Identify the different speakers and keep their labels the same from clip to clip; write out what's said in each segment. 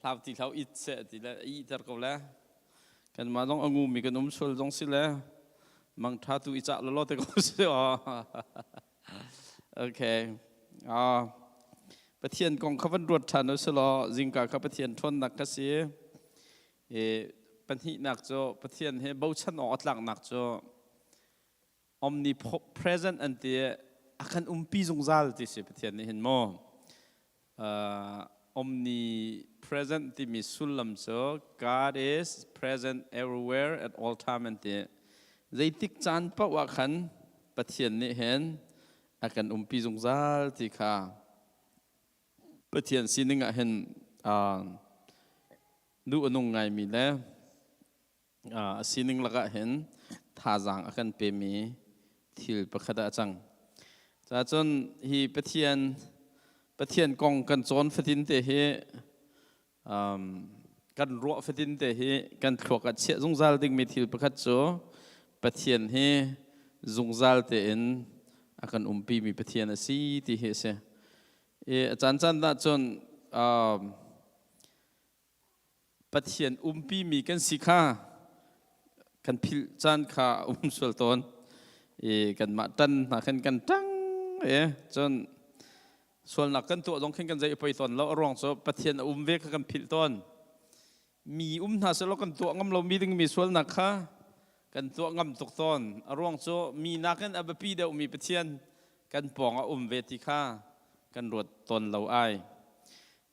Speaker 1: Hlau ti hlau it seh ti le i ter ko le. Kan mah zong a ngu mi kan um sual zong si le mang tha tu i cah lolo te ko si aw. Okay. Ah. Pathian kong kha van ruat ṭhan u si law zingka kha Pathian ṭhawnnak ka si. I pahnihnak cu Pathian he bochan awk a tlaknak cu omnipresent an ti a kan umpi zungzal ti si Pathian nih hin maw omnipresent timi sullam cu God is present everywhere at all time an ti. Zeitik caan paoh ah khan Pathian nih hin a kan umpi zungzal ti kha Pathian sining ah hin duh a nung ngaimi le A sining lakah hin thazaang a kan pemi thil pakhat ah a cang. Cacun hi Pathian Pathian kong kan cawn fatin te hi kan ruah fatin te hi kan thluak ah chiah zungzal dingmi thil pakhat cu Pathian hi zungzal tein a kan umpimi Pathian a si ti hi a si. I a caancaan ah cun Pathian umpimi kan si kha kan philh caan kha a um sual tawn i kanmah ṭan hna khan kan ṭang i cun sualnak kan tuah zong khin kan zei poi tawn lo. A ruang cu Pathian a um ve kha kan philh tawn. Mi um hna selaw kan tuah ngam lomi dingmi sualnak kha kan tuah ngam tuk tawn. A ruang cu mi nakin a biapi deuhmi Pathian kan pawng a um ve ti kha kan ruat tawn lo ai.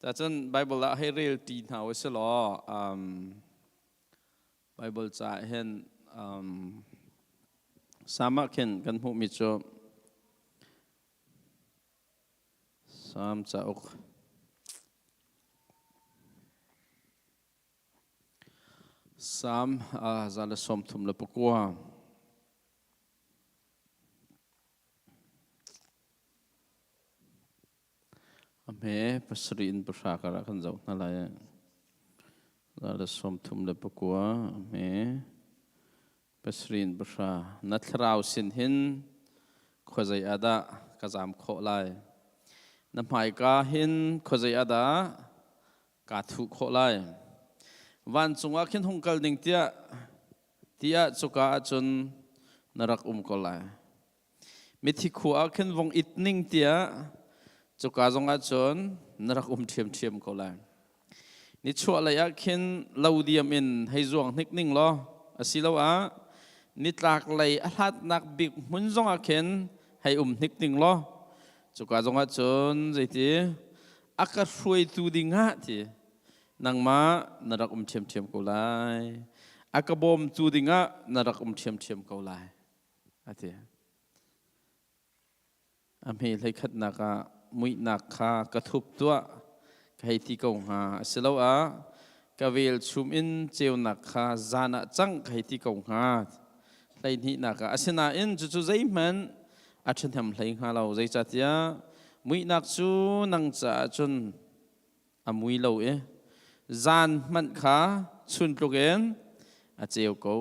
Speaker 1: Cacun Bible ah hei rel ṭi hna u si law Bible ca hin Salm ah khin kan hmuhmi cu Salm cauk Salm 139. A hme pasarih in pahra karah kan zoh hna lai. 39 a hme pasarih in pahra. Na thlarau sin hin khuazei ah dah ka zaam khawh lai? Na hmaika hin khuazei ah dah kaa thuh khawh lai? Vancung ah khin hung kal ding tiah tiah cuka ah cun na rak um ko lai. Mithi khua ah khin vong it ning tiah cuka zong ah cun na rak um ṭhiamṭhiam ko lai. Nichuah lei ah khin lo diam in hei zuang hnik ning law asiloah nitlak lei a hlatnak bik hmun zong ah khin hei um hnik ning law cuka zong ah cun zeiti a ka hruaitu ding ah ti nangmah na rak um ṭhiamṭhiam ko lai. A ka bawmtu ding ah na rak um ṭhiamṭhiam ko lai. A ti. A hme hleikhatnak ah muihnak kha ka thup tuah ka hei ti ko hnga. Asiloah ka velchum in ceunak kha zan ah cang ka hei ti ko hnga. Hleihnihnak ah asinain cucu zeihmanh a ṭhahnem hlei hnga lo. Zeicahtiah muihnak cu nang caah cun a mui lo i zan hmanh kha chun tluk in a ceu ko.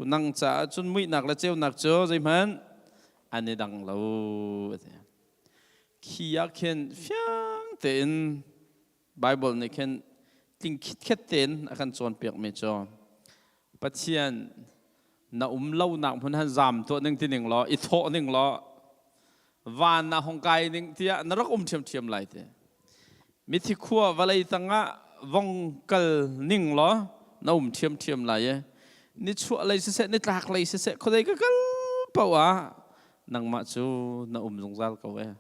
Speaker 1: Nang caah cun muihnak le ceunak cu zeihmanh an i dang lo. Khi ah khin fiang tein Bible nih khin tling khitkhet tein a kan cawnpiakmi cu Pathian na um lonak hmun han zaam tuah ning ti ning law i thawh ning law van ah hong kai ning tiah na rak um ṭhiamṭhiam lai ti. Mithi khua vawlei tangah vong kal ning law na um ṭhiamṭhiam lai i nichuah lei siseh nitlak lei siseh khuadei ka kal paoh ah nangmah cu na um zungzal ko e.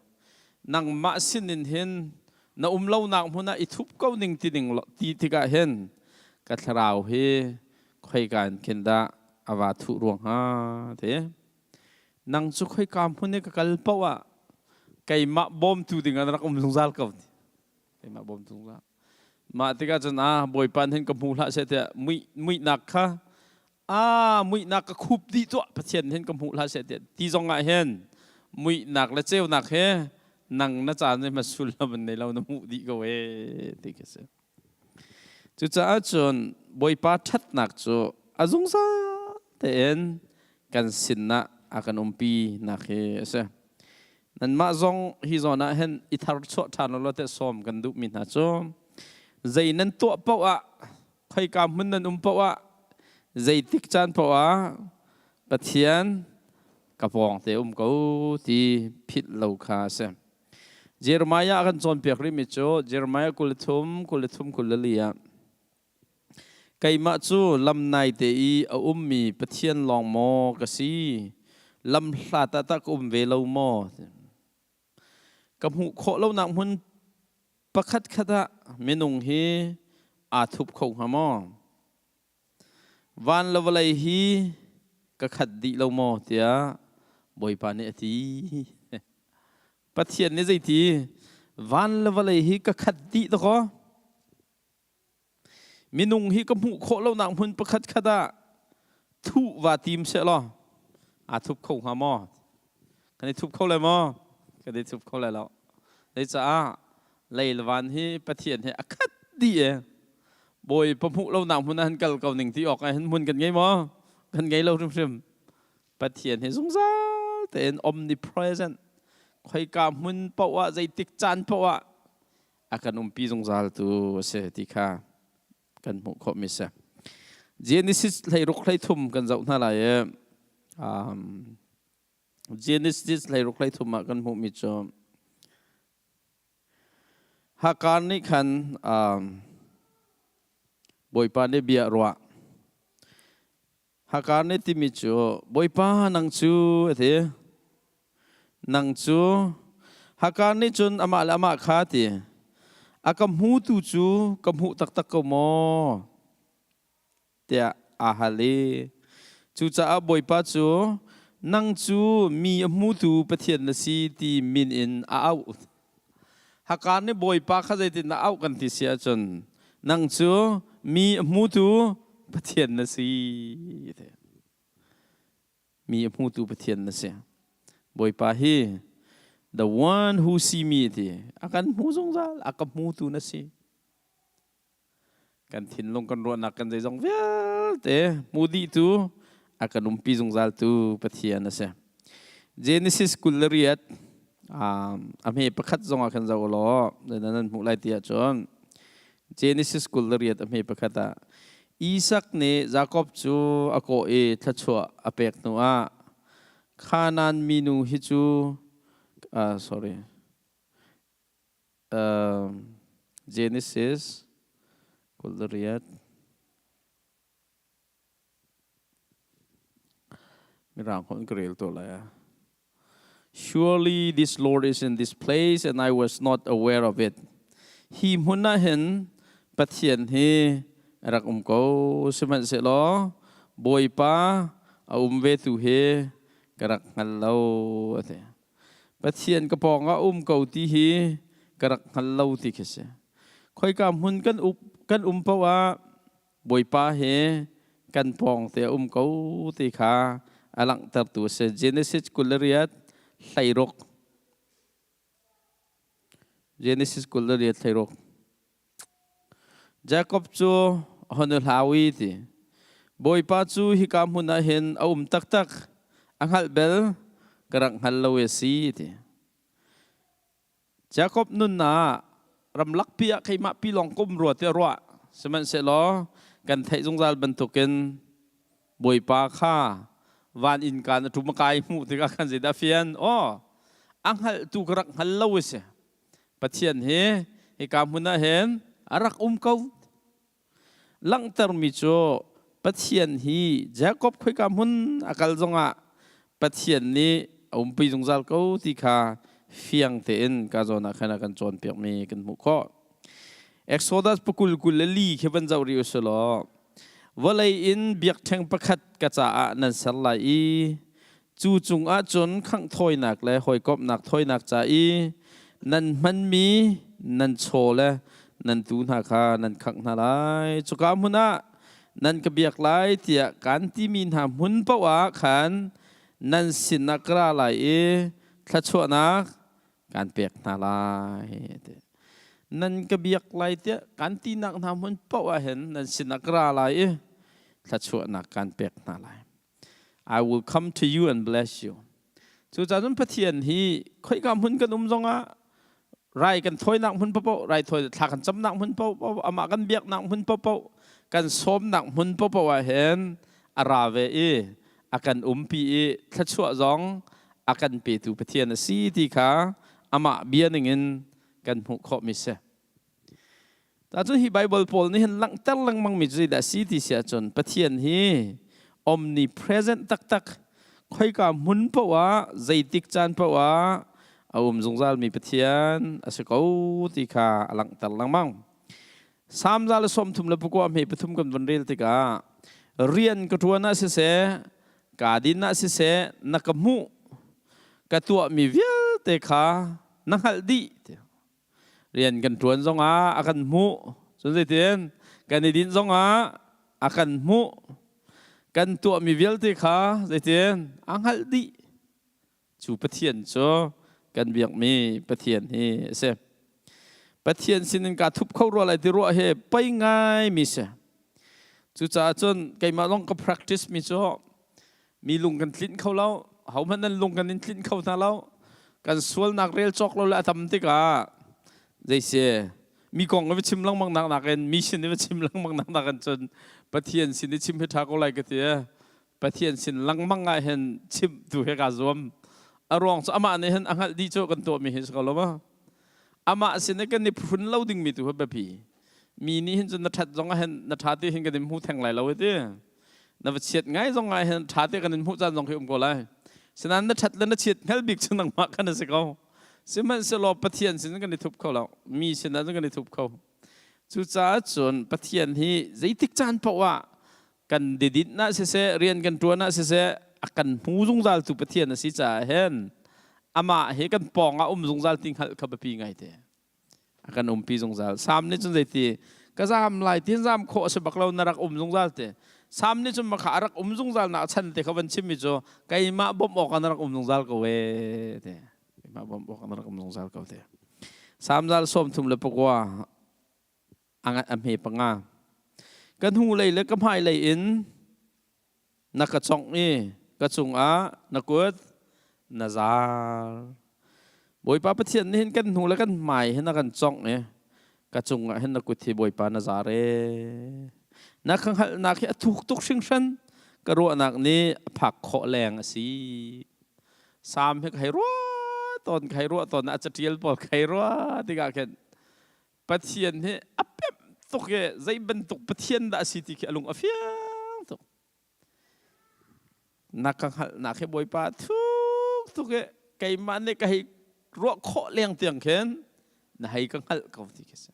Speaker 1: Nangmah sinin hin na um lonak hmun ah i thup ko ning ti ning ti tikah hin ka thlarau hi khoika in khin dah a va thuh ruang hnga ti. Nang cu khoika hmun i ka kal paoh ah keimah bawmtu ding ah na rak um zungzal ko. Keimah bawmtu zungzal. Mah tikah cun a Bawipa hin ka hmu hlah seh tiah muihnak kha a muihnak ka khup dih tuah Pathian hin ka hmuh hlah seh tiah ti zong ah hin muihnak le ceunak he nang na caan hi sullam an nei lo na hmuh dih ko ee ti khi si. Cucaah cun Bawipa ṭhatnak cu a zungzal tein kan sinah a kan umpi nak hi a si. Nanmah zong hi zawn ah hin i tharchuah ṭhan law teh sawm kan duhmi hna cu. Zei nan tuah paoh ah, khoika hmun nan um paoh ah, zeitik caan paoh ah Pathian ka pawng te um ko ti philh lo kha a si. Jeremiah a kan cawnpiak rihmi cu Jeremiah 23, 23, 24 ah Keimah cu lam naite i a ummi Pathian lawng maw ka si? Lam hlat ah tah ka um ve lo maw? Ka hmuh khawh lonak hmun pakhatkhat ah minung hi aa thup kho hnga maw? Van le vawlei hi ka khat dih lo maw tiah Bawipa nih a ti. Pathian nih zeiti? Van le vawlei hi ka khat dih dakaw. Minung hi ka hmuh khawh lonak hmun pakhat khat ah thuh va tim sehlaw aa thup kho hnga maw? Kan i thup kho lai maw? Kan i thup kho lai lo. Zeicaah lei le van hi Pathian he a khat dih e. Bawi pa hmuh lonak hmun ah han kal ko ning ti awk ah hin hmun kan ngei maw? Kan ngei lo hrimhrim. Pathian hi zungzal tein omnipresent khoika hmun paoh ah zeitik caan paoh ah a kan umpi zungzal tu a si ti kha kan hmuh khawhmi si. Genesis 16 13 kan zoh hna lai i Genesis 16 13 ah kan hmuhmi cu Hagar nih khan Bawipa nih bia a ruah. Hagar nih timi cu Bawipa nang cu a ti. Nang cu Hagar nih cun amah le amah kha a ti. A ka hmutu cu ka hmuh taktak ko maw? tiah aa hal i cucaah Bawipa cu nang cu mi a hmutu Pathian na si ti min in a auh. Hagar nih Bawipa kha zeitindah auh kan ti si ahcun nang cu mi a hmutu Pathian na si. Mi a hmutu Pathian na si. Bawipa hi the one who see me ti a kan hmu zungzal a ka hmutu na si. Kan thinlung kan ruahnak kan zeizong vialte hmu dihtu a kan umpi zungzaltu Pathian a si. Genesis 28 a hme pakhat zong ah khan zoh law nan hmuh lai ti ahcun Genesis 28 a hme pakhat ah Isak nih Jakob cu a kawh i thluachuah a pek hnu ah Kanaan minu hi cu sorry Genesis 28 Mirang holh ka rel to lai ah. Surely this Lord is in this place and I was not aware of it. Hi hmun ah hin Pathian hi rak um ko sihmanhsehlaw Bawipa a um ve tu hi ka rak hngal lo a ti. Pathian ka pawng ah um ko ti hi ka rak hngal lo ti khi si. Khoika hmun kan up kan um paoh ah Bawipa he kan pawng te a um ko ti kha a langhtertu a si. Genesis 28 16 Genesis 28 16 Jakob cu a hon i hlau i ti. Bawipa cu hika hmun ah hin a um taktak, a hngalh bel ka rak hngal lo i a si ti. Jakob nunnak ramlakpi ah keimah pi lawng ka um rua tiah ruah. Sihmanhsehlaw kan theih zungzal bantukin Bawipa kha van innka na ṭum a kai hmuh tikah khan zeidah fian? Aw, a hngalhtu ka rak hngal lo i si. Pathian hi hika hmun ah hin a rak um ko. Langhtermi cu Pathian hi Jakob khoika hmun a kal zongah Pathian nih a umpi zungzal ko ti kha fiang tein ka zawn ah khan a kan cawnpiakmi kan hmuh khawh. Exodus pakul 24 khi van zoh rih u law vawlei in biakṭheng pakhat ka caah nan ser lai i Cu cungah cun khangh thawinak le hawikomhnak thawinak ca i nan hmanmi nan chaw le nan tuu hna kha nan khangh hna lai. Cuka hmun ah nan ka biak lai tiah kaan timi hna hmun paoh ah khan nan sinah ka ra lai i thluachuahnak kaan pek hna lai. Nan ka biak lai tiah kaan tinak hna hmun paoh ah hin nan sinah ka ra lai i thluachuahnak kaan pek hna lai. I will come to you and bless you. Cucaah cun Pathian hi khoika hmun kan um zongah Rai kan thawinak hmun paoh, rai thawi thla kan camnak hmun paoh, amah kan biaknak hmun paoh, kan sawmnak hmun paoh ah hin a ra ve i a kan umpi i thluachuah zong a kan petu Pathian a si ti kha amah bia ningin kan hmuh khawhmi si. Cun hi Bible pawl nih hin langhter lengmang mi cu zeidah a si ti si ahcun Pathian hi omnipresent taktak, khoika hmun paoh ah, zeitik caan paoh ah a um zungzal mi Pathian a si ko ti kha a langhter lengmang. Salm 133 hme 3 kan vun rel tikah, rian ka ṭuan ah siseh, kaa din ah siseh, na ka hmuh, ka tuahmi vialte kha na hngalh dih. Rian kan ṭuan zongah a kan hmuh. Cun zeitin kan i dinh zongah a kan hmuh. Kan tuahmi vialte kha zeitin a hngalh dih. Cu Pathian cu kan biakmi Pathian hi a si. Pathian sinin kaa thup kho rua lai ti ruah hi pei ngaimi si. Cucaah cun keimah zong ka practice mi cu mi lung kan tlinh kho lo, hohmanh nan lung kan in tlinh kho hna lo. Kan sualnak rel cawk lo le a tam tikah zeisi mi kong i va chim lengmang nak nakin, mi sin i va chim lengmang nak nakin cun Pathian sin i chim hi ṭha ko lai ka ti. Pathian sin lengmang ah hin chim tu he kaa zuam. A ruang cu amah nih hin a hngalh dih cu kan tuahmi hi si ko lo ma. Amah sin i kan i phrun lo dingmi tu hi biapi. Mi nih hin cun na ṭhat zong ah hin na ṭha ti hin kan in hmu theng lai lo ti. Na va chiat ngai zong ah hin ṭha te kan in hmuh caan zong khi um ko lai. Sinain na ṭhat le na chiat hngal bik cu nangmah khan a si ko. Sihmanhsehlaw Pathian sin kan i thup kho lo. Mi sinah cun kan i thup kho. Cucaah cun Pathian hi zeitik caan paoh ah kan didinh ah siseh, rian kan ṭuan ah siseh, a kan hmu zungzaltu Pathian a si caah hin amah hi kan pawng ah um zungzal ti hngalh kha biapi ngai te. A kan umpi zungzal. Salm nih cun zeiti ka zaam lai tin zaam khawh a si bak lo, na rak um zungzal te. Salm nih cun makha a rak um zungzal nak chan te kha van chimmi cu keimah bawmh awk ah na rak um zungzal ko e te. Keimah bawmh awk ah na rak um zungzal ko te. Salm 39 a hme 5. Ka hnu lei le ka hmai lei in na ka congh i ka cungah na kut na zal. Bawipa Pathian nih hin kan hnu le kan hmai hin a kan congh i ka cungah hin na kut hi Bawipa na zar e. Na ka hngalhnak hi a thuk tuk hringhran, ka ruahnak nih a phak khawh leng a si. Salm hi ka hei ruah tawn, ka hei ruah tawn, a catial pawl ka hei ruah tikah khin Pathian hi a pemh tuk i zei bantuk Pathian dah a si ti khi a lung a fiang tuk. Na ka hngalhnak hi Bawipa thuk tuk i keimah nih ka hei ruah khawh leng tiang khin na hei ka hngalh ko ti khi si.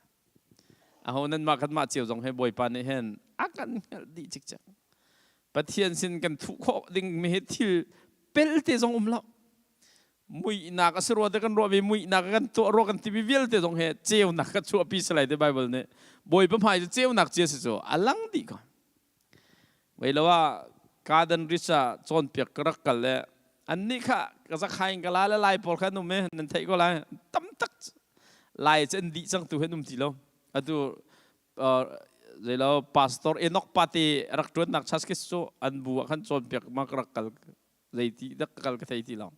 Speaker 1: Aho nan mah kan mah cio zong hi Bawipa nih hin a kan hngalh dih cikcek. Pathian sin kan thuh khawh ding mi hi thil pelte zong um lo. Muihnak a si rua te kan ruah mi, muihnak kan tuah rua kan timi vialte zong he ceunak ka chuahpi si lai te Bible nih. Bawipa hmai cu ceunak cia si cu a lang dih ko. Wei lo ah Garden Ridge ah cawnpiak ka rak kal le annih kha ka zakhain ka la le Lai pawl kha an um i nan theih ko lai, tam tak Lai cu an dih cang, tu hin um ti lo. Atu zeilo Pastor Enoch Pate rak ṭuannak church khi cu an bu ah khan cawnpiak ma ka rak kal, zeiti dak ka kal ka thei ti lo.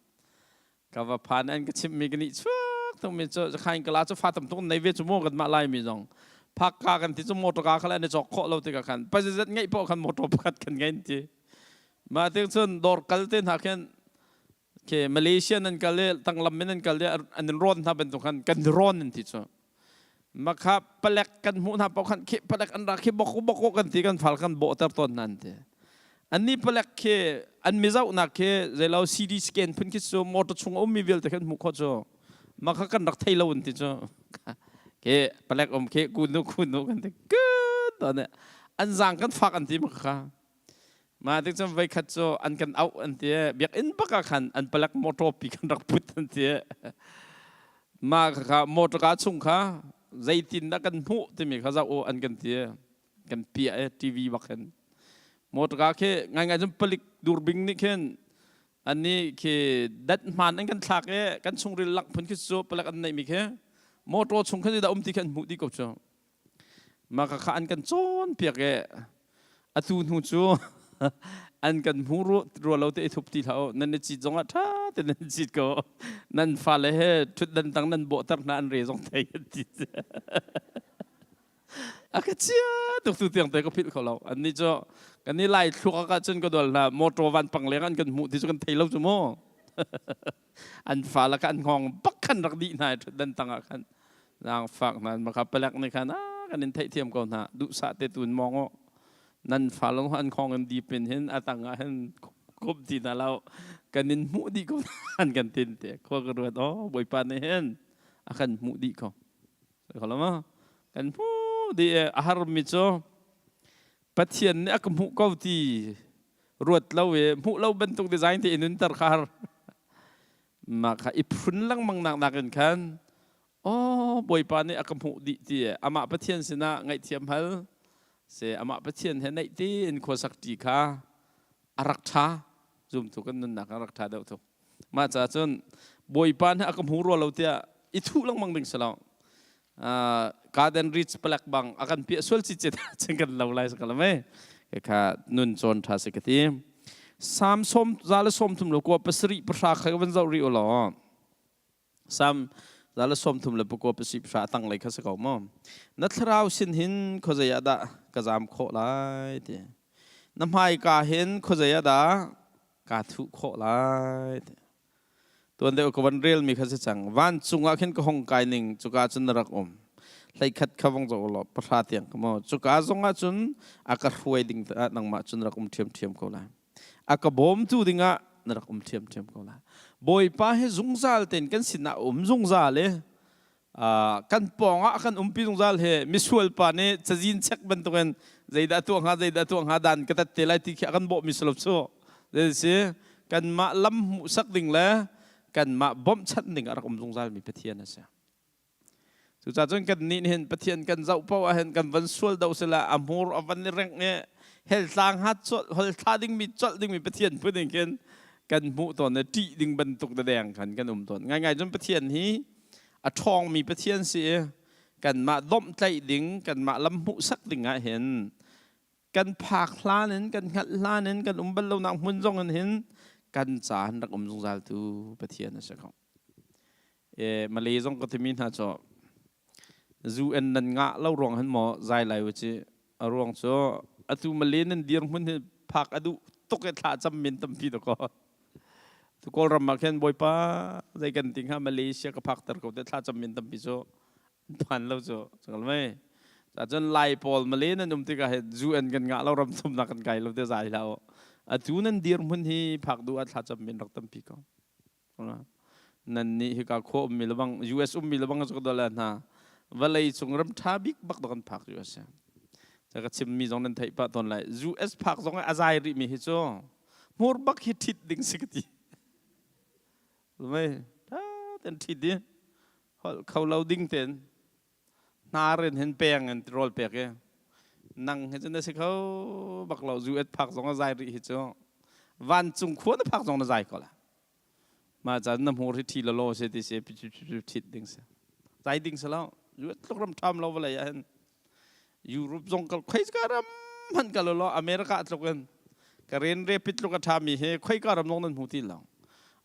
Speaker 1: Ka va phan, an ka chimhmi ka nih chuak tungmi cu zakhain kala cu fa tam tuk nei ve cu mu. Kan mah Laimi zong phakka kan ti cu motor ka khala an i cawk khawh lo tikah khan pazizat ngeih poh khan motor pakhat kan ngei ti. Mah tik cun dawr kal te hna khin ke Malaysia nan kal i tanglam in nan kal i an in rawn hna bantuk khan kan rawn an ti cu. Makha palek kan hmuh hna paoh khan khi palek an ra khi bok bok kan ti, kan fal kan bawhter tawn hna an ti. Anni palek khi an mizohnak khi zeilo CD scan phun khi cu motor chung a ummi vialte khan hmuh khawh cu. Makha kan rak thei lo an ti cu. Ke palek um khi kunu kunu kan ti kun an zang kan fak an ti makha. Mah tik cun voikhat cu an kan auh an ti. Biakinn bak ah khan an palek motor pi kan rak put an ti. Mah kha motor ka chung kha zeitin dah kan hmuh timi kha zoh u an kan ti. Kan piah e TV bak hin. Motor ka khi ngaingai cun palik durbing nih khin annih khi dat hmaan an kan thlak i kan chungril langh phun khi cu palek an neihmi khi motor chung khan dah um ti khi an hmuh dih ko cu. Mah kha an kan cawnpiak i atu hnu cu. An kan hmu rua lo te i thup ti hlah u. Nan i cit zong ah ṭha te nan cit ko. Nan fale he ṭhutdan tang nan bawhter hna, an re zong thei an ti. A ka chia tuk, tu tiang te ka philh kho lo. An nih cu kan i Lai thluak ah cun ka dual hna, motor van pang leng an kan hmuh ti cu kan thei lo cu mu. An fa la an hngawng bak khan rak dih hna i ṭhutdan tang ah khan zaangfak hna maka palek nih khan kan in theihthiam ko hna, duhsah te tun mong u, nan fa lo an khong in dipin hin a tang ah hin kup ti hna lo, kan in hmuh dih ko an kan tin te khua ka ruat. Oh, Bawipa nih hin a kan hmuh dih ko ko ma, kan hmuh dih. A har mi cu Pathian nih a ka hmuh ko ti ruat lo i hmuh lo bantuk design te in nunter kha har. Mah kha i phun lengmang nak nakin khan, oh, Bawipa nih a ka hmuh dih ti amah Pathian sinah ngaihthiam hal se, amah Pathian he naih tein khuasak ṭi kha a rak ṭha. Zumtu kan nunnak a rak ṭha deuh tuk. Mah caah cun Bawipa nih a ka hmu rua lo tiah i thuh lengmang ding si lo. Garden Reach palek bang a kan piah sual ci cit cun kan lo lai sakala mei kha nun cawn ṭha si ka ti. Salm 139 10 kha ka van zoh rih u law. Salm 139 10 tanglei kha si ko mu. Na thlarau sin hin khuazei ah dah ka zam khawh lai ti. Na hmaika hin khuazei ah dah kaa thuh khawh lai ti. Tuan deuh ka van relmi kha si cang. Vancung ah khin ka hong kai ning, cuka cun na rak um. 11 kha vong zoh law, 10 tiang ka maw. Cuka zong ah cun a ka hruai ding ah nangmah cun rak um ṭhiamṭhiam ko lai. A ka bawmtu dingah na rak um ṭhiamṭhiam ko lai. Bawipa hi zungzal tein kan sinah a um zungzal i kan pawng ah a kan umpi zungzal hi misual pa nih cazin chek bantukin zeidah tuah hnga, zeidah tuah hnga, dan ka tat te lai ti khi a kan bawhmi si lo cu. Zei si, kanmah lam hmuhsak ding le kanmah bawmhchanh ding a rak um zungzal mi Pathian a si. Cucaah cun kan nih hin Pathian kan zoh paoh ah hin kan van sual do sila a hmur a van i rengh i hell tlang ha colh hol thla dingmi colh dingmi Pathian phun in khin kan hmuh tawn i ṭih ding bantuk deng khan kan um tawn. Ngaingai cun Pathian hi a ṭhawngmi Pathian si i kanmah domhtlaih ding, kanmah lam hmuhsak ding ah hin kan phak hlan in, kan hngalh hlan in, kan um bal lonak hmun zong in hin kan ca an rak um zungzal tu Pathian a si ko. E, Malay zong ka timi hna cu zu en nan ngah lo ruang hin maw zai lai u ci. A ruang cu atu Malay nan dir hmun hi phak a duh tuk i thla cam min tampi to ko. Tu Kawlram ah khin Bawipa zei kan ti hnga, Malaysia ka phak ter ko te thla cam min tampi cu phan lo cu cakal mei. Cun Lai pawl Malay nan um tikah hin zu en kan ngah lo, ram thumnak kan kai lo te zai hlah u. Atu nan dir hmun hi phak duh ah thla cam min rak tampi ko. Nan nih hika khua ummi lebang, US ummi lebang cu ka dole hna, vawlei cung ram ṭha bik bak kan phak US. Ka chimmi zong nan theih pah tawn lai. US phak zong a zai rih mi hi cu hmur bak hi ṭhit ding si ka ti. Mei ṭha ten ṭhit di holh kho lo ding ten hnar in hin peng in rawl pek i nang hi cu na si kho bak lo. US phak zong a zai rih hi cu vancung khua na phak zong na zai ko la. Mah caan na hmur hi ṭhi lawlaw si ti si ṭhit ding si, zai ding si lo. US tluk ram ṭham lo vawlei ah hin. Europe zong kal, khoika ram hmanh kal law, America tluk in ka ren repit tluk a ṭhami hi khoika ram zong nan hmu ti lo.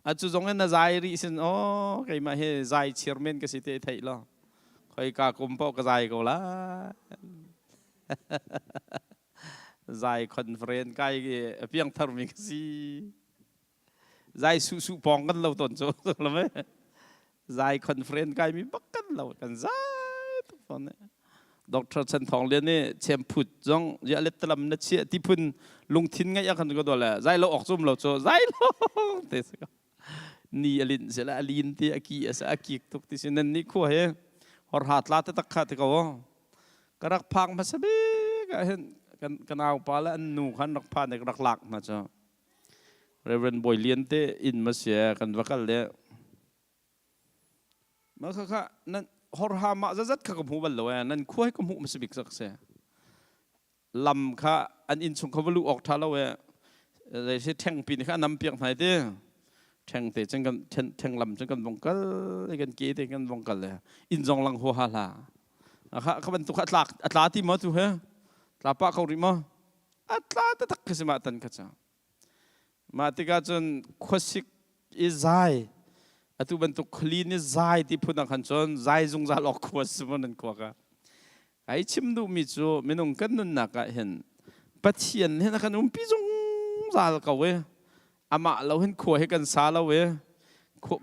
Speaker 1: Atu zong in na zai rih sin, oh, keimah hi zai chairman ka si te theih lo, khoika kum paoh ka zai ko la, zai conference kai piang tharmi ka si, zai su su pawng kan lo ton cu lo zai conference kai mi bak kan lo, kan zai tuk fawn. Dr. Chan Thong Lian nih chemphut zong ya let talam na chia ti phun lungthin ngai a kan ko dole zai lo ok zum lo chu zai lo te se ni alin se la alin ti aki asa akik tuk ti sin nan ni khu he hor hat la te tak kha te ko ka rak phang hmasa bik ah hin kan kanau pa le an nu khan rak phan rak lak na chu Reverend Bawi Lian te inn ma si kan va kal le ma kha kha nan horha ma zazat kha ka hmu bal lo e, nan khua hi ka hmuh ma si bik sak se lam kha an inn chung kha va lu awk tha lo e, zei si theng pi ni kha nam piak hnai te theng te cun kan theng lam cun kan vong kal kan ke te kan vong kal le inn zong lang hu ha hla kha kha bantuk kha tlak a tla ti ma tu he tla pa ko rih ma. A tla taktak khi si mah tan kha cu. Mah tikah cun khuasik i zai atu bantuk khuali nih zai ti phun ah khan cun zai zungzal awk khua si maw nan khua ka. Ai chim duhmi cu minung kan nunnak ah hin Pathian hin a kan umpi zungzal ko i amah lo hin khua hi kan sa lo i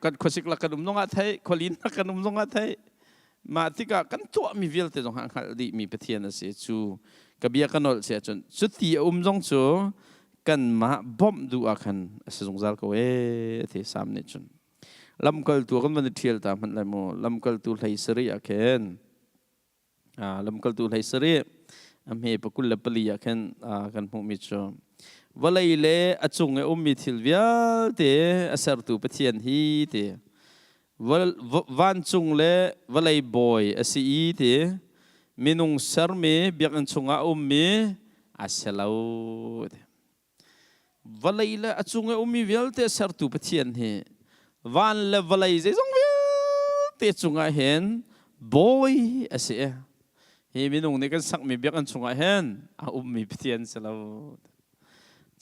Speaker 1: kan khuasik lak kan um zongah theih khualin lak kan um zongah theih mah tikah kan tuahmi vialte zong a hngalh dihmi Pathian a si. Cu ka bia ka nolh si ahcun cuti a um zong cu kanmah bawmh duh ah khan a si zungzal ko ee ti Sam nih cun. Lamkaltu kan van i ṭhial ta hmanh lai mu. Lamkaltu 17 ah khin, lamkaltu 17 a hme 24 ah khin kan hmuhmi cu vawlei le a cung i ummi thil vialte a sertu Pathian hi ti, vancung le vawlei bawi a si i ti, minung sermi biakinn chungah a ummi a si lo. Vawlei le a cung i ummi vialte sertu Pathian hi van le vawlei zeizong vialte cungah hin bawi a si. Hi minung nih kan sakmi biakinn chungah hin a ummi Pathian si lo.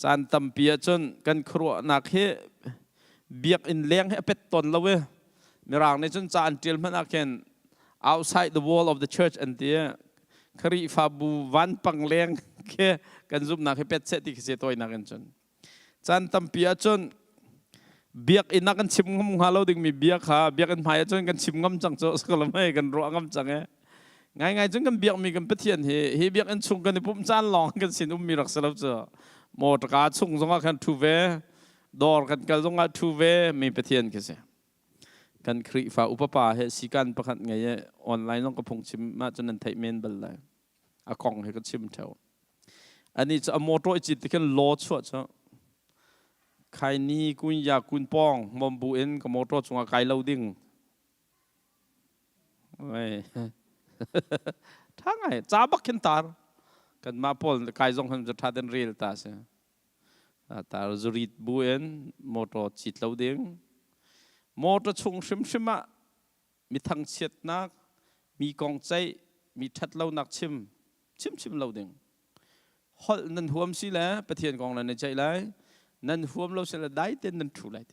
Speaker 1: Caan tampi ahcun kan khuaruahnak hi biakinn leng hi a pet tawn lo i Mirang nih cun ca an ṭial hmanh ah khin "outside the wall of the church" an ti. Khrihfabu vanpang leng khi kan zumhnak hi pet seh ti khi si tawinak in cun. Caan tampi ahcun biakinn ah kan chim ngam hnga lo dingmi bia kha biakinn hmai ahcun kan chim ngam cang cu sakalmai kan ruah ngam cang e. Ngaingai cun kan biakmi kan Pathian hi hi biakinn chung kan i pumh caan lawng kan sin ummi rak si lo cu. Mawṭaka chung zongah khan ṭhu ve, dawr kan kal zongah ṭhu ve mi Pathian khi si. Kan Khrihfa upa pa he sikan pakhat ngei i online zong ka phungchim ah cun nan theih men bal lai. A kong he ka chim theo. Ani cu a motor i cit ti khin law chuah cu khai ni kun ya kun pong mom bu in ka motor cungah kai lo ding. Tha ngai ca bak khin tar. Kanmah pawl kai zong han cu tha den rel ta si. Tar zurit bu in motor cit lo ding. Motor chung hrimhrim ah mi thangchiatnak, mi kong ceih, mi ṭhatlonak chim, chimchim lo ding. Holh nan huam si le Pathian kong nan i ceih lai, nan huam lo si le dai tein nan ṭhu lai.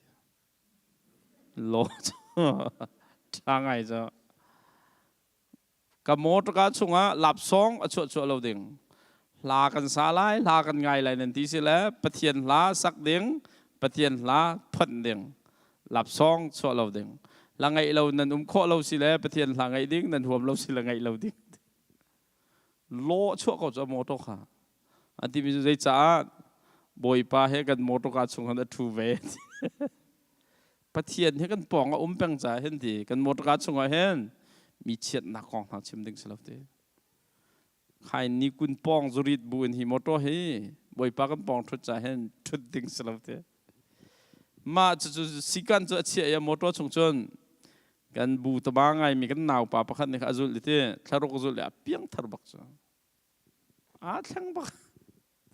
Speaker 1: Law ṭha ngai cu. Ka mawṭka chungah lapsawng a chuah chuah lo ding. Hla kan sa lai, hla kan ngai lai nan ti si le Pathian hla sak ding, Pathian hla phonh ding. Lapsawng chuah lo ding. Hla ngaih lo nan um khawh lo si le Pathian hla ngaih ding, nan huam lo si le ngaih lo ding. Law chuah ko cu a mawṭaw kha. A timi cu zeicaah Bawipa he kan mawṭawka chung khan a ṭhu ve. Pathian hi kan pawng a um peng caah hin ti kan motorka chungah hin mi chiatnak kong hna chim ding si lo ti. Khai ni kun pawng zurit bu in hi motor hi Bawipa kan pawng thut caah hin thut ding si lo ti. Mah cu cu sikan cu a chiah i motor chung cun kan bu taba ngai mi kan naupa pakhat nih kha a zulh ti thlaruk zulh i a piang thar bak cu. Aa thleng bak.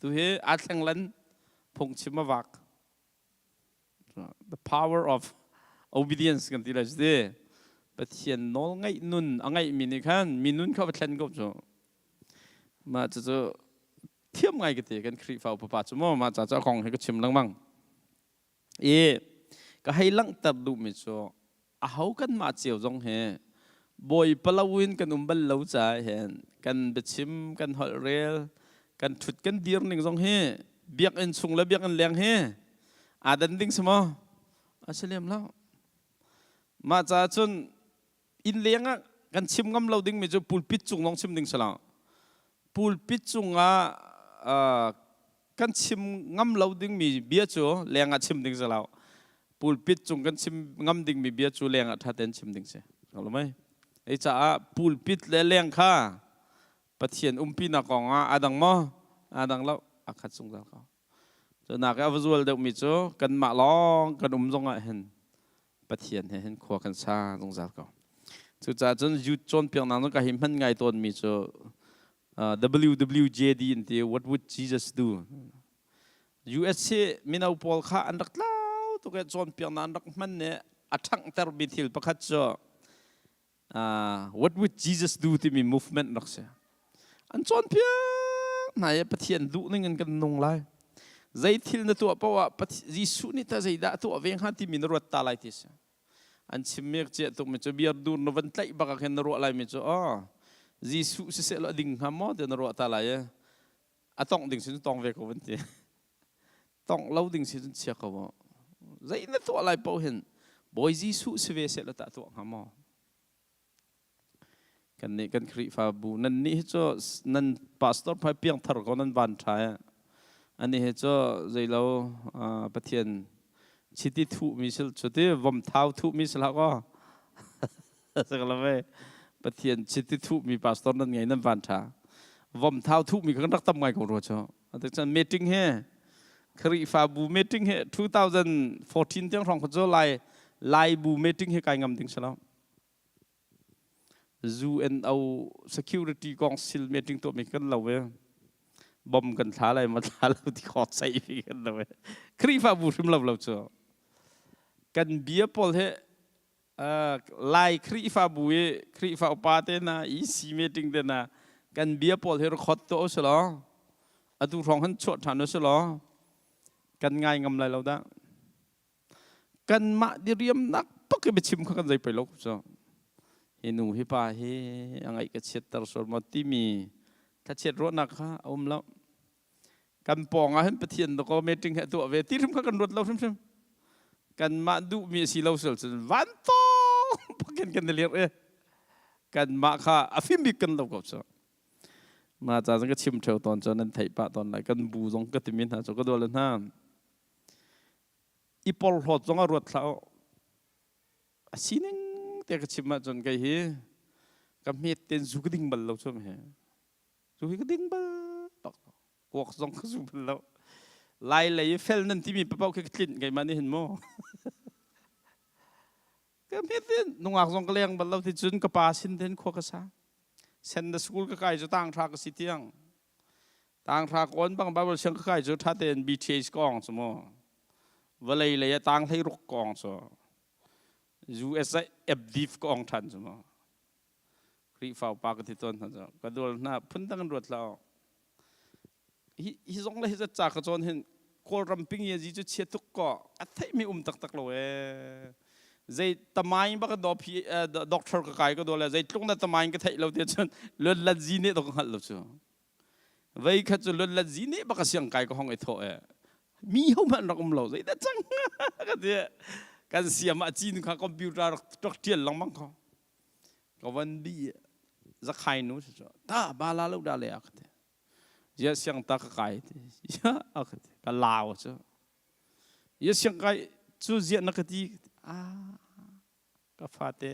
Speaker 1: Tu hi aa thleng lan phungchim a vak. The power of obedience kan ti lai cu ti. Pathian nawl ngaih nun a ngaihmi nih khan mi nun kha va thlen ko cu. Mah cucu thiam ngai ka ti kan Khrihfa upa pa cu maw mah ca cu a kong hi ka chim lengmang. I ka hei langhter duhmi cu aho kanmah cio zong hi Bawipa loin kan um bal lo caah hin kan biachim, kan holhrel, kan ṭhut kan dir ning zong hi biakinn chung le biakinn leng hi aa dan ding si maw? A si lem lo. Mah caah cun inn leng ah kan chim ngam lo dingmi cu pulpit cung lawng chim ding si lo. Pulpit cungah kan chim ngam lo dingmi bia cu leng ah chim ding si lo. Pulpit cung kan chim ngam dingmi bia cu leng ah ṭha tein chim ding si. Lo mei? Ei caah pulpit le leng kha Pathian umpinak kong ah aa dang maw? Aa dang lo. A khat zungzal ko. Cu nak i a va zual deuhmi cu kanmah lawng kan um zongah hin Pathian he hin khua kan sa zungzal ko. Cucaah cun youth cawnpiaknak zong ka hi hman ngai tawnmi cu WWJD in ti, "What would Jesus do?" US hi mino pawl kha an rak tlau tuk i cawnpiaknak an rak hman i a ṭhanghtermi thil pakhat cu "What would Jesus do?" timi movement rak si. An cawnpiak. hna i Pathian duh ning in kan nung lai. Zei thil na tuah paoh ah Jesuh nih ta zeidah a tuah ve hnga timi na ruat ta lai ti si. An chimmi ciah tukmi cu beer dur na van tlaih bak ah khin na ruah laimi cu aw Jesuh siseh law a ding hnga maw tiah na ruah ta lai i a tongh ding sin tong ve ko van ti. Tongh lo ding si cun chia ko. Zei na tuah lai paoh hin Bawi Jesuh si ve seh law tah tuah hnga maw? Kan nih kan Khrihfabu nan nih hi cu nan pastor phai piangthar ko nan van ṭha e. Ani hi cu zeilo Pathian chiti thuhmi sil cu ti vom thau thuhmi si hlah kaw. Sakalave Pathian chiti thuhmi pastor nan ngei nan van ṭha. Vom thau thuhmi kan rak tam ngai ko rua cu. Atu cun meeting hi Khrihfabu meeting hi 2014 tiang hrawng cu Lai Laibu meeting hi kai ngam ding si lo. UNO security council meeting tuahmi kan lo e. Bom kan thla lai ma thla lo ti khawt sai fi kan lo e. Khrihfabu hrim lo lo cu. Kan bia pawl he Lai Khrihfabu i Khrihfa upa te hna EC meeting te hna kan bia pawl hi record tuah usih law atu hrawng han chuah ṭhan usih law kan ngai ngam lai lo dah. Kanmah diriamnak bak i biachim kha kan zei pei lo cu. Hi nu hi pa hi a ngaih ka chiatter sual maw timi thlachiat ruahnak kha a um lo. Kan pawng ah hin Pathian dakaw meeting he tuah ve ti hrim kha kan ruat lo hrimhrim. Kanmah duhmi a si lo sual cun van tawng pakin kan i lir i kanmah kha a fim bik kan lo ko cu. Ma ca zong ka chim theo tawn cu nan theih pah tawn lai. Kan bu zong ka timi hna cu ka dual hna. I porhlawt zong a ruat hlah u. A sining te ka chim ahcun kei hi ka hmet ten zu ka ding bal lo cu he. Zu hi ka ding bal bak lo. Kuak zong ka zu bal lo. Lai lei i fel nan timi papaoh khi ka tlinh keimah nih hin mu. Ka hmet in nungak zong ka leng bal lo ti cun ka pa sin ten khua ka sa. Sen na school ka kai cu tang thra ka si tiang. Tang thra kawn bang Bible siang ka kai cu tha tein BTH kong cu mu. Vawlei lei ah tang hlei ruk kong cu. US ah FDF ka ong than cu mu. Khrihfa upa ka ti tawn hna cu ka dual hna phundang in ruat hlah hi hi zong le hi zat ca ka cawn hin Kawlram ping ye ji cu chia tuk ko a theih mi um taktak lo ee zei tamain bak do phi doctor ka kai ka do le zei tlung na tamain ka theih lo te cun luan lat zi ne to ka hngalh lo cu vei khat cu luan lat zi ne bak a siang kai ka hong i thaw e mi ho hmanh rak um lo zei dah cang ka ti kan siam ah cin kha computer rak tial lengmang kho Ka van bi zakhai nu si cu ta ba la lo da le a ka ti. Ya siang ta ka kai ti. Ya a ka ti. Ka lau cu. Ya siang kai cu zia na ka ti. Ah ka fate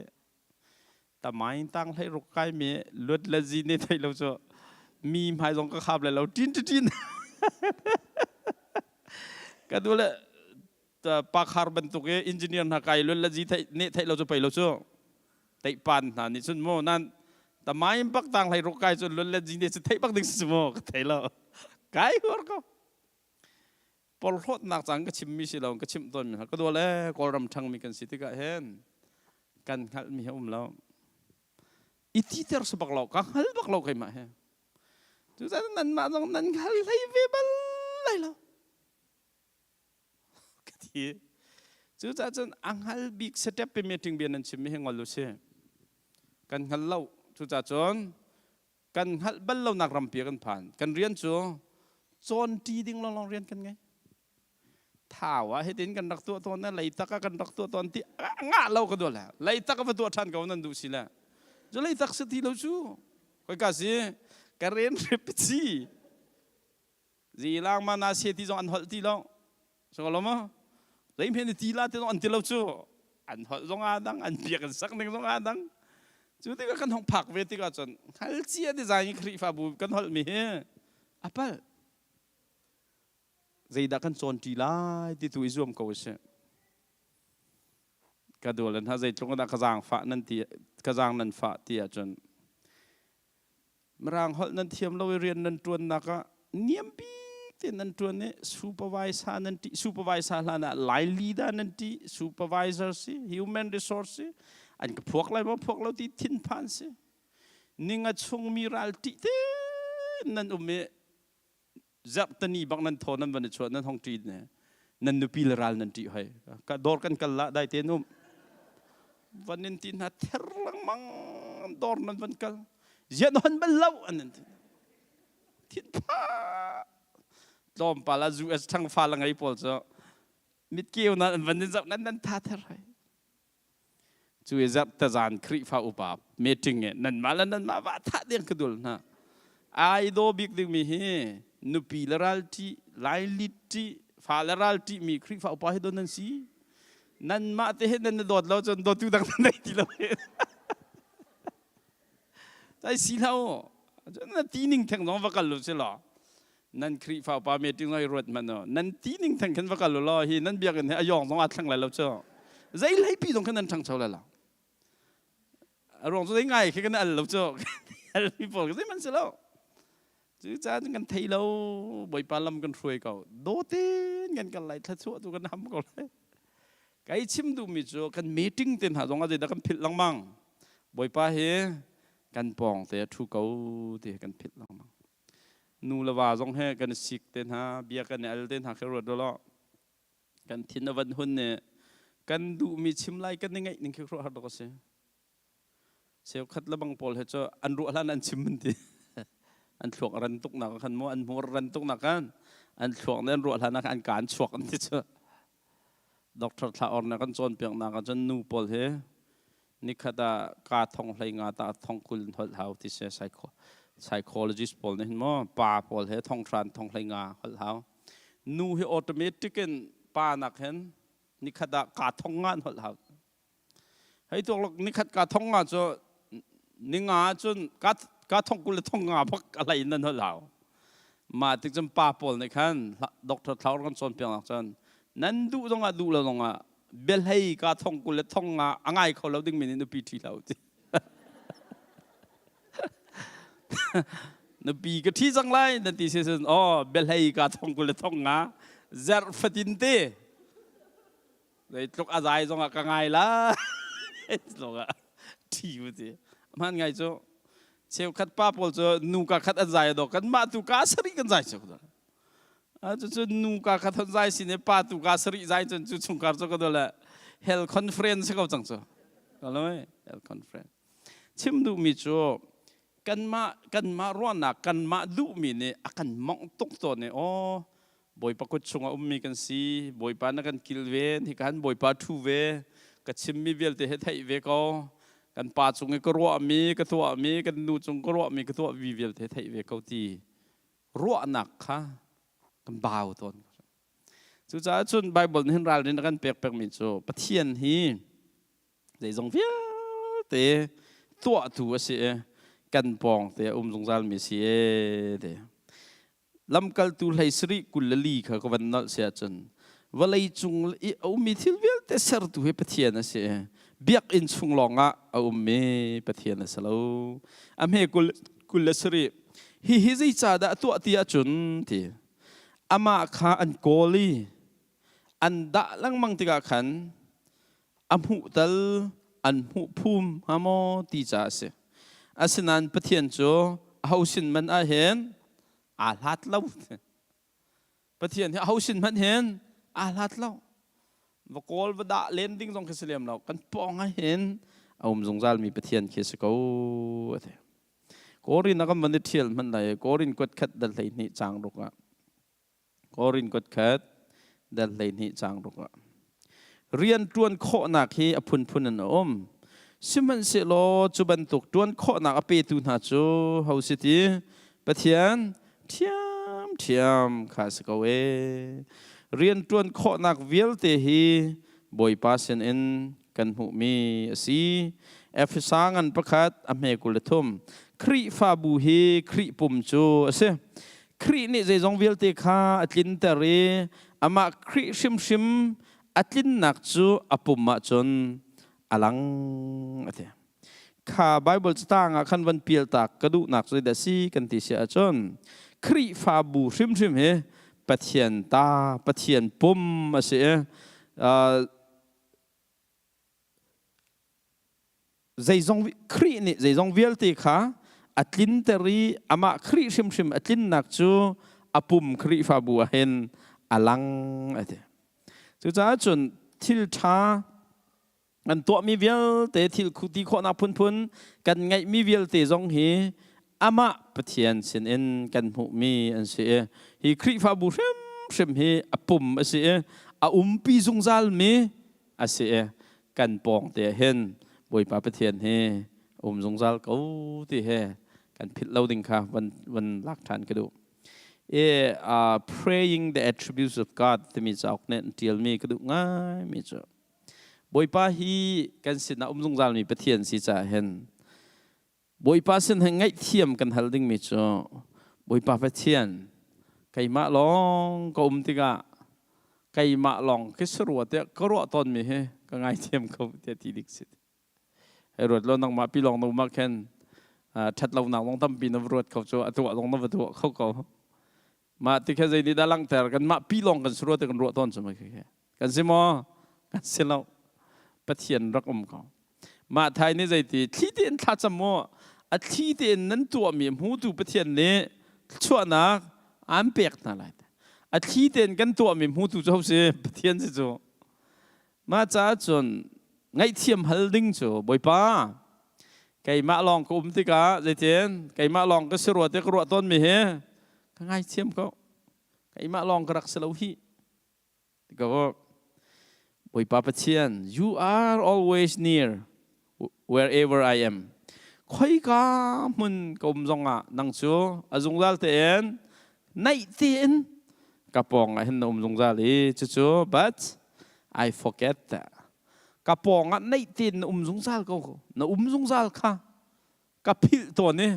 Speaker 1: tamain tang hlei ruk kai mi luat le zi ne thei lo cu mi hmai zong ka khap le lo tin tin ka du le pakhar bantuk i engineer hna kai lun le zi theih ne theih lo cu pei lo cu teihpan hna nih cun mu nan tamaim bak tang hlei ruk kai cun lun le zi ne cu theih bak ding si mu ka thei lo kai huar ko porhlawtnak cang ka chimmi si lo ka chimh tawn mi ka dual e kawlram ṭhangmi kan si tikah hin kan hngalhmi he um lo i titer si bak lo ka hngal bak lo keimah he cucaah nanmah zong nan hngal hlei ve bal lai lo ka ti. Cucaah cun a hngal bik step pe meeting bia nan chimmi hi ngol u si. Kan hngal lo. Cucaah cun kan hngalh bal lonak rampi kan phan. Kan rian cu cawnṭi ding lawnglawng rian kan ngei. Thau ah hitin kan rak tuah tawn na leitak ah kan rak tuah tawn ti ngah lo ka duah le leitak va tuah ṭhan ko nan duh si le cu leitak si ti lo cu koi ka si ka ren rip si Zilang ma na se ti zong an holh ti lo. So lo ma? Zeihme ni ti la ti zong an ti lo cu. An holh zong aa dang, an biak an sak ning zong aa dang. Cu tikah kan hong phak ve tikah cun hngal cia design Khrihfabu kan holh mi hi a palh. Zeidah kan cawn ṭi lai ti tu i zuam ko usih. Ka dual hna zeitluk dah ka zaangfah nan ti ka zaang nan fah ti ahcun Mirang holh nan thiam lo i rian nan ṭuannak ah niam bik tein nan ṭuan i supervisor nan ṭih supervisor hlan ah lai leader nan ṭih supervisor si human resource si an ka phuak lai maw phuak lo ti thinphan si ninga chung mi ral ṭih te nan um i. Zarhtani bak nan thaw nan van i chuah nan hong ṭi ne nan nupi le ral nan ṭih hoi. Ka dawr kan kal la dai te num. Van in ti hna ther lengmang dawr nan van kal. Zian hon bal lo an nan ti. Thin pha. Tlawmpal ah US ṭhang fa la ngei pawl cu mitkeu nan an van in zoh nan nan tha ther hoi. Cu i zarh tazan Khrihfa upa meeting i nanmah le nanmah va thah ding ka dul hna. Ai daw bik dingmi hi nupi le ral ṭih, laili ṭih, fa le ral ṭihmi Khrihfa upa hi don nan si. Nanmah te he nan i dawt lo cun dawtu dang nan nei ti lo. Tai si hlah u. Na ti ning theng zong va kal lu si law. Nan Khrihfa upa meeting zong i ruat hmanh u. Nan ti ning theng khin va kal u law hi nan biakinn hi a yawng zong aa thleng lai lo cu. Zei hleipi zong khin nan ṭhangcho lai lo. A ruang cu zei ngai khi kan al lo cu. Al mi pawl zei man si lo. Cucaah kan thei lo Bawipa lam kan hruai ko. Dawtin kan kal lai thluachuah tu kan ham ko lai. Kai chim duhmi cu kan meeting te hna zong ah zeidah kan philh lengmang. Bawipa hi kan pawng te a ṭhu ko ti kan philh lengmang. Nu le va zong he kan i sik te hna, bia kan i al te hna khi ruat law kan thin a van hun nih kan duhmi chim lai kan i ngaih ning khi khuaruahhar dawk a si. Cheukhat le bang pawl he cu an ruah hlan an chim an ti. An thluak a ran tuk nak khan mu an hmur ran tuk nak khan an thluak nih an ruah hlan ah an kaan chuak an ti cu. Doctor Thla Or nih kan cawnpiak nak ah cun nu pawl hi nikhat ah ka thong hlei nga ta thong kul in holh hau ti si psychologist pawl nih hin maw pa pawl he thong hran thong hlei nga holh hau. Nu hi automatic in pa nak hin nikhat ah ka thong nga an holh hau. Hei tuak lok nikhat ka thong nga cu ninga cun ka ka thong kul le thong nga bak a hlei in nan holh hau. Mah tik cun pa pawl nih khan doctor Thlaur kan cawnpiak nak cun nan duh zong ah duh lo zong ah biahlei ka thong kul le thong nga a ngai kho lo dingmi nih nupi ṭhi hlah u ti. Nupi ka ṭhi cang lai nan ti si cun aw biahlei ka thong kul le thong nga zerh fatin te zeitluk a zai zong ah ka ngai la tluk ah ṭhi u ti. Hman ngai cu cheukhat pa pawl cu nu ka khat an zai do kan mah tu ka sarih kan zai cu. Cucu nu ka kha thon zai sin i pa tu ka sarih zai cun cu chungkhar cu ka dole hell conference si ko cang cu. Kaloi hell conference. Chim duhmi cu kanmah kanmah ruahnak kanmah duhmi nih a kan mongh tuk tawn i aw Bawipa kut chungah ummi kan si Bawipa na kan kilven hi kan Bawipa thu ve ka chimmi vialte he theih ve ko kan pa cung i ka ruahmi ka tuahmi kan nu cung ka ruahmi ka tuahmi vialte theih ve ko ti ruahnak kha kan bau tawn. Cucaah cun Bible nih hin ralrin a kan pek pekmi cu Pathian hi zeizong vialte tuahtu a si i kan pawng te a um zungzalmi si e ti. Lamkaltu hlei sarih 24 kha ka van nolh si ahcun vawlei cung i a ummi thil vialte sertu hi Pathian a si i biakinn chung lawngah a ummi Pathian a si lo. A hme 27 hihi zeicahdah a tuah ti ahcun ti amah kha an kawl i an dah lengmang tikah khan a hmuh tal an hmuh phum hnga maw ti caah a si. Asinain Pathian cu aho sin hmanh ah hin aa hlat lo. Pathian hi aho sin hmanh hin aa hlat lo. Va kawl va dah len ding zong khi si lem lo. Kan pawng ah hin a um zungzal mi Pathian khi si ko a ti. Korin a kan van i ṭhial hmanh lai Korin kuat khat dal 12 caang ruk ah Korin kuat khat dal 12 caang ruk ah rian ṭuan khawhnak hi a phunphun in a um. Sihmanhsehlaw cu bantuk ṭuan khawhnak a petu hna cu ho si ti Pathian ṭhiamṭhiam kha a si ko ee. Rian ṭuan khawhnak vialte hi Bawipa sinin kan hmuhmi a si. Efesa ngan pakhat a hme 23 Khrihfabu hi Khrih pum cu a si. Khrih nih zeizong vialte kha a tlinter i amah Khrih hrimhrim a tlinnak cu a pum ahcun a lang a ti. Kha Bible catang ah khan van pial tak ka duhnak cu zeidah si kan ti si ahcun Khrihfabu hrimhrim hi Pathian ta Pathian pum a si i zeizong Khrih nih zeizong vialte kha a tlinter i amah Khrih hrimhrim a tlinnak cu A pum Khrihfabu ah hin a lang a ti. Cucaah cun thil ṭha kan tuahmi vialte, thil ti khawhnak phunphun kan ngeihmi vialte zong hi amah Pathian sinin kan hmuhmi an si i hi Khrihfabu hrimhrim hi a pum a si i a umpi zungzalmi a si i kan pawng te hin Bawipa Pathian hi um zungzal ko ti he kan philh lo ding kha van lak ṭhan ka duh. I Praying the Attributes of God timi cauk nih an ṭialmi ka duh ngaimi cu Bawipa hi kan sinah um zungzalmi Pathian si caah hin Bawipa sin hin ngaihthiam kan hal dingmi cu Bawipa Pathian, keimah lawng ka um tikah keimah lawng khi si rua tiah ka ruah tawnmi hi ka ngaithiam ko tiah ti dik si. Hei ruat law, nangmah pi lawng na um ah khin ṭhat lonak zong tampi na va ruat kho cu, a tuah zong na va tuah kho ko. Mah ti kha zei nih dah langhter? Kanmah pi lawng kan si rua ti kan ruah tawn cu ma khi. Kan si maw? Kan si lo. Pathian rak um ko. Mah thai nih zeiti thli tein thlacam mu, a thli tein nan tuahmi hmutu Pathian nih thluachuahnak aan pek hna lai. A thli tein kan tuahmi hmutu cu ho si? Pathian si cu. Mah caah cun ngaihthiam hal ding cu, Bawipa, keimah lawng ka um tikah zeitin keimah lawng ka si rua te ka ruah tawnmi hi ka ngaithiam ko. Keimah lawng ka rak si lo hih. Go. Bawipa Pathian, you are always near wherever I am. Khoika hmun ka um zongah nang cu a zungzal tein naih tein ka pawng ah hin na um zungzal i cucu, but I forget that. Ka pawng ah naih tein na um zungzal ko, na um zungzal kha ka philh tawn i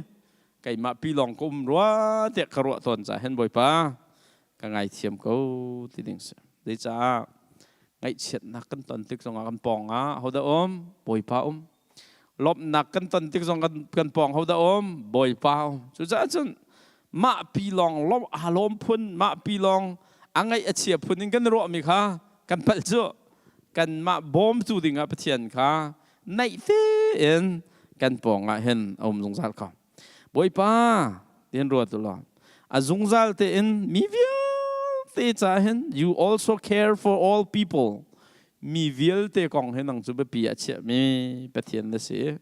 Speaker 1: keimah pi lawng ka um rua tiah ka ruah tawn caah hin Bawipa, ka ngaithiam ko ti ding si. Zeicah ngaihchiatnak kan ton tik zongah kan pawng ah hodah um? Bawipa um. Lawmhnak kan ton tik zong kan pawng hodah um? Bawipa um. Cucaah cun mah pi lawng lawm aa lawm phun, mah pi lawng a ngaih a chia phun in kan ruahmi kha kan palh cu. Kanmah bawmtu dingah Pathian kha naih tein kan pawng ah hin a um zungzal ko. Bawipa tin ruat u law, a zungzal tein mi vialte ca hin, you also care for all people, mi vialte kong hi nang cu biapi ah chiahmi Pathian na si,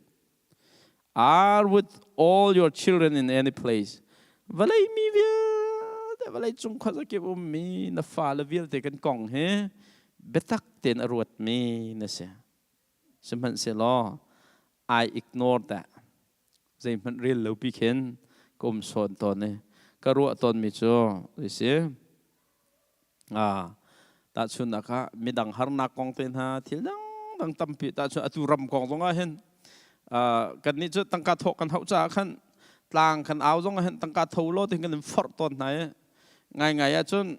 Speaker 1: are with all your children in any place. Vawlei mi vialte, vawlei cung khuazakip ummi na fale vialte kan kong hi biatak tein a ruatmi na si. Sihmanhsehlaw I ignore that. Zeihmanh rel lo pi khin ka um sawn tawn i ka ruah tawnmi cu si tahchunhnak ah midang harnak kong te hna, thil dangdang tampi. Tahchun atu ram kong zong ah hin kannih cu tangka thawh kan hauh caah khan tlang kan au zong ah hin tangka tho law ti kan in forh tawn hna i ngaingai ahcun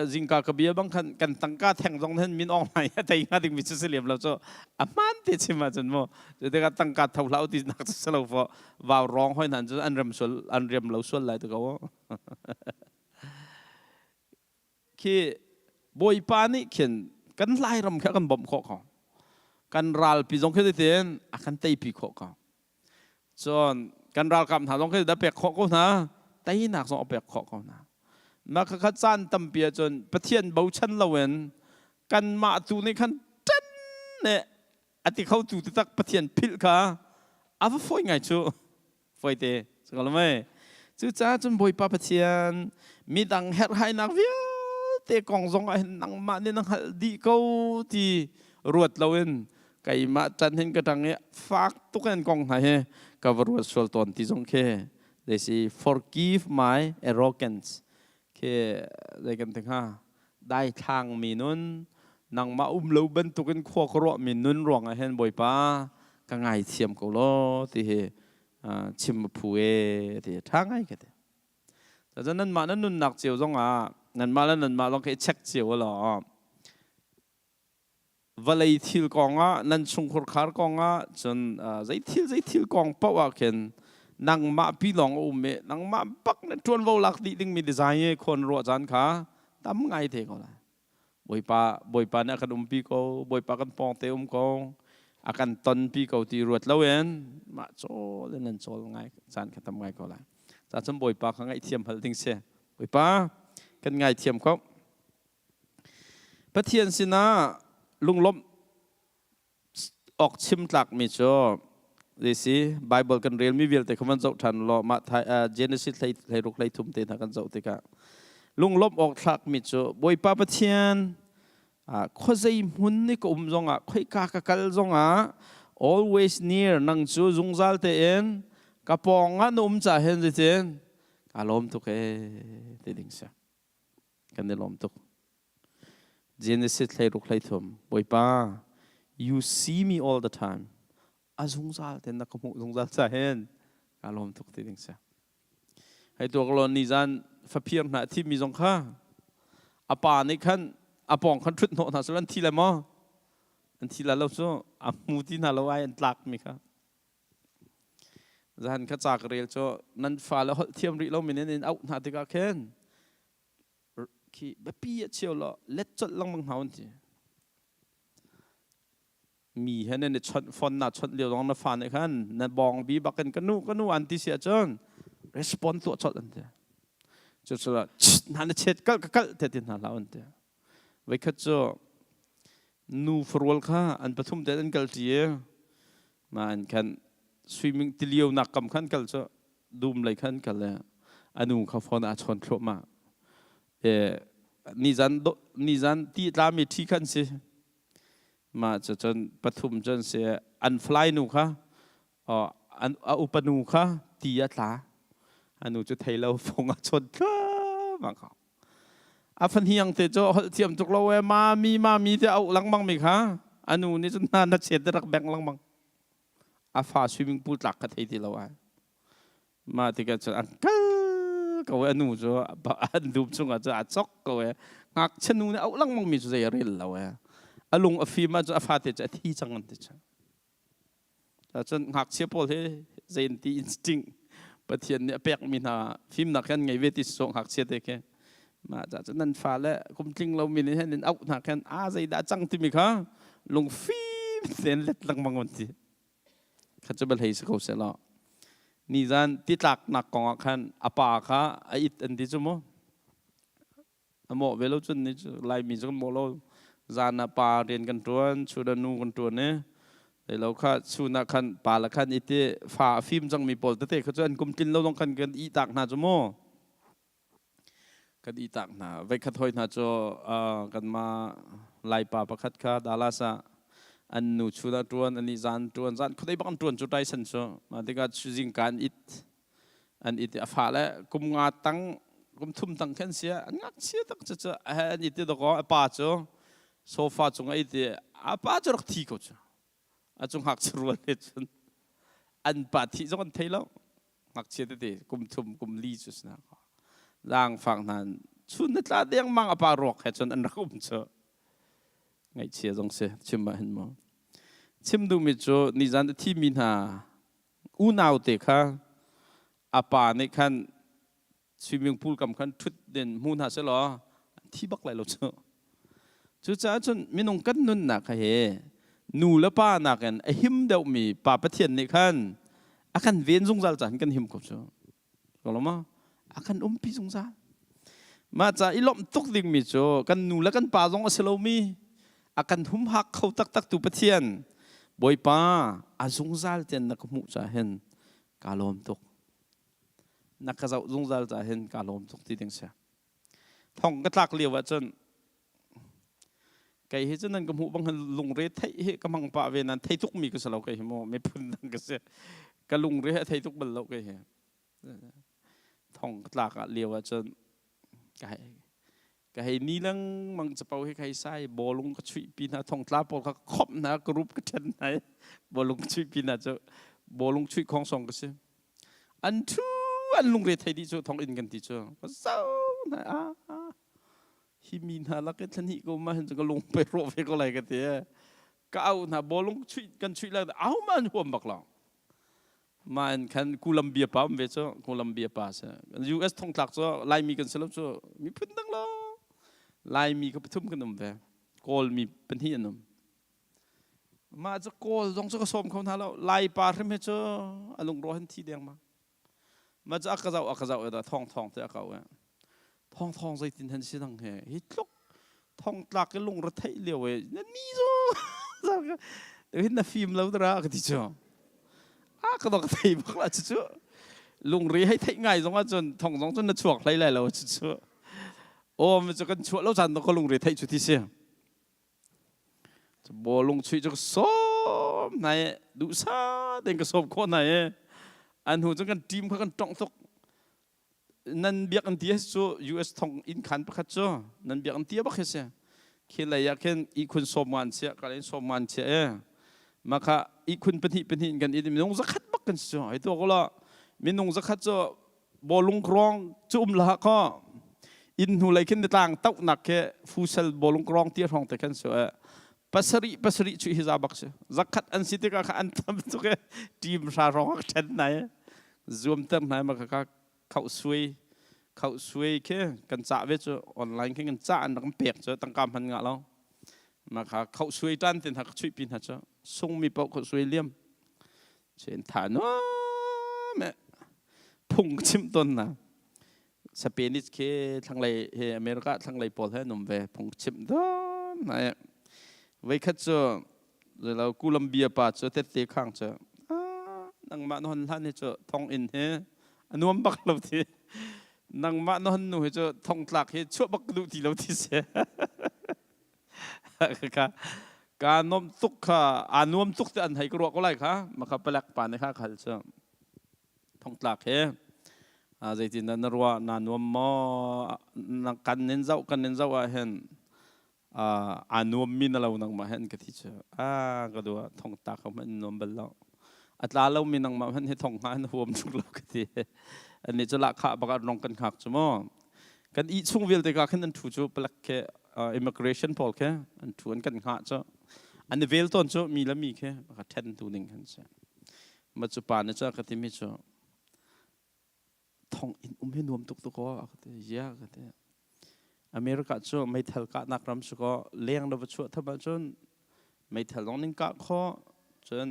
Speaker 1: zingka ka bia bang khan kan tangka theng zong hin min ong nai a tei hnga ding mi cu si lem lo cu, a hman te chim ahcun mu. Cu tikah tangka tho hlah ti nak cu si lo fo, vau rong hoi nan cu an rem sual, an rem lo sual lai te ko. Khi Bawipa nih khin kan Lairam kha kan bawmh khawh ko, kan ralpi zong khi tin a kan teipi khawh ko. Cun kan ralkap hna zong khi da pek khawh ko hna, teinak zong a pek khawh ko hna. Mah khakha caan tampi ahcun Pathian bochan loin kanmah tu nih khan ṭan ne a ti kho tu taktak Pathian philh kha a va fawi ngai cu, fawi te mei. Cucaah cun Bawipa Pathian, midang herhhainak vialte kong zong ah hin nangmah nih na hngalh dih ko ti ruat loin keimah ṭan hin ka ṭang i fak tuk in kong hna hi ka va ruat sual tawn ti zong khi they say forgive my arrogance khi zei kan ti hnga, daithlang mi nun, nangmah um lo bantukin khua ka ruah mi nun ruangah hin Bawipa, ka ngaithiam ko law ti hi chim a phu e ti ṭha ngai ka ti. Cun nanmah nan nunnak cio zongah nanmah le nanmah lawng khi i check cio law, vawlei thil kongah, nan chungkhur khar kongah, cun zei thil zei thil kong paoh ah khin nangmah pi lawng a um i nangmah bak na ṭuanvo lak dih dingmi design i khawn ruah caan kha tam ngai te ko lai. Bawipa, Bawipa nih a kan umpi ko, Bawipa kan pawng te um ko, a kan tonpi ko ti ruat loin mah cawl in nan cawl ngai caan kha tam ngai ko lai. Cacun Bawipa kha ngaihthiam hal ding si. Bawipa kan ngaithiam ko. Pathian sinah lunglawmh awk chim tlakmi cu zeisi Bible kan relmi vialte kha van zoh ṭhan law mah Genesis 16 13 te hna kan zoh tikah lunglawmh awk thlakmi cu Bawipa Pathian khuazei hmun ni ka um zongah khoika ka kal zongah always near, nang cu zungzal tein ka pawng ah na um ca hin zeitin ka lawm tuk ee ti ding si. Kan i lawm tuk. Genesis 16 13, Bawipa, you see me all the time, a zungzal ten na ka hmuh zungzal ca hin ka lawm tuk ti ding si. Hei tuak law, nizan faphir hna thi mi zong kha a pa nih khan a pawng khan ṭhut hnawh hna sel an thi le maw an thi la lo cu a hmu ti hna lo ai an tlak mi kha. Zan kha ca ka rel cu nan fale holh thiam rih lo min in auh hna tikah khin khi biapi a cheu law let colh lengmang hna un ti. Mi he nan i chawnh phone na chawnh lio zong na fa nih khan na bawng bi bakin ka nu, ka nu an ti si ahcun respond tuah colh an ti. Cu cu hna na chet kalh ka kalh te ti hna hlah an ti. Voikhat cu nu farual kha an pathum te an kal ṭi i ma an khan swimming tilio nak kam khan kal cu dum lei khan kal le anu kha phone a chawn thluahmah e nizan nizan ti tlami ṭhi khan si. Mah cu cun pathum cun si an fly nu kha an a upa nu kha ti a tla, anu cu thei lo fung a chawn thluahmah kha. A fahniang te cu holh thiam tuk lo e, mami, mami te auh lengmang mi kha anu nih cun hna na chet rak beng lengmang. A fa swimming pool tlak kha thei ti lo ai. Mah tikah cun an kal ko i anu cu an dum chungah cun aa chok ko i ngakchia nu nih auh lengmang mi cu zei a rel lo e. A lung a fim ahcun a fate cu a thi cang an ti cun. Cun ngakchia pawl hi zei an ti, instinct Pathian nih a pekmi hna fimnak hi an ngei ve ti sawh ngakchia te khi. Mah ca cun nan fale kum tling lomi nih hin in auh hna khan a zeidah a cang timi kha lungfim tein let lengmang an ti. Kha cu bal hei si ko seh law. Nizan titlaknak kong ah khan a pa kha a it an ti cu mu. A mawh ve lo cun ni cu Laimi cu kan mawh lo. Zan ah pa rian kan ṭuan, chun ah nu kan ṭuan i lo kha chun ah khan pa le khan iti fa a fim cangmi pawl tete kha cu an kum tlin lo zong khan kan ihtak hna cu mu. Kan ihtak hna. Voikhat hoi hna cu kanmah Laipa pakhat kha Dallas ah an nu chun ah ṭuan, an i zan ṭuan, zan khuadei bak an ṭuan cu Tyson cu. Mah tikah zingka an it. An it i a fale kum nga tang, kum thum tang khan sia an ngakchia tak cu cu an it i dawkaw a pa cu sofa cung a it i a pa cu rak thi ko cu. A cu ngakchia rual he cun an pa thih zong an thei lo. Ngakchia tete kum thum kum li cu si na zaangfak hna chun na tla dengmang a pa ruak he cun an rak um cu. Ngaihchia zong si chim ah hin mu. Chim duhmi cu nizan a thimi hna unau te kha a pa nih khan swimming pool kam khan ṭhut den hmu hna seh law an thi bak lai lo cu. Cucaah cun minung kan nunnak kha he nu le pa nakin a him deuhmi Pa Pathian nih khan a kan ven zungzal caah kan him ko cu. Ko ma? A kan umpi zungzal. Mah ca i lawmh tuk dingmi cu kan nu le kan pa zong a si lomi a kan humhak kho taktak tu Pathian Bawipa a zungzal tian na ka hmuh caah hin kaa lawm tuk. Na ka zoh zungzal caah hin kaa lawm tuk ti ding si. Thong ka tlak lio ahcun kei hi cu nan ka hmuh bang hin lungre theih hi ka hmang pah ve nan thei tuk mi ka si lo kei hi mu, miphun dang ka si. Ka lungre hi a thei tuk bal lo kei hi. Thong ka tlak ah lio ahcun ka hei ni lengmang, capo hi ka hei sai, bawlung ka chuih pi hna, thong tla pawl kha ka khomh hna, ka rup ka ṭhen hna i bawlung ka chuih pi hna cu bawlung chuih khong song ka si. An thu an lungre thei dih cu thong in kan ti cu ka zo hna. Ah, hi mi hna lak i thlan hi ko ma hin cu ka lung pe rawh ve ko lai ka ti. Ka au hna, bawlung chuih kan chuih lai au ma an huam bak lo. Ma in khan Columbia pa um ve cu, Columbia pa si US thongtlak cu Laimi kan si lo cu, miphun dang lo Laimi ka pathum kan um ve, Kawl mi pahnih an um. Mah cu Kawl zong cu ka sawm kho hna lo. Lai pa hrim hi cu a lungrawh hin thi deng ma. Mah cu a ka zoh, a ka zoh, thong thong te a kau. Thong thong zeitin hen si dang he hi tluk thong tlak i lungre theih lio e na ni zu hin na fim lo dara ka ti cu a ka ka thei bak la cu lungri hei theih ngai zong ahcun thong zong cun na chuak hlei lai lo cu cu aw mi cu kan chuah lo caan ka lungri theih cu ti si Bawlung chuih cu ka sawm hna i duhsah tein ka sawm khawh hna i an hnu cun kan team kha kan tongh tuk. Nan biakinn ti cu US thong inn khan pakhat cu nan biakinn tia bak hi si. Khi lei ah khin ihkhun sawm nga an chiah, ka lei in sawm nga an chiah i mah kha ihkhun pahnih pahnih in kan it i minung zakhat bak kan si cu. Hei tuak ulaw minung zakhat cu bawlung krawng cu um la kho inn hnu lei khin tlang tohnak khi fusal bawlung krawng ti hrawng te khan su pasarih pasarih chu hi za bak si zakhat an si tikah kha an tam tuk e team hra hrawng ak then nai zuam ter nai ma ka khau suai khau suai khi kan ca ve cu online khi kan ca an rak pek cu tangka hman nga lo ma kha khau suai tan tin ha ka chuih pin ha cu sung mi pau khau suai liam Chen tha nuam eh phung chim ton na Spanish khi thlanglei he America thlanglei pawl he num ve phung chim don na eh voi khat cu lo Columbia pa cu tette khang cu nangmah na hon hlan hi cu thong in he a nuam bak lo ti nangmah na hon nu hi cu thong tlak hi chuah bak duh ti lo ti se ka ka nuam tuk kha aa nuam tuk te an hei ka ruah ko lai kha makha palek pa nih kha khal cu thongtlak he zeitin dah na ruah na nuam maw na kan nin zoh kan nin zoh ah hin aa nuam mi na lo nangmah hen ka thi cu a ka dua thongtak ko hmanh nuam bal lo a tla lo mi nangmah hmanh hi thong hnga an huam tuk lo ka ti ani cu lahkhah bak an rong kan hngak cu mu kan i chung vialte ka khin an thu cu palek ke immigration pawl khi an thu an kan hngah cu an i vel tawn cu mi le mi khi ka then tu ning khan si ma cu pa nih cu ka timi cu thong in um hi nuam tuk tuk ko ka ti ya ka ti America cu meithal kahnak ram su ko leng na va chuah tham ahcun meithal zong ning kah kho cun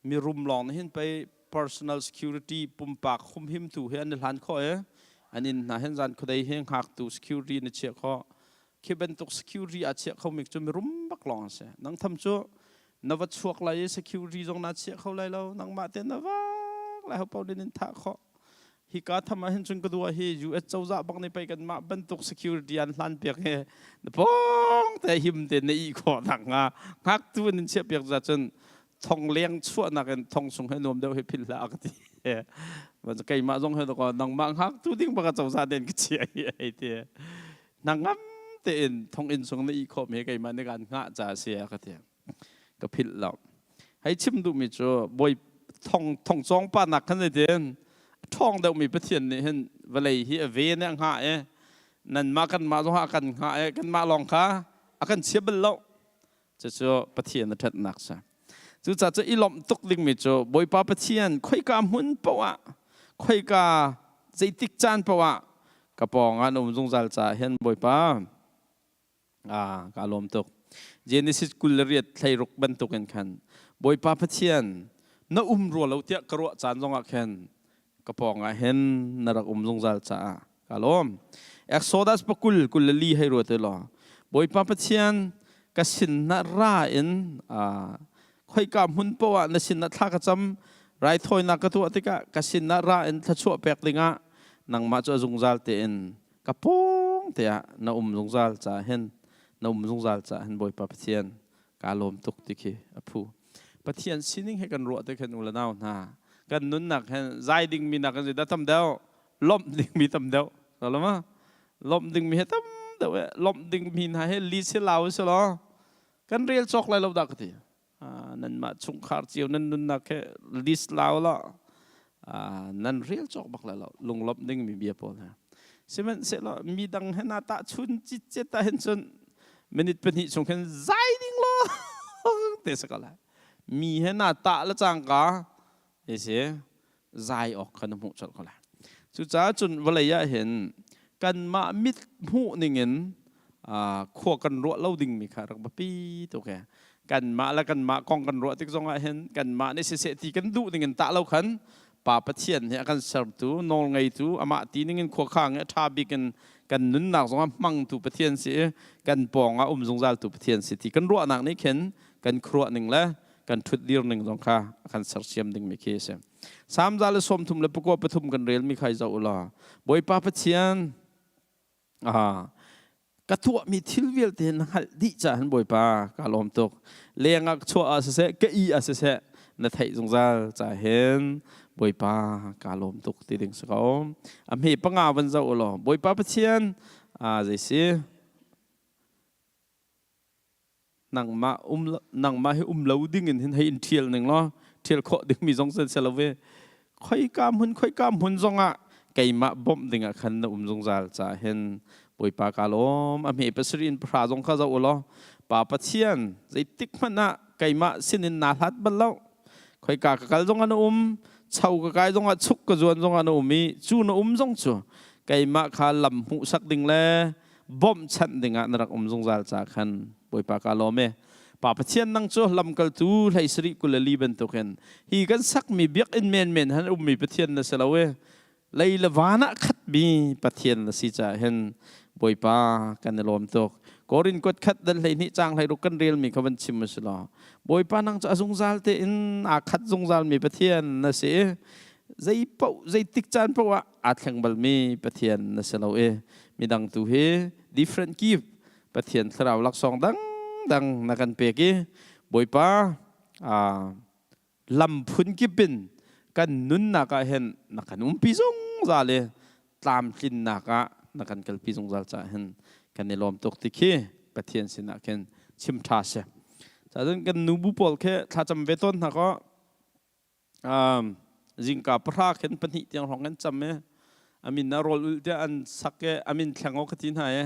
Speaker 1: mirum lawng nih hin pei personal security pumpak humhimtu hi an i hlan khawh i an inn hna hin zan khuadei hi hngaktu security na chiah khawh. Khi bantuk security a chiah khomi cu mirum bak lawng a si. Nang tham cu na va chuak lai i security zong na chiah kho lai lo, nangmah te na vak lai, ho paoh nih in thah khawh. Hika tham ah hin cun ka dua hi US cozah bak nih pei kanmah bantuk security an hlan piak hi na pawng te him te na ih khawh nak hnga ngaktu an in chiah piak za cun thong leng chuahnak in thong sung he nuam deuh hi philh hlah ka ti. Keimah zong he ko nangmah ngaktu ding baka cozah den ka chia hi ai ti nangam tein thong in sung na ih khawh mi keimah nih kan ngah ca si ka ti, ka philh lo. Hei chim duhmi cu bawi thong thong cawng pa nak khan zeitin ṭhawng deuhmi Pathian nih hin vawlei hi a ven i a hngah i nanmah kanmah zong a kan hngah i kanmah lawng kha a kan chia bal lo. Cucu Pathian a ṭhatnak si. Cucaah cu i lawmh tuk dingmi cu Bawipa Pathian khoika hmun paoh ah, khoika zeitik caan paoh ah ka pawng ah na um zungzal caah hin Bawipa Kaa lawm tuk. Genesis 28 thleiruk bantukin khan Bawipa Pathian na um rua lo tiah ka ruah caan zongah khan ka pawngah hin na rak um zungzal caah kaa lawm. Exodus pakul 24 hei ruat law Bawipa Pathian ka sin na ra in khoika hmun poah na sin ah thla ka cam, raithawinak ka tuah tikah ka sin ah ra in thluachuah pek dingah nangmah cu a zungzal tein ka pawng te ah na um zungzal caah hin na um zungzal caah hin Bawipa Pathian kaa lawm tuk ti khi a phu. Pathian sining he kan ruah te khan u le nau hna kan nunnak hin zai dingmi nak in zeidah tam deuh, lawmh dingmi tam deuh ma lawmh dingmi he tam deuh e lawmh dingmi hna he li si lau si law kan rel cawk lai lo dah ka ti. Nanmah chungkhar cio nan nunnak he list lau la nan rel cawk bak lai lo lunglawmh dingmi bia pawl he. Sihmanhsehlaw mi dang he na tahchun citcet ah hin cun minute 2 chung khin zai ding lo te sa ko lai. Mi he na tah le cangka isi zai awk kha na hmuh colh ko lai. Cucaah cun vawlei ah hin kanmah mit hmuh ningin khua kan ruah lo dingmi kha rak biapi tuk e. Kanmah le kanmah kong kan ruah tik zongah hin kanmah nih siseh ti kan duh ningin tah lo khan. Pa Pathian hi a kan sertu, nawlngeitu, amah ti ning in khuakhang i a ṭha bik in kan nunnak zong ah hmangtu Pathian si i kan pawng ah um zungzaltu Pathian si ti kan ruahnak nih khin kan khuaruah ning le kan ṭhutdir ning zong kha a kan sersiam dingmi khi a si. Salm 133 kan relmi kha i zoh u law Bawipa Pathian ka tuahmi thil vialte na hngalh dih caah hin Bawipa ka lawm tuk. Leng ah ka chuah ah siseh, ka ih ah siseh, na theih zungzal caah hin Bawipa ka lawm tuk ti ding si ko. A hme panga van zoh u law Bawipa Pathian zei si nangmah um nangmah hi um lo ding in hin hei in ṭhial ning law ṭhial khawh dingmi zong si lo ve. Khoika hmun khoika hmun zongah keimah bawmh dingah khan na um zungzal caah hin Bawipa ka lawm. A hme pasarih in pahra zong kha zoh u law Pa Pathian, zeitik hmanh ah keimah sinin naa hlat bal lo. Khoika ka kal zongah na um, cho ka kai zongah, chuk ka zuan zongah na um i cu na um zong cu keimah kha lam hmuhsak ding le bawmhchanh dingah na rak um zungzal caah khan Bawipa ka lawm e. Pa Pathian, nang cu lamkaltu hlei sarih 24 bantukin hi kan sakmi biakinn menmen han ummi Pathian na si lo e. Lei le van ah khatmi Pathian na si caah hin Bawipa kan i lawm tuk. Korin kuat khat dal 12 caang 16 kan relmi kha van chim u si law Bawipa, nang cu a zungzal tein aa khat zungzalmi Pathian na si i zei paoh zeitik caan paoh ah aa thleng balmi Pathian na si lo i midang tu hi different gift, Pathian thlarau laksawng dangdang na kan pek i Bawipa, lam phun kip in kan nunnak ah hin na kan umpi zungzal i tlamtlinnak ah na kan kalpi zungzal caah hin kan i lawm tuk ti khi Pathian sinah khin chim ṭha si. Cun kan nubu pawl khi thlacam ve tawn hna kaw zingka 10 khin 2 tiang hrawng kan cam i amin na rawl ulh tiah an sak i amin thleng aw ka ti hna i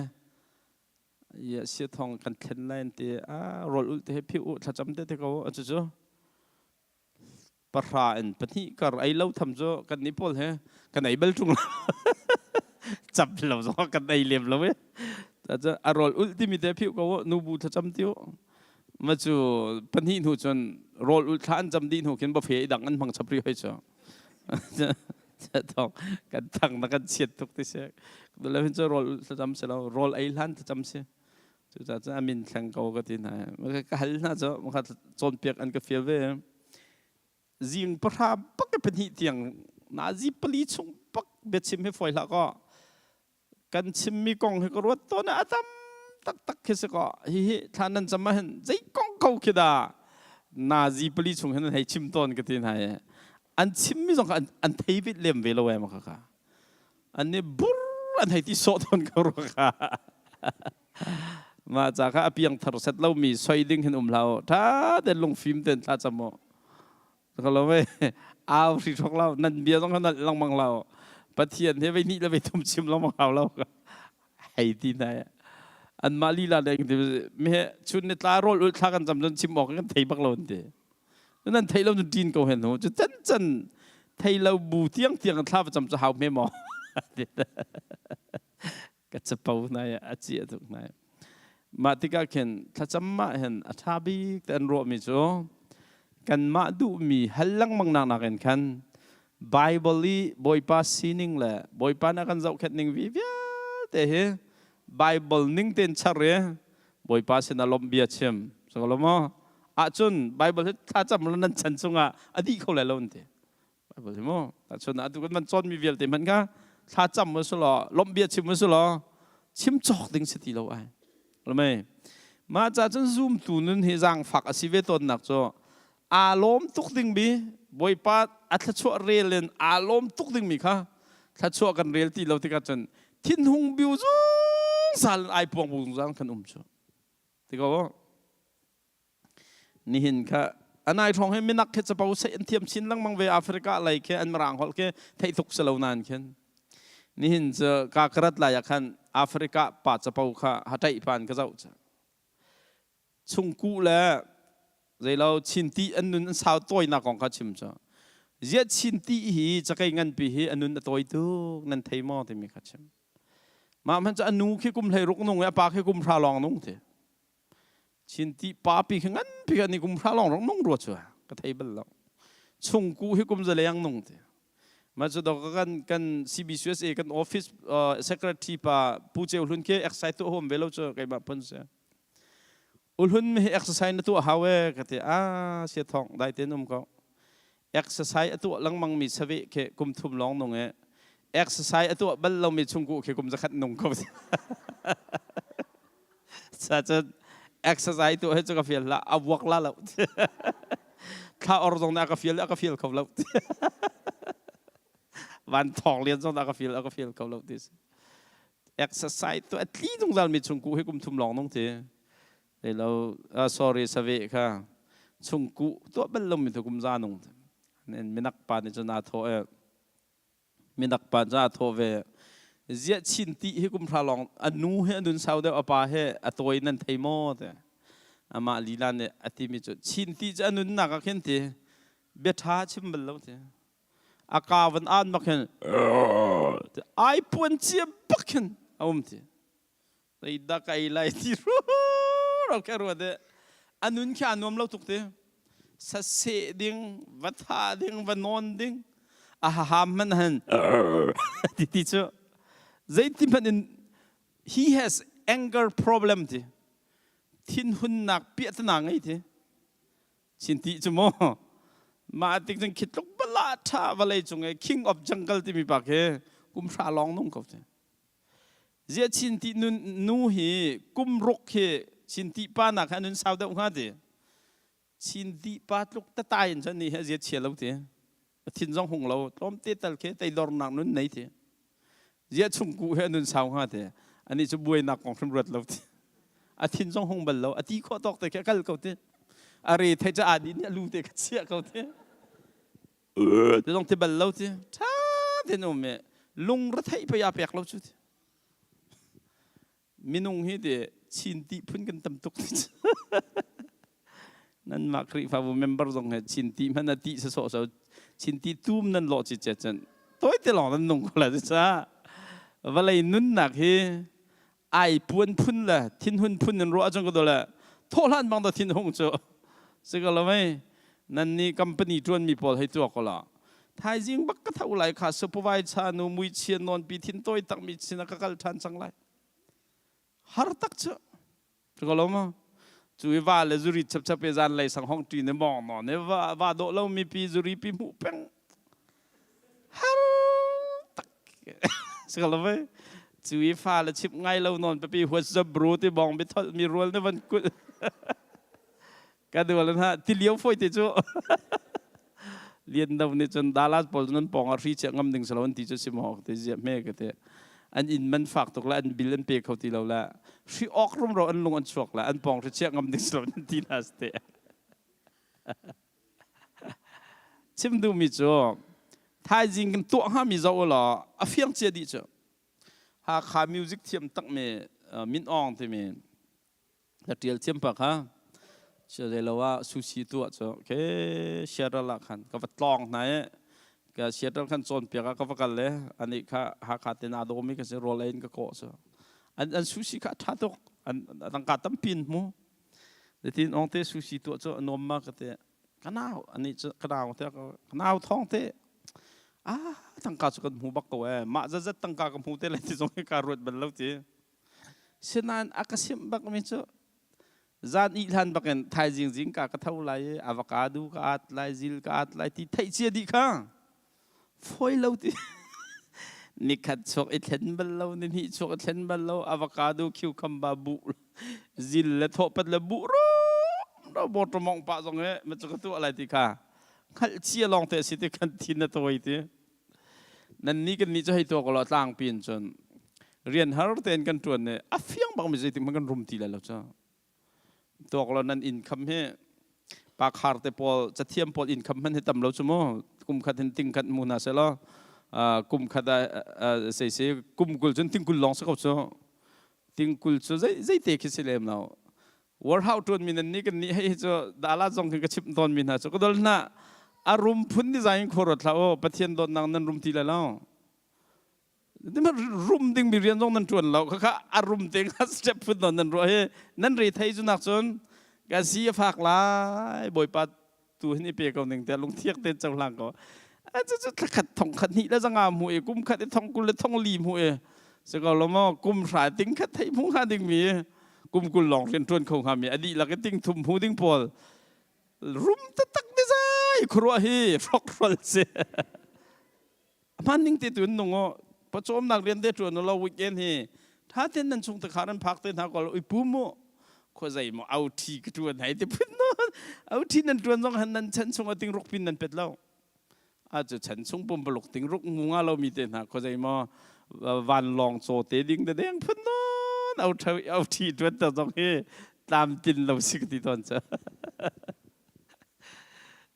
Speaker 1: ya sia thong kan thlen lai an ti. A rawl ulh te he phi u, thlacam te te ko a cu 10 in 2 kar ei lo tham cu kan nih pawl he kan ei bal ṭung lo, cam lo zong kan ei lem lo e. A rawl ulh timi te phiu ko nubu thlacam tiu ma cu 2 hnu cun rawl ulh thla an cam dih hnu khin buffet i dang an hmang chap ri hoi cu thong kan thang na kan chiat tuk ti si le hin cu rawl ulh thlacam si lo, rawl ei hlan thlacam si. Cucaah cun a min thleng ko ka ti hna. Ka hal hna cu cawnpiak an ka fial ve. Zing 10 bak i 2 tiang nazi 4 chung bak biachim hi fawi hlah kaw, kan chimmi kong hi ka ruat tawn a tam taktak khi si kaw, hihi thla nan cam ah hin zei kong ko khi dah nazi 4 chung hin an hei chim tawn ka ti hna i an chimmi zong kha an thei vet lem ve lo em ka ka an nih bur an hei ti sawh tawn ko rua kha. Mah ca kha a piang thar set lomi soi ding hin um hlah u. Ṭha tein lungfim tein thla cam u. Ka lo ve au hri hrawk lo nan bia zong kha nalh lengmang lo, Pathian he vei hnih le vei thum chim lengmang hau lo hei ti hna. Anmah lila deng ti me chun ni tla rawl ul thla kan cam cun chim awk kan thei bak lo an ti. Nan thei lo cun ṭin ko hen hu cu chan chan thei lo bu tiang tiang thla va cam cu hau hme maw? Ka capo nai a cia tuk nai. Mah tikah khin thlacam mah hin a ṭha bik te an ruahmi cu kanmah duhmi hal lengmang nak nakin khan Bible i Bawipa sining le Bawipa na kan zohkhenh ning vi vialte hi Bible ning tein char i Bawipa sin a lawmh bia chim so lo maw ahcun Bible hi thlacam lo nan chan chungah a dih kho lai lo an ti. Bible hi mu tahchun atu kan man cawnmi vialte hmanh kha thlacam mu si law lawmh bia chim mu si law chim cawk ding si ti lo ai lamei. Mah ca cun zumtu nun hi zaangfak a si ve tawnnak cu aa lawm tuk ding mi Bawipa a thluachuah rel in aa lawm tuk ding mi kha thluachuah kan rel ti lo tikah cun thinhung biu zungzal ai puang bu zungzal kan um cu ti ko. Nihin kha anai hrawng hi minak khi capo seih an thiam chin lengmang ve. Africa lei khi an mirang holh khi theih tuk si lo nain khin nihin cu ka karat lai ah khan Africa pa capo kha hataih pan ka zoh ca chungkuh le zeilo chinti an nun an sau tawinak kong kha chim cu ziah chinti hi cakei nganpi hi a nun a tawi tuk nan thei maw timi kha chim. Mah hmanh cu a nu khi kum 16 nung i a pa khi kum 10 lawng nung ti. Chinti papi khi nganpi khi ni kum 10 lawng rong nung rua cu ka thei bal lo. Chungku hi kum zaleng nung ti. Mah cu dok kan CBCUSA kan office secretary pa Pu Ceu Hlun khi exercise tuah huam ve lo cu keimah phun si. Ulhun mi hi exercise na tuah hau e ka ti. Ah sia thong dai ten um ko. Exercise a tuah lengmang mi saveh khi kum thum lawng nung e. Exercise a tuah bal lo mi chungkuh khi kum zakhat nung ko. Sa cun exercise tuah hi cu ka fial hlah a vuak la lo. Thla or zong nih a ka fial a ka fial kho lo. Van thawng lian zong dah ka fial a ka fial kho lo ti si. Exercise tu a tli zungzal mi chungkuh hi kum thum lawng nung ti. Lo sorry save kha chungkuh tuah bal lo mi tu kum za nung. Minak pa nih cun aa thawh e. Minak pa cu aa thawh ve. Ziah chin ti hi kum hra lawng a nu he a nun sau deuh a pa he a tawi nan thei maw te. Amah lila nih a timi cu chin ti cu a nunnak ah khin ti bia ṭha chim bal lo ti. A ka van aan bak hin ai puan cia bak khin a um ti. Zeidah ka ei lai ti ru ka ruat i a nun khi aa nuam lo tuk ti. Saseh ding, va thah ding, va nawn ding, a haham hmanh han ti ti cu zeiti hmanh in he has anger problem ti. Thinhunnak piahtana ngei ti. Chin ti cu maw mah tik cun khi tluk bala tha vawlei cung i king of jungle timi pa khi kum hra lawng nung ko ti. Zia chin ti nun nu hi kum ruk khi chin ti pa nak hi nun sau deuh hnga ti. Chin ti pa tluk tatai in cun ni hi zia chia lo ti. A thin zong hung lo tlawm te tal khi teidornak nun nei ti. Ziah chungkuh he nun sau hnga te. Ani cu buainak kong hrim ruat lo ti. A thin zong hung bal lo. A ti khawh tawk te khi a kal ko ti. A re thei ca adi nih a lu te kha chiah ko ti. Ti zong ti bal lo ti. Tha ten um i lung ra theih pei a pek lo cu ti. Minung hi ti chin ti phun kan tam tuk. Nanmah Khrihfabu member zong he chin ti hmanh a ti sawsawh so chin ti tum nan lawh ci cun tawi te lawng nan nung ko la ca vawlei nunnak hi ai puan phun le thinhun phun in ruah cun ko le thawhhlan bang da thin hung cu si ko lo mei nan ni company tuan mi pawl hei tuak ko la thaizing bak ka tho lai kha supervisor nu mui chian non pi thin toi tak mi sin ka kal than cang lai har tak cu Ko lo ma? Cu i va le zuri chapchap i zan lei sang hong ṭi ne mong no ne va va dawh lo mi pi zuri pi hmuh peng. Har tak. Si ko lo ve? Cu i fa le chip ngai lo non papi huat zabru ti bong bi thol mi rual ne van kul. Ka dual na ti lio foi te cu. Lian do nih cun Dallas pawl nan pawng ah hri chiah ngam ding si lo an ti cu si maw ti ziah hme ka ti. An inn man fak tuk le an bill an pe kho ti lo le hri awk rumro an lung an chuak le an pawng hri chiah ngam ding si lo an ti na te. Chim duhmi cu thaizing kan tuah hngami zoh law a fiang cia dih cu. Hakha music thiam takmi Min Aung timi Na ṭial thiam pa kha lo ah sushi tuah cu ke Seattle ah khan ka va tlawng hna i ka Seattle khan cawnpiak ah ka va kal le anih kha Hakha te naa dawmi ka si rawl ei in ka kawh cu an an sushi kha a ṭha tuk an tangka tampi in hmu Nitin ong te sushi tuah cu a nuam ma ka ti ka nau anih cu ka nau te ka nau thawng te ah tangka cu kan hmu bak ko eh mah zatzat tangka ka hmu te lai ti zong hi ka ruat bal lo ti Sinain a ka simh bakmi cu zan ih hlan bakin thaizing zingka ka tho lai i avocado ka at lai, zil ka at lai ti theih cia dih kha fawi lo ti. Nikhat chuak i thlen bal lo, ni hnih chuak i thlen bal lo, avocado, cucumber buh, zil le thawhpat le buh ro bawtawmong mong pah zong he ma cu ka tuah lai ti kha hngalh cia lawng te si ti kan thin a tawi ti. Nan nih kan nih cu hei tuah ko law tlangpi in cun rian har tein kan ṭuan i a fiang bak mi zeitik hmanh kan rum ti lai lo cu. Tuak law nan income hi pa khar te pawl cathiam pawl income hmanh hi tam lo cu mu kum khat hin ting khat mu hna seh law kum khat ah sei si kum kul cun ting kul lawng si ko cu ting kul cu zei zeite khi si lem lo warhau ṭuan mi nan nih kan nih hei cu dala zong khi ka chimh tawn mi hna cu ka dol hna a rum phun design khua ruat hlah u Pathian dawtnak nan rum ti lai lo rum ding mi rian zong nan ṭuan lo khakha a rum te kha step phun nawn nan ruah hi nan re thei cu nak cun ka si a fak lai bawipa tu hin i pe ko ning te lungthiak te cohlang ko. Cu thlakhat thong khat hnih le zanga hmu i kum khat i thong 20 le thong li hmu i si ko lo maw? Kum hra ting khat thei hmu hnga ding mi, kum 20 lawng rian ṭuan kho hnga mi, a dihlak i ting thum hmu ding pawl rum taktak ni zai khuaruah hi hrokhrol si. Hman ning te tu in nung o pawcawmnak rian te ṭuan lo. Weekend hi tha ten nan chung te khar an phak te hna ko ui pu mu khua zei mo au thi ka ṭuan hai te phun no. Au thi nan ṭuan zong han nan chan chung a ting ruk pin nan pet lo a cu chan chung pumpaluk ting ruk ngu nga lo mi te hna khua zei mo vanlawng caw te ding te deng phun non au tho au thi ṭuan ta zong hi tlam tin lo si ka ti tawn cha.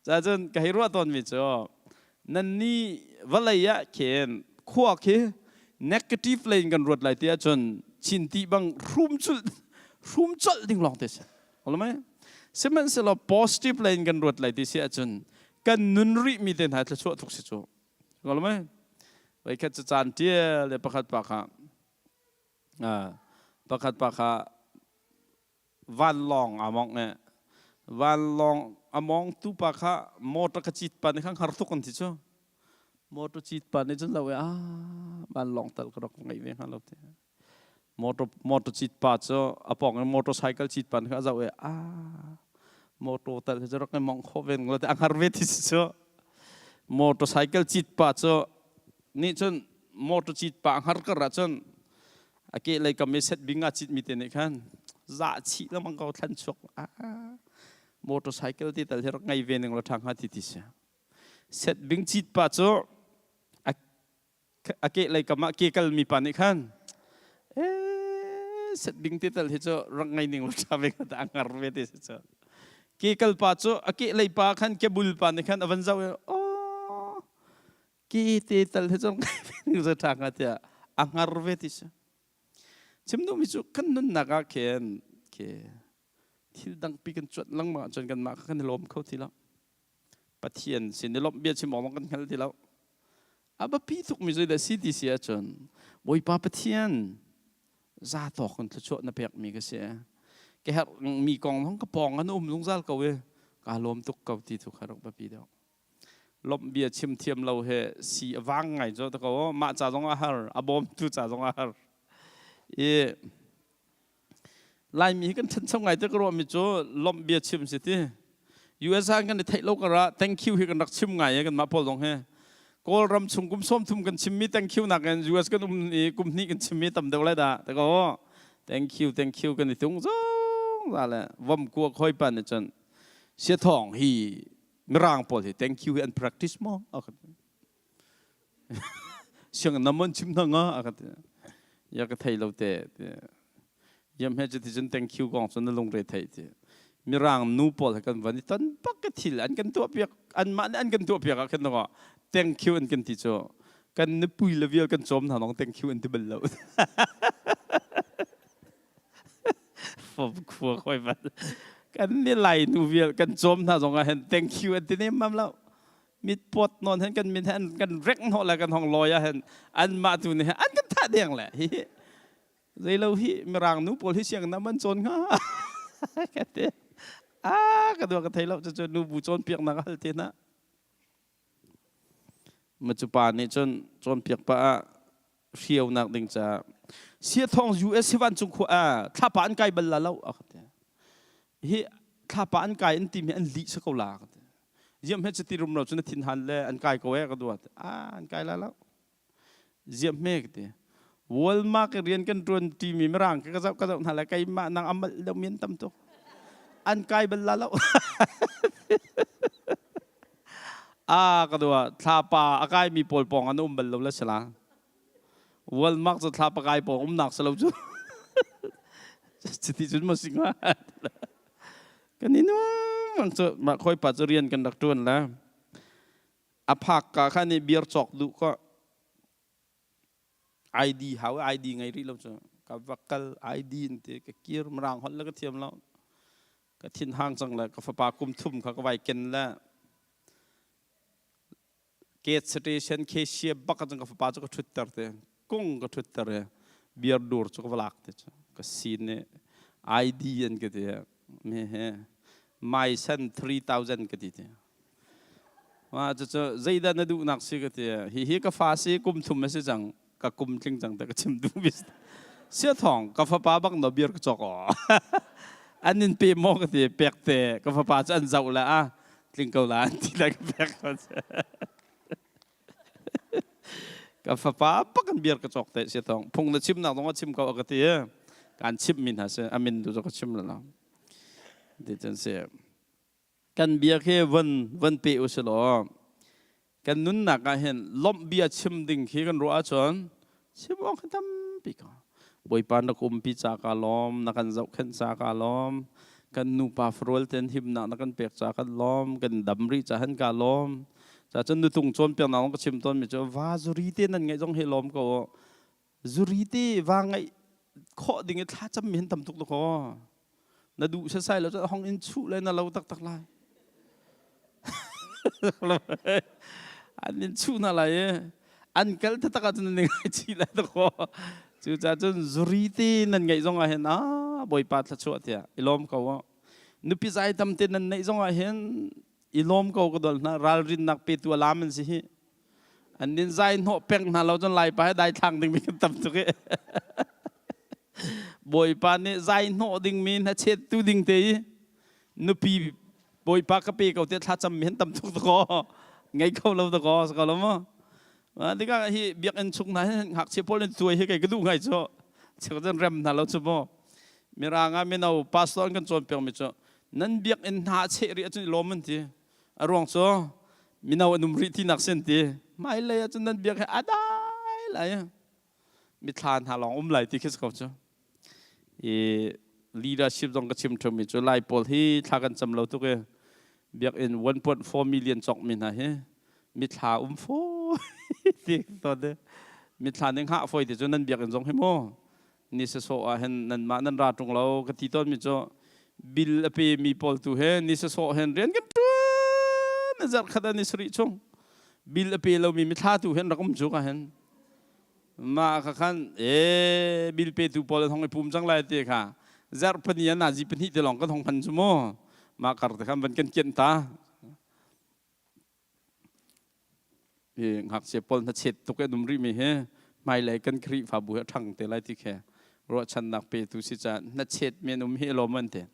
Speaker 1: Ca cun ka hei ruah tawn mi cu nan nih vawlei ah khin khua khi negative lei in kan ruat lai ti ahcun chin ti bang hrum culh hrum colh ding lawng te si. Holmai sihmanhsehlaw positive lei in kan ruat lai ti si ahcun kan nun rih mi te hna thluachuah tuk si cu. Holmai voikhat cu caan tial le pakhat pa kha pakhat pa kha vanlawng aa mawngh i vanlawng a mawngtu pa kha motor ka cit pa nih khan har tuk an ti cu. Motor cit pa nih cun lo i, ah, vanlawng tal ka rak ngeih ve hnga lo ti. Motor motor cit pa cu a pawng in motorcycle cit pa nih khan a zoh i, ah, motor tal hi cu rak i mawngh khawh ve lo ti a hngar ve ti si cu. Motorcycle cit pa cu nih cun motor cit pa a hngar kar ah cun a kehlei kam i set bing aa citmi te nih khan zah chih lengmang ko thlan chuak, ah, motorcycle ti tal hi rak ngei ve ning law ṭha hnga ti ti si. Set bing cit pa cu a kehlei kam ah ke kalmi pa nih khan, eh, set bing ti tal hi cu rak ngei ning law ṭha ve hnga a ngar ve ti si cu. Ke kal pa cu a kehlei pa khan kebul pa nih khan a van zoh i, oh, ki te tal hi cun za ṭha hnga tiah a hngar ve ti si. Chim duhmi cu kan nunnak ah khin khi thil dangpi kan cuanh lengmang ahcun kanmah kha kan i lawm kho ti lo. Pathian sin i lawmh bia chim awk kan hngal ti lo. A biapi tukmi zeidah si ti si ahcun Bawipa Pathian za tawk in thluachuah na pekmi ka si, ka herhmi kong zong ka pawng an um zungzal ko i kaa lawm tuk ko ti tu kha rak biapi deuh. Lawmh bia chim thiam lo he si a vang ngai cu ta ko. Mah ca zong a har, a bawmtu ca zong a har i Laimi hi kan ṭhancho ngai te ka ruahmi cu lawmh bia chim si ti. US ah kan i theih lo karah thank you hi kan rak chim ngai i kanmah pawl zong hi Kawlram chung kum 30 kan chimmi thank you nakin US kan um i kum hnih kan chimmi tam deuh lai dah ta ko. Thank you, thank you kan i tung zong za le vom kua khoi pa nih cun siathawng hi Mirang pawl hi thank you hi an practice maw a ka ti. Siang na mon chim hna nga a ka ti. Ya ka thei lo te ti. Yam he cuti cun thank you kong cun na lungre thei ti. Mirang nu pawl he kan van i ton bak ka thil an kan tuah piak, an mah nih an kan tuah piak ah khin no thank you an kan ti cu kan nupui le vial kan cawm hna nong thank you an ti bal lo. Fom khua khoi bat kan ni lai nu vial kan cawm hna zong ah hen thank you an ti nem mam lo. Mit pot non hen kan min hen kan rek hnawh le kan hong lawi ah hen an mah tu nih an kan thah deng le hi zeilo hi mirang nu pawl hi siang na man cawn hnga ka ti. Ah, ka dua ka thei lo cu nu bu cawn piak nak hal te na. Macu pa nih cun cawnpiak pah ah hriaunak ding caah Siathawng US hi vancung khua ah thlapa an kai bal la lo a ka ti. Hi thlapa an kai an timi an lih sa ko la ka ti. Ziam he cuti rum lo cun na thin han le an kai ko eh ka duat. Ah, an kai la lo. Ziam hme ka ti. Walmart rian kan ṭuan ṭimi mirang ka zoh ka zoh hna le keimah nang amalh deuh mi an tam tuk. An kai bal la lo. Ah, ka dua thlapa a kaimi pawl pawng an um bal lo la sila. Walmart cu thlapa kai pawng umnak si lo cu. Cuti cun maw si hnga? Kan i nuam cu mah khoi pa cu rian kan rak ṭuan la. A phak ka khan i beer cawk duh ko. ID hau ID ngei rih lo cu. Ka va kal ID in ti ka kir mirang holh le ka thiam lo. Ka thin hang cang le ka fapa kum thum kha ka vai ken le gate station cashier bak cun ka fapa cu ka ṭhutter te kung ka ṭhutter i beer dur cu ka va lak te cu ka sin i ID an ka ti me he my son 3000 ka ti te. Ma cucu zeidah na duhnak si ka ti. Hihi ka fa si kum thum a si cang. Ka kum tling cang te ka chim duh mi. Sia thong ka fapa bak no beer ka cawk aw. An in pe maw ka ti pek te ka fapa cu an zoh le a tling ko la an ti lai ka pek ko. Ka fapa bak an beer ka cawk te sia thong. Phung na chim nak zong a chim ko a ka ti. Kan chim mi hna si amin tu cu ka chim lo. Ti cun si. Kan bia khi von von pe u si law kan nunnak ah hin lawmh bia chim ding khi kan ruah ahcun chim awk hi tampi ko. Bawipa na ka umpi ca ka lawm, na kan zohkhenh ca ka lawm, kan nupa farual ten himnak na kan pek ca kan lawm, kan dam rih ca han ka lawm. Ca cun nutung cawnpiaknak zong ka chim tawn mi cu va zuri te nan ngeih zong hi lawm ko u. Zuri te va ngeih khawh ding i thlacam mi hin tam tuk dakaw. Na duh sasai lo cun hong in chuh le na lo taktak lai. An in chuh hna lai i an kal taktak ahcun nan i ngaichih lai dakaw. Cucaah cun zuri te nan ngeih zong ah hin ah Bawipa thluachuah tiah i lawm ko u. Nupi zai tam te nan neih zong ah hin i lawm ko ka dol hna ralrinnak petu alam an si hi. An nin zai hnawh peng hna lo cun Laipa he dai thlang ding mi kan tam tuk i. Bawipa nih zai hnawh dingmi hnachet tu ding te i nupi Bawipa ka pe ko te thlacam mi han tam tuk dakaw ngei kho lo dakaw si ko lo maw? Tikah hi biakinn chung hna hin ngakchia pawl in tuai hi kei ka duh ngai cu cheu cun rem hna lo cu mu. Mirang ah mino pastor an kan cawnpiak mi cu nan biakinn hna a cheh rih ahcun i lawm an ti. A ruang cu mino an um rih tinak si an ti. Hmailei ahcun nan biak hi a dai lai. Mithla hna lawng um lai ti khi si ko cu. I leadership zong ka chim ṭhumi cu Lai pawl hi thla kan cam lo tuk i biakinn 1.4 million cawk mi hna hi mithla um fawi ti tawn te mithla ning hngah fawi ti cu nan biakinn zong hi mu ni sasawh ah hin nanmah nan ra ṭung lo ka ti tawn mi cu bill a pe mi pawl tu he ni sasawh hen rian kan ṭuan zarh khat ah ni sarih chung bill a pe lo mi mithla tu hen rak um cu ka hen Mah kha khan ee bill petu pawl an hong i pum cang lai ti kha zarh pahnih ah nazi pahnih te lawng kan hong hman cu mu mah kar te khan van kan kianh ta hi ngakchia pawl hnachet tuk an um rih mi hi hmailei kan Khrihfabu hi a ṭhang te lai ti khi ruahchannak petu si caah hnachet mi an um hi lawm an ti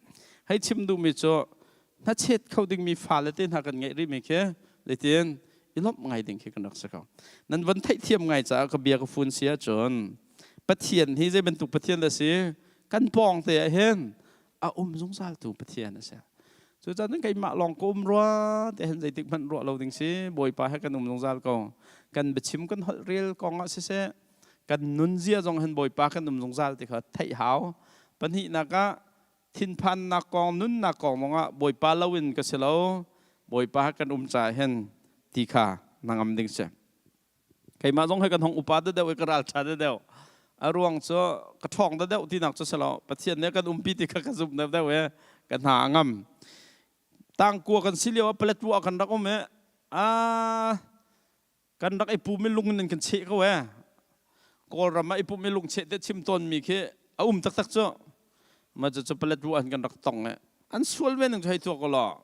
Speaker 1: hei chim duhmi cu hnachet kho dingmi fale te hna kan ngeih rih mi khi zeitin i lawmh ngai ding khi kan rak si ko. Nan von theihthiam ngai caah ka bia ka fun si ahcun Pathian hi zei bantuk Pathian dah si? Kan pawng te ah hin a um zungzal tu Pathian a si. Cucaah cun keimah lawng ka um rua te hin zeitik hmanh ruah lo ding si. Bawipa he kan um zungzal ko. Kan biachim kan holh rel kong ah siseh kan nunzia zong hin Bawipa kan um zungzal ti kha theih hau. Pahnihnak ah thinphannak kong nunnak kong zongah Bawipa loin ka si lo Bawipa kan um caah hin ti kha na ngam ding si. Keimah zong he kan hong upa deuh i ka ralṭha deuh. A ruang cu ka ṭhawng deuh tinak cu si lo. Pathian nih kan umpi ti kha ka zumh deuh i ka hna a ngam. Tangkua kan si lio ah Paletwa kan rak um i kan rak i pum i lung in kan cheh ko ee. Kawlram ah i pum i lung cheh te chim tawnmi khi a um taktak cu. Ma cu cu Paletwa an kan rak tong i an sual ve ning cu hei tuak ko law.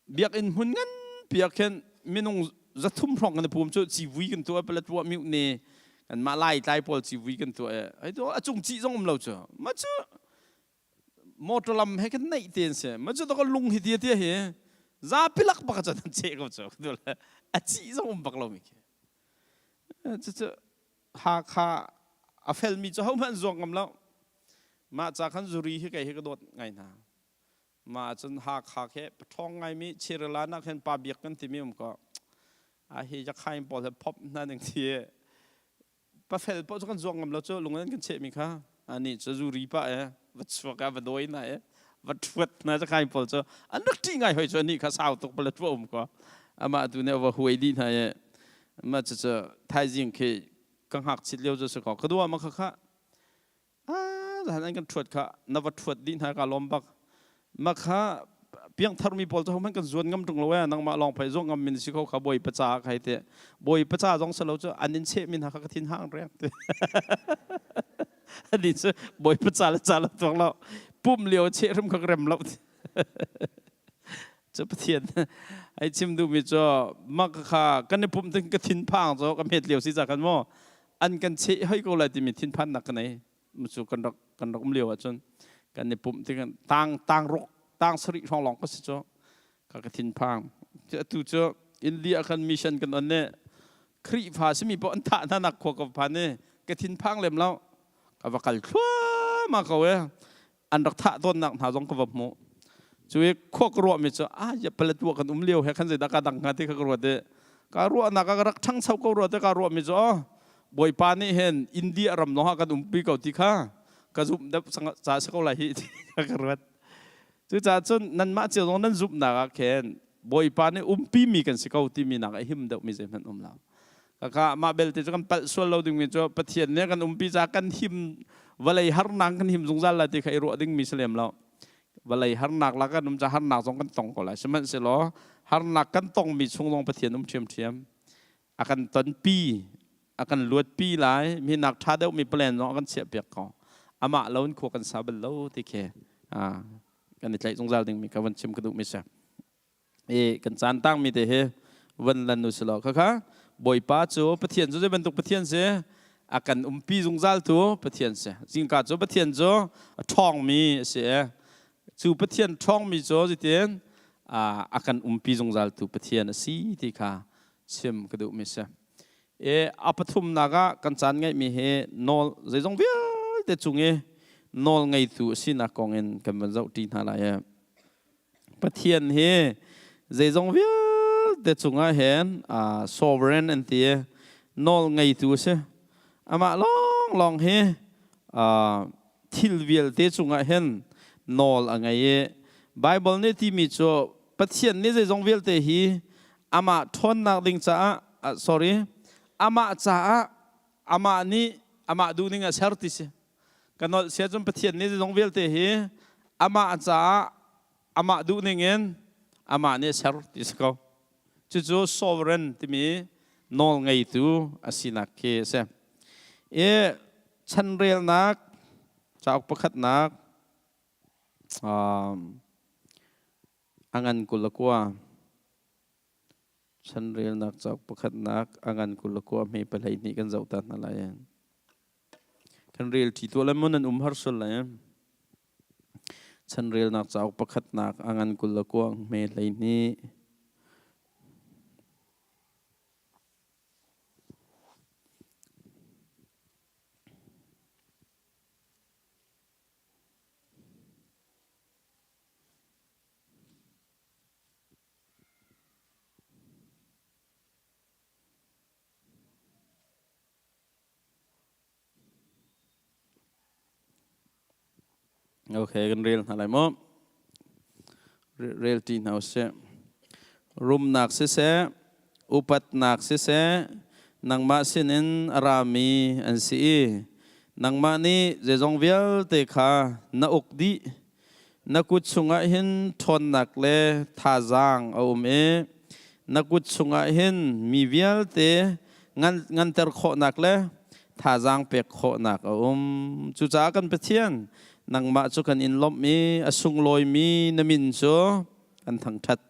Speaker 1: Biakinn hmun nganpi ah khin minung 300 hrawng kan i pum cu civui kan tuah Paletwa myu ne kanmah Lai tlai pawl civui kan tuah i hei tu a cung cih zong um lo cu. Ma cu motor lam he kan naih te an si. Ma cu to lung hi tia tia hi zapi lak bak cun an cheh ko cu. A cih zong um bak lo mi khi. Cucu Hakha a felmi cu hohmanh an zuang ngam lo. Mah ca khan zuri hi kei hi ka dawt ngai hna. Mah cun Hakha khi paṭhawng ngaimi Chirila nak hin pa biak kan timi um ko. A hi Yakhain pawl he phop hna ning thi pafel paoh cu kan zuang ngam lo cu lung in kan chehmi kha ani cu zuri pah e va chuak a va dawi na e va ṭhuat na ca pawl cu an rak ṭih ngai hoi cu ani kha sau tuk pala ṭua um ko amah tu nih va huai dih hna e mah cu cu thaizing khi ka ngakchit lio cu si ko ka dua ma kha kha Ah, an kan ṭhuat kha na va ṭhuat dih hna ka lawm bak. Ma kha piangthar mi pawl cu hohmanh kan zuan ngam ṭung lo ee nangmah lawng pei zuang ngam min si kho kha bawi paca kha hei ti. Bawi paca zong si lo cu an in cheh min hna kha ka thin hang reng ti. Ani cu bawi paca le ca lo tuak lo. Pum lio cheh hrim kha ka rem lo ti. Cu Pathian. Ai chim duhmi cu mak kha kan i pumh ding ka thinphang cu ka hmet lio si ca khan maw an kan cheh hoi ko lai timi thinphannak ka nei. Cu kan rak kan rak um lio ahcun kan i pumh tik tang tang ruk tang sarih hrawng lawng ka si cu ka ka thinphang. Atu cu India khan mission kan on ne Khrihfa simi paoh an thah hna nak khua ka phan i ka thinphang lem lo. Ka va kal thluahmah ko e. An rak thah tawnnak hna zong ka va hmuh. Cu i khua ka ruahmi cu ah ya Paletwa kan um lio he khan zeidah ka dang hnga ti kha ka ruat i ka ruahnak ah ka rak ṭhangcho ko rua ti ka ruahmi cu oh Bawipa nih hin India ram lawng ah kan umpi ko ti kha ka zumh deuh ca si ko lai hi ti ka ruat. Cucaah cun nanmah cio zong nan zumhnak ah khin Bawipa nih umpimi kan si ko timi nak a him deuhmi zeihmanh um lo. Kaka mah belte cu kan palh sual lo dingmi cu Pathian nih kan umpi caah kan him vawlei harnak kan him zungzal lai ti kha i ruah dingmi si lem lo. Vawlei harnak la kan um caah harnak zong kan tong ko lai. Sihmanhsehlaw harnak kan tongmi chung zong Pathian um ṭhiamṭhiam. A kan tonpi, a kan luatpi lai, mi nak ṭha deuhmi plan zong a kan chiahpiak ko. Amah lo in khua kan sa bal lo ti khi kan i tlaih zungzal dingmi ka van chim ka duhmi si. I kan caan tangmi te hi van lan u silaw khakha Bawipa cu Pathian cu zei bantuk Pathian si a kan umpi zungzal tu Pathian si. Zingka cu Pathian cu a ṭhawngmi a si i cu Pathian ṭhawngmi cu zeitin a kan umpi zungzal tu Pathian a si ti kha chim ka duhmi si. E a pathumnak ah kan caan ngeihmi hi nawl zeizong vialte cung i nawl ngeitu a sinak kong in kan van zoh ṭi hna lai. Pathian hi zeizong vialte cungah hin sovereign an ti i nawl ngeitu a si. Amah lawnglawng hi thil vialte cungah hin nawl a ngei i Bible nih timi cu Pathian nih zeizong vialte hi amah ṭhawnnak ding caah sorry amah caah amah nih amah duhning a ser ti si. Ka nolh sia cun Pathian nih zeizong vialte hi amah caah amah duhning in amah nih a ser ti si ko. Cucu sovereign timi nawl ngeitu a sinak khi a si. I chanrelnak cauk pakhatnak a ngan 29 Chanrelnak cauk pakhatnak a ngan 22 hme 12 kan zoh ta hna lai. Kan rel ṭi tuah le maw nan um har sual lai. Chanrelnak cauk pakhatnak a ngan 29 hme 12. Okay, kan rel hna lai mu. Rel ti hna usih. Rumnak siseh, upatnak siseh, nangmah sinin a rami an si i nangmah nih zeizong vialte kha na uk dih. Na kut chungah hin ṭhawnnak le thazaang a um i na kut chungah hin mi vialte nganter khawhnak le thazaang pek khawhnak a um. Cucaah kan Pathian, nangmah cu kan in lawmh i a sunglawimi na min cu kan thangṭhat.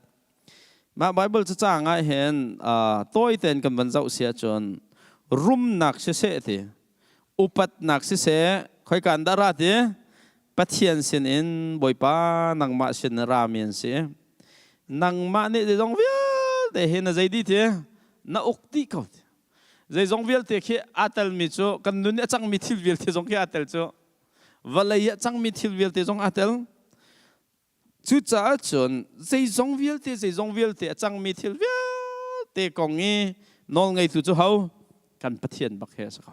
Speaker 1: Mah Baibal cacang ah hin tawi tein kan van zoh si ahcun rumnak siseh ti, upatnak siseh, khoika in dah ra ti? Pathian sinin Bawipa nangmah sin na rami an si. Nangmah nih zeizong vialte hi na zei dih ti? Na uk dih ko ti. Zeizong vialte khi aa telmi cu kan nun i a cangmi thil vialte zong khi aa tel cu. Vawlei i a cangmi thil vialte zong aa tel. Cucaah cun zeizong vialte zeizong vialte a cangmi thil vialte kong i nawlngeitu cu ho? Kan Pathian bak hi a si ko.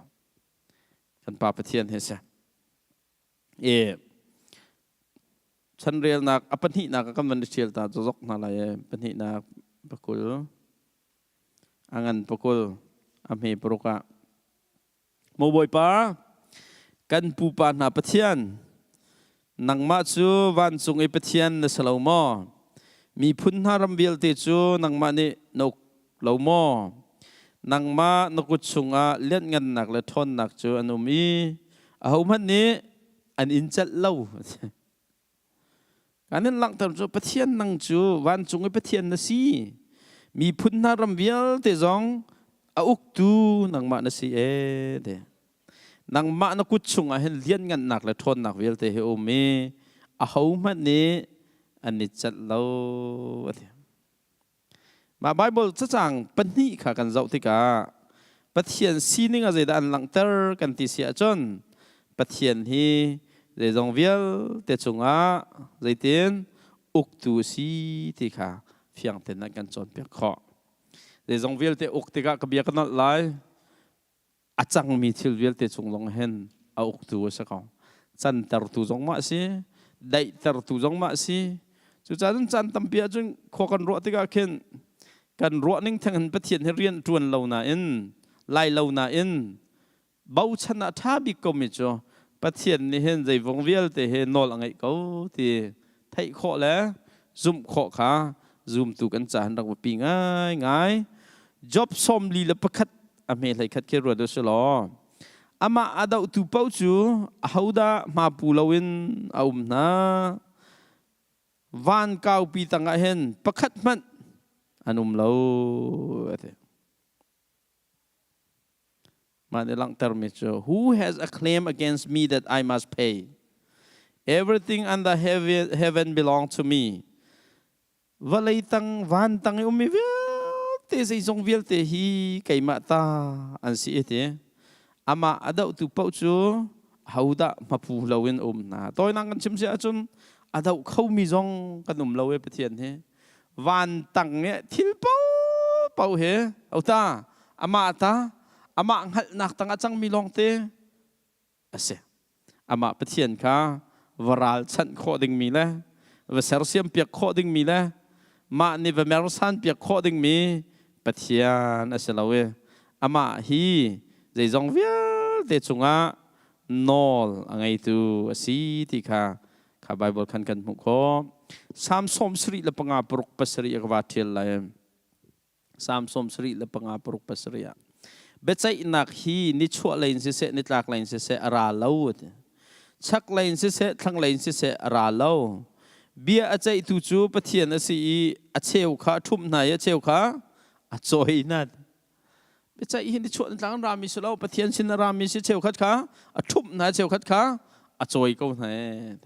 Speaker 1: Kan Pa Pathian hi a si. I chanrelnak a pahnihnak ah kan van i ṭhial ta zok hna lai i pahnihnak pakul a ngan pakul a hme paruk ah Maw Bawipa, kan pupa hna Pathian, nangmah cu vancung i Pathian na si lo maw? Miphun hna ram vialte cu nangmah nih na uk lo maw? Nangmah na kut chungah lianhngannak le ṭhawnnak cu an um i ahohmanh nih an in celh lo. Kan in langhter cu Pathian nang cu vancung i Pathian na si. Miphun hna ram vialte zong a uktu nangmah na si ee ti. Nangmah na kut chungah hin lianngannak le ṭhawnnak vialte hi um i ahohmanh nih an i celh lo a ti. Mah Baibal cacang pahnih kha kan zoh tikah Pathian sining ah zeidah an langhter kan ti si ahcun Pathian hi zeizong vialte cungah zeitin uktu a si ti kha fiang tein an kan cawnpiak khawh. Zeizong vialte uk tikah ka bia ka nolh lai. A cangmi thil vialte cung zong hin a uktu a si ko. Cantertu zong mah a si, daihtertu zong mah a si. Cucaah cun caan tampi ahcun khua kan ruah tikah khin kan ruah ning theng in Pathian hi rian ṭuan lo nain, lai lo nain bochan ah ṭha bik komi cu Pathian nih hin zeivong vialte hi nawl a ngeih ko ti theih khawh le zumh khawh kha zumtu kan ca han rak biapi ngaingai. Job 41 a hme hlei khat khi ruat u si law amah a dohtu paoh cu ahodah hmapu loin a um hna? Van kaupi tangah hin pakhat hmanh an um lo a ti. Mah nih langhtermi cu who has a claim against me that I must pay? Everything under heaven belong to me. Vawlei tang van tang i ummi vialte zeizong vialte hi keimah ta an si i ti. Amah a dohtu paoh cu hodah hmapu loin um hna. Tawinak kan chim si ahcun a doh khomi zong kan um lo e Pathian hi. Van tang i thil paohpaoh he ota amah ta amah hngalhnak tang a cangmi lawngte a si. Amah Pathian kha va ralchanh khawh dingmi le va sersiam piak khawh dingmi le mah nih va mersan piak khawh dingmi Pathian a si lo i amah hi zeizong vialte cungah nawl a ngeitu a si ti kha kha Baibal khan kan hmuh khawh. Salm 75 paruk pasarih a ka va ṭhial lai. Salm 75 paruk pasarih ah biaceihnak hi nichuah lei in siseh nitlak lei in siseh a ra lo ti. Chak lei in siseh thlang lei in siseh a ra lo. Bia a ceihtu cu Pathian a si i a cheu kha a ṭhumh hna i a cheu kha a cawi hna. Biaceih hi nichuah nitlang an rami si lo Pathian sin a rami si cheukhat kha a ṭhumh hna cheukhat kha a cawi ko hna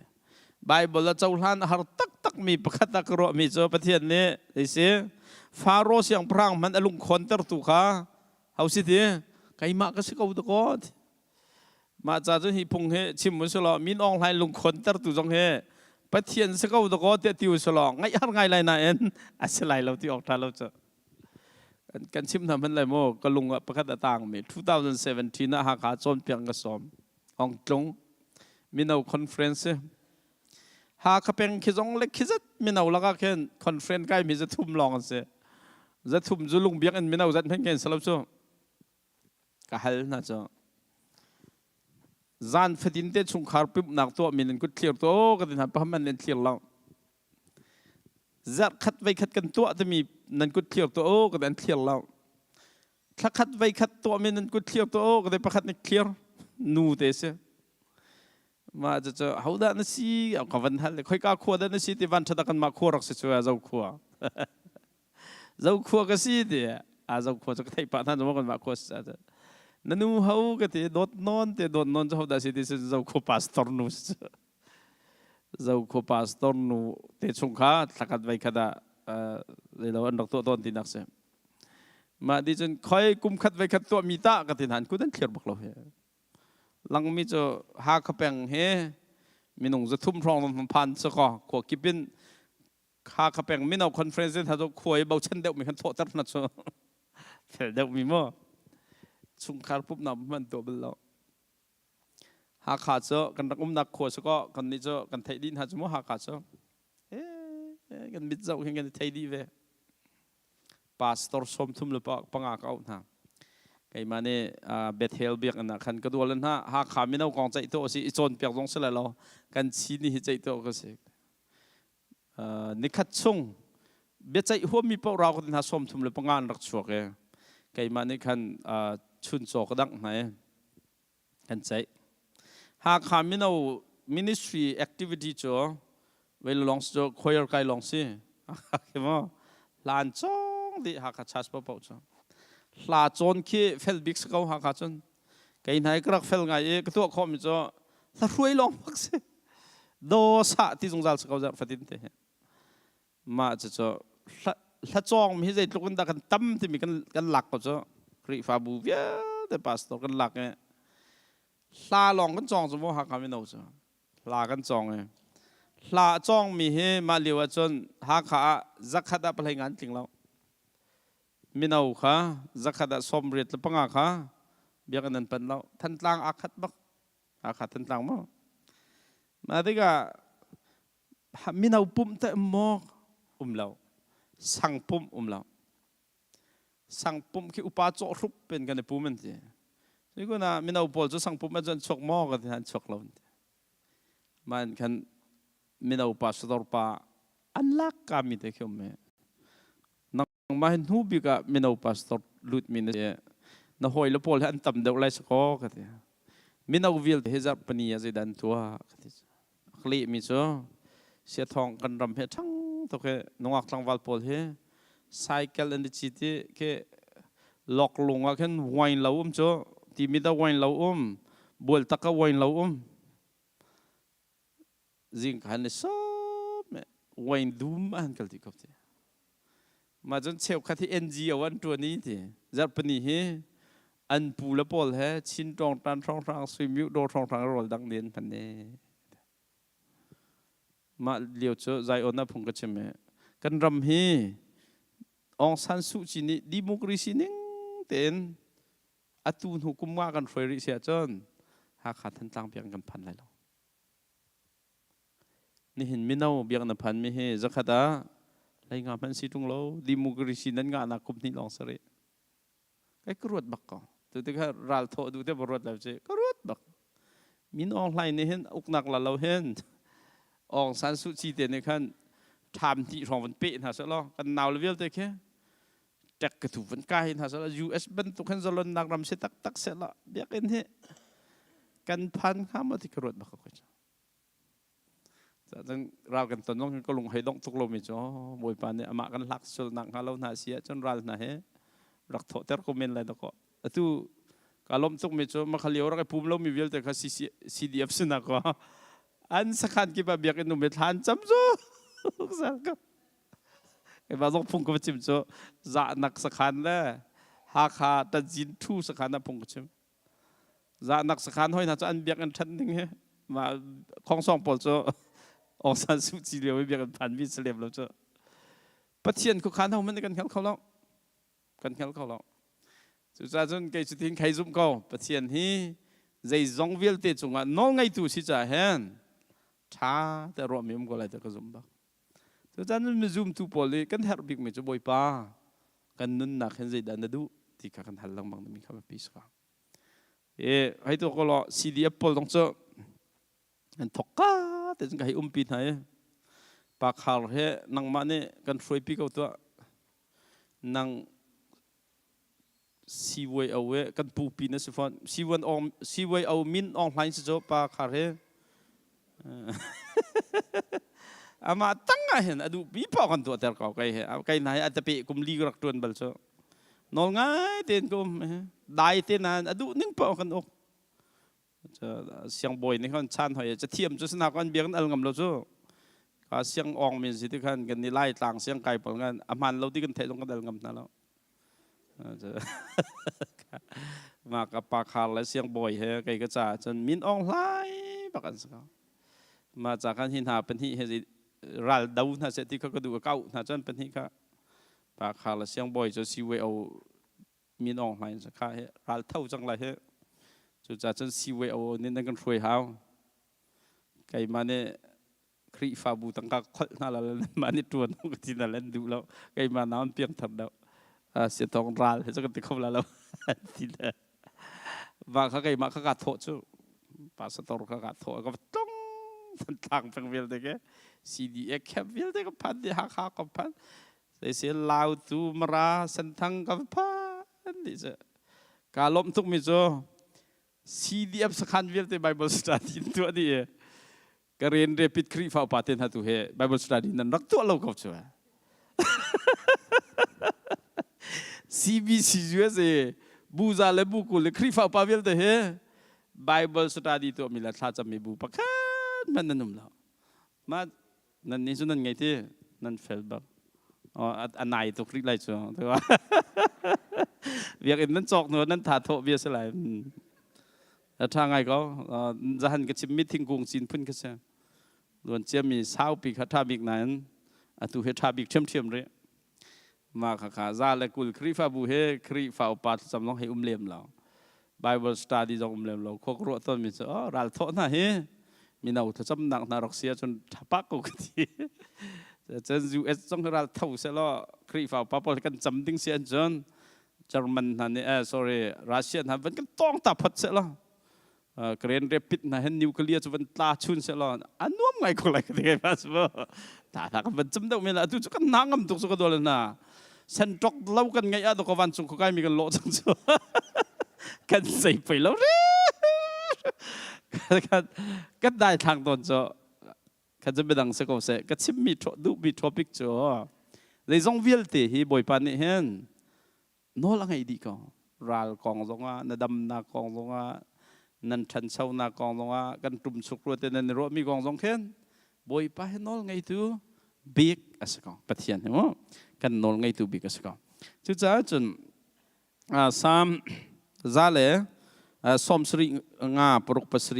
Speaker 1: Bible a cohlan a har taktakmi pakhat ah ka ruahmi cu Pathian nih zei si Faro siangpahrang hmanh a lungkhawntertu kha ho si ti keimah ka si ko dakaw mah ca cun hi phung hi chim u selaw Min Aung Hlaing lungkhawntertu zong hi Pathian si ko dakaw tiah ti u selaw ngaih har ngai lai nain a si lai lo ti awk ṭha lo cu Kan chim hna hmanh lai maw ka lung ah pakhat a tangmi 2017 ah Hakha cawnpiak ka sawm Hong Tlung mino conference Hakha peng khi zong le khi zat mino lakah khin conference kai mi zathum lawng an si zathum cu lungbiak in mino zat hmenh khen salo cu ka hal hna cu zan fatin te chungkhar pumhnak tuah min in kut thlir to ka ti hna paham an in thlir lo Zarhkhat veikhat kan tuah timi nan kut thlir tuah u ka ti an thlir lo. Thlakhat veikhat tuahmi nan kut thlir tuah u ka ti pakhat nih thlir nu te si. Mah cucu hodah na si ka van hal khoika khua dah na si ti van ṭhat ah kanmah khua rak si cu zo khua. Zo khua ka si ti a zo khua cu ka theih pah hna cu kanmah khua si ca na nu ho ka ti dawt nawn te dawt nawn cu hodah si ti si zo khua pastor nu si cu. Zokhua pastor nu te chung kha thlakhat voi khat ah zeilo an rak tuah tawn tinak si. Mah di cun khoi kum khat voi khat tuah mi ta ka ti hna kut an thlir bak lo hi. Langmi cu Hakha peng hi minung zathum hrawng phan cu ko khua kip in Hakha peng mino conference in hna khua i bochan deuh mi kan thawhter hna cu fel deuh mi mu chungkhar pumhnak hman tuah bal lo. Hakha cu kan rak umnak khua si kaw kannih cu kan theih dih hna cu mu Hakha cu kan mit zoh hin kan i thei dih ve. Pastor 35 ka auh hna. Keimah nih Bethel biakinn ah khan ka dual hna Hakha mino kong ceih tuah si i cawnpiak zong si lai lo kan chi ni hi ceih tuah ka si. Nikhat chung biaceih huammi paoh rau ka ti hna 35 an rak chuak i keimah nih khan chuncaw ka dangh hna i kan ceih. Hakha mino ministry activity cu vei lawng cu choir kai lawng si. Maw hlan cong cawng dih Hakha church paohpaoh cu. Hla cawn khi fel bik si ko Hakha cun. Kei hna hi ka rak fel ngai i ka tuah khawhmi cu hla hruai lawng bak si. Do sah ti zungzal si ko zarh fatin te hi. Mah cucu hla cawng mi hi zeitluk in dah kan tam timi kan lak ko cu Khrihfabu vialte pastor kan lak i hla lawng kan cawng cu maw Hakha mino cu hla kan cawng i hla a cawng mi hi mah lio ahcun Hakha ah zakhat ah pahlei ngan tling lo mino kha zakhat ah 85 kha biakinn an pan lo Thantlang aa khat bak Hakha Thantlang maw mah tikah mino pumh teh maw um lo sang pumh um lo sang pumh khi upa cawh hrup pen kan i pum an ti Sikun ah mino pawl cu sang pumh an chuak maw ka ti an chuak lo man khan mino pa sador pa an lak ka mi te khi um me nangmah hi hnu bik ah mino pastor lut mi na si na hawi le pawl hi an tam deuh lai sakaw ka ti mino vialte hi zarh pani ah zeidah an tuah ka ti a leh mi cu siathawng kan ram he ṭhang tuk hi nungak tlangval pawl hi cycle an i cit i khi loklung ah khin wine lo um cu timi da wine lo um bualtak ah wine lo um zing khan i sawm wine dum an kal ti ko ti mah cun cheukhat hi NGO an ṭuan i ti zarhpini hi an pu le pawl he Chin ṭawng tan hrawnghrang Suimiu dawr hrawnghrang rawl dang nen hman ne mah lio cu Zion ah phung ka chim i kan ram hi Aung San Suu Kyi nih democracy ning tein atu hnu kum nga kan hruai rih si ahcun Hakha Thantlang piang kan phan lai lo. Nihin mino biak na phanmi hi zakhat ah hlei nga hmanh si ṭung lo democracy nan ngahnak kum hnih lawng si rih. Kai ka ruat bak ko. Tu tikah ral thawh duh te ba ruat lo ci ka ruat bak. Min Aung Hlaing nih hin uknak la lo hin Aung San Suu Kyi te nih khan ṭham hnih hrawng van peh hna seh law kan nau le vialte khi ṭek ka tu van kai hna seh law US bantuk hin zalonnak ram si taktak seh law biakinn hi kan phan hnga maw ti ka ruat bak ko. Cun ral kan ton zong ka lung hei dongh tuk lomi cu Bawipa nih amah kan hlak sual nak hnga lo hna si ahcun ral hna he rak thawhter ko men lai dakaw. Atu ka lawmh tukmi cu makha lio rak i pum lomi vialte kha CDF sinah ko an sakhan kip ah biakinn um i thla an cam cu keimah zong phung ka va chim cu zahnak sakhan le Hakha Tanzin Thu sakhan ah phung ka chim. Zahnak sakhan hoi hna cu an biakinn ṭhat ning hi mah khongsong pawl cu Aung San Suu Kyi lio i biakinn phan mi si lem lo cu Pathian khuakhan ho hmanh kan hngal kho lo kan hngal kho lo cucaah cun kei cu tin khei zumh ko Pathian hi zeizong vialte cungah nawl ngeitu si caah hin ṭha te ruahmi um ko lai ti ka zumh bak cucaah cun mizumtu pawl i kan herh bikmi cu Bawipa kan nunnak hin zeidah na duh ti kha kan hal lengmang mi kha biapi si ko. E hei tu ko law CDF pawl dong cu an thok ka te cun ka hei umpi hna i pa khar he nangmah nih kan hruaipi ko tuah nang CYO e kan pupi na si fawn CYO min ong hlain si cu pa khar he Amah tang ah hin a duh pi paoh kan tuahter ko kei he kei hna hi a tape kum li ka rak ṭuan bal cu nawl ngai tein ka um dai te nain a duh ning paoh kan uk siangbawi nih khan chan hoi cathiam cu sina kan biak al ngam lo cu ka siang ong min si ti khan kan ni lai tlang siang kai pawl ngan a hman lo ti kan theih zong kan al ngam hna lo Mah ka pa khar le siangbawi he kei ka caah cun min awng hlai bak an si ko. Mah ca khan hi hna pahnih he ral do hna seh ti kha ka duh ka kauh hna cun pahnih kha pa khar le siangbawi cu CYO min awng hlai kha he ral tho cang lai he cucaah cun CYO nih nan kan hruai hau keimah nih Khrihfabu tangka kholh hna la mah nih ṭuan ka ti na len duh lo keimah naun piangthar deuh siatawng ral he cu kan ti kho la lo ti le va kha keimah kha kaa thawh cu pastor kha kaa thawh ka tlong tlang peng vialte ke CDA camp vialte ka phan di Hakha ka phan se Lautu Mara Senthang ka phan di cu ka lawm tuk mi cu CDF sakhan vialte Bible study in tuah dih i ka ren repit Khrihfa upa te hna tu he Bible study nan rak tuah lo ko cu. CBC USA buza le bu le Khrihfa upa vialte he Bible study tuahmi le thlacammi bu pakhat hmanh nan um lo. Mah nan nih cu nan ngei ti nan fel bak. A nai tuk rih lai cu. Biakinn nan cawk hnu nan tha thawh bia si lai. A ṭha ngai ko. Zahan ka chimmi thingkung cin phun ka si. Luan ciami saupi kha ṭha bik nain atu hi ṭha bik ṭhiamṭhiam rih. Mah khakha 120 Khrihfabu he Khrihfa upa thlacam zong hei um lem lo. Bible study zong um lem lo. Khua ka ruah tawnmi cu oh, ral thawh hna hi mino thlacamnak hna rak si ahcun ṭha ko ka ti. Cun US zong hi ral tho selaw Khrihfa upa pawl kan cam ding si ahcun German hna nih eh sorry Russia hna van kan tawng ta phot selaw Grand Rapid hna hen nuclear cu van tla chun se law a nuam ngai ko lai ka ti kai pa su ta ta kan van cam deuh men atu cu kan na ngam tuk cu ka dol na sen tok lo kan ngai a do ko van cung ko kai mi kan lo chang cu kan sei pei lo re kan dai thlang ton cu kha cu biadang si ko seh ka chimmi duhmi topic cu zeizong vialte hi Bawipa nih hin nawl a ngei dih ko. Ral kong zongah, na damnak kong zongah, nan ṭhanchonak kong zongah, kan ṭumchuk rua te nan i ruahmi kong zong khin Bawipa hi nawl ngeitu bik a si ko. Pathian hi mu kan nawl ngeitu bik a si ko. Cucaah cun Psalm 175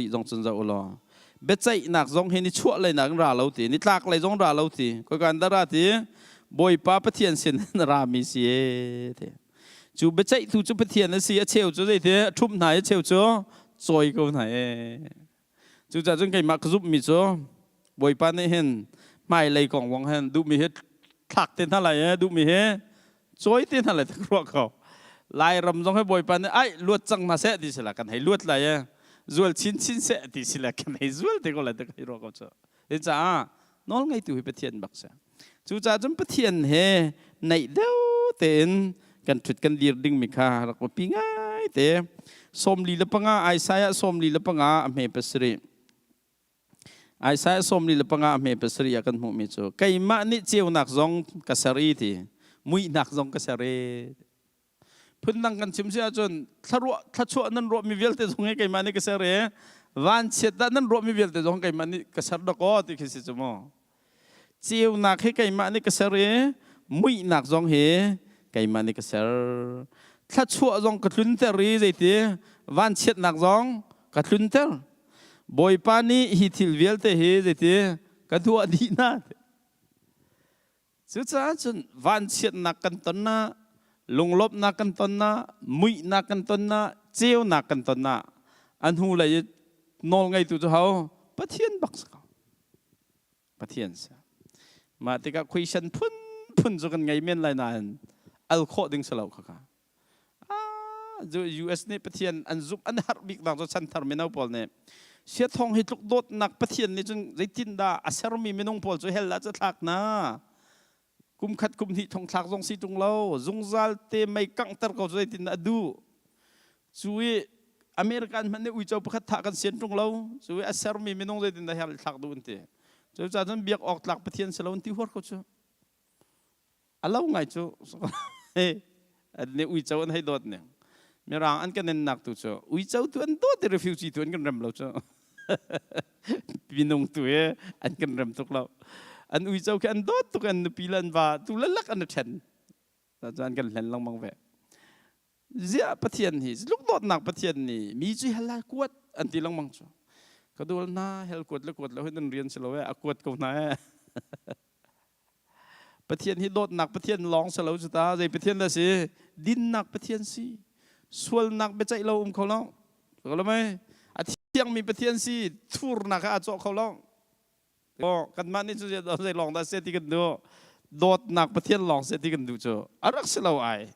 Speaker 1: zong cun zoh u law biaceihnak zong hi ni chuah lei nak in ra lo ti ni tlak lei zong ra lo ti khoika in dah ra ti Bawipa Pathian sin in ra mi si e ti cu biaceihtu cu Pathian a si a cheu cu zeiti a ṭhumh hna i a cheu cu cawi ko hna e cucaah cun keimah ka zumhmi cu Bawipa nih hin hmailei kong zong hin duhmi hi thlak te hna lai e duhmi hi cawi te hna lai tak ruah ko Lairam zong hi Bawipa nih ai luat cang hna seh ti sila kan hei luat lai e zual chin chin seh ti sila kan hei zual te ko lai tak hei ruah ko cu caah nawl ngeitu hi Pathian bak si cucaah cun Pathian he naih deuh tein kan ṭhut kan dir dingmi kha rak biapi ngai te 45 Isaiah 45 a hme 7. Isaiah 45 a hme 7 ah kan hmuhmi cu keimah nih ceunak zong ka ser i ti muihnak zong ka ser i phundang kan chim si ahcun thlarua thlachuah nan ruahmi vialte zong hi keimah nih ka ser i vanchiat dah nan ruahmi vialte zong keimah nih ka ser dakaw ti khi si cu mu ceunak hi keimah nih ka ser i muihnak zong hi keimah nih ka ser thlachuah zong ka tlunter i zeiti vanchiatnak zong ka tlunter Bawipa nih hi thil vialte hi zeiti ka tuah dih hna. Cucaah cun vanchiatnak kan ton na, lunglawmhnak kan ton na, muihnak kan ton na, ceunak kan ton na, a hnu lei i nawl ngeitu cu ho? Pathian bak si ko. Pathian si. Mah tikah question phunphun cu kan ngei men lai nain al khawh ding si lo khaka. US nih Pathian an zumh an harh bik nak cu chanthar mino pawl nih siathong hi tluk dawtnak Pathian nih cun zeitindah a sermi minung pawl cu hell ah cu thlak na kum khat kum hnih thong thlak zong si tung lo zungzal te mei kanghter ko cu zeitin a duh cu i American hmanh nih uico pakhat thah kan sian tung lo cu i a sermi minung zeitindah hell thlak duh an ti cu ca cun biak awk tlak Pathian si lo an ti huar ko cu A lo ngai cu ne uico an hei dawt ning. Mirang an kan nennak tu cu uico tu an dawt i refugee tu an kan rem lo cu. Minung tu he an kan rem tuk lo. An uico khi an dawt tuk an nupi le an va tu le lak an i ṭhen. Cu an kan hlen lengmang ve. Ziah Pathian hi lungdawtnak Pathian nih mi cu hell ah kuat an ti lengmang cu. Ka dual hna hell kuat le kuat lo hi nan rian si lo e a kuat ko hna e. Pathian hi dawtnak Pathian lawng si lo cu ta zei Pathian dah si dinnak Pathian si sualnak biaceih lo um kho lo ko lo mei a thiangmi Pathian si thurnak ah a cawh kho lo kanmah nih cu zei lawng dah si ti kan duh dawtnak Pathian lawng si ti kan duh cu a rak si lo ai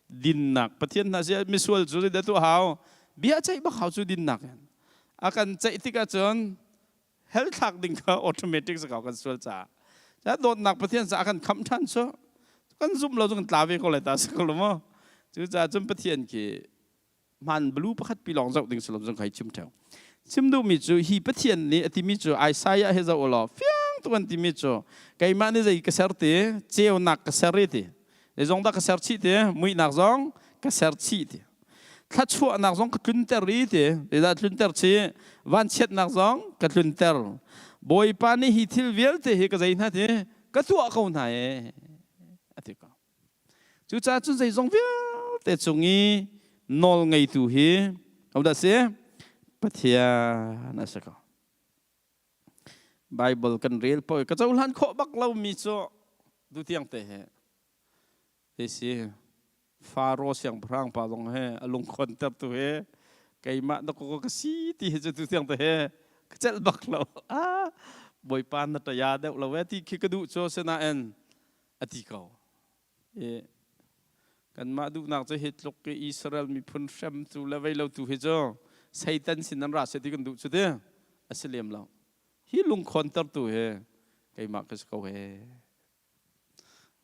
Speaker 1: dinnak Pathian hna si misual cu zei dah tuah hau bia ceih bak hau cu dinnak in a kan ceih tikah cun hell thlak ding kha automatic sa kan sual caah ca dawtnak Pathian sa a kan khamh ṭhan cu kan zumh lo cu kan tla ve ko lai ta si ko lo maw cucaah cun Pathian khi hman blu pakhat pi lawng zoh ding si lo zong kai chim ṭheo chim duhmi cu hi Pathian nih a timi cu Isaiah he zoh law fiang tuk an timi cu keimah nih zei ka ser ti ceunak ka ser i ti. Zeizong dah ka ser chih ti? Muihnak zong ka ser chih ti. Thluachuahnak zong ka tlunter i ti. Zeidah tlunter chih? Vanchiatnak zong ka tlunter. Bawipa nih hi thil vialte hi ka zei hna ti? Ka tuah ko hna e. A ti ko. Cucaah cun zeizong vialte cung i nawl ngeitu hi hodah si? Pathian a si ko. Bible kan rel poi ka cohlan khawh bak lomi cu tutiang te he hi si. Faro siangpahrang pa zong he a lungkhon tertu he keimah na koko ka si ti hi cu tutiang te he ka celh bak lo. Ah, Bawipa na taya deuh lo e ti khi ka duh cu, sinain a ti ko. I kanmah duhnak cu hi tluk i Israel miphun hremtu le vei lotu hi cu Satan sin an ra seh ti kan duh cu ti a si lem lo. Hi lungkhawn tertu hi keimah ka si ko he.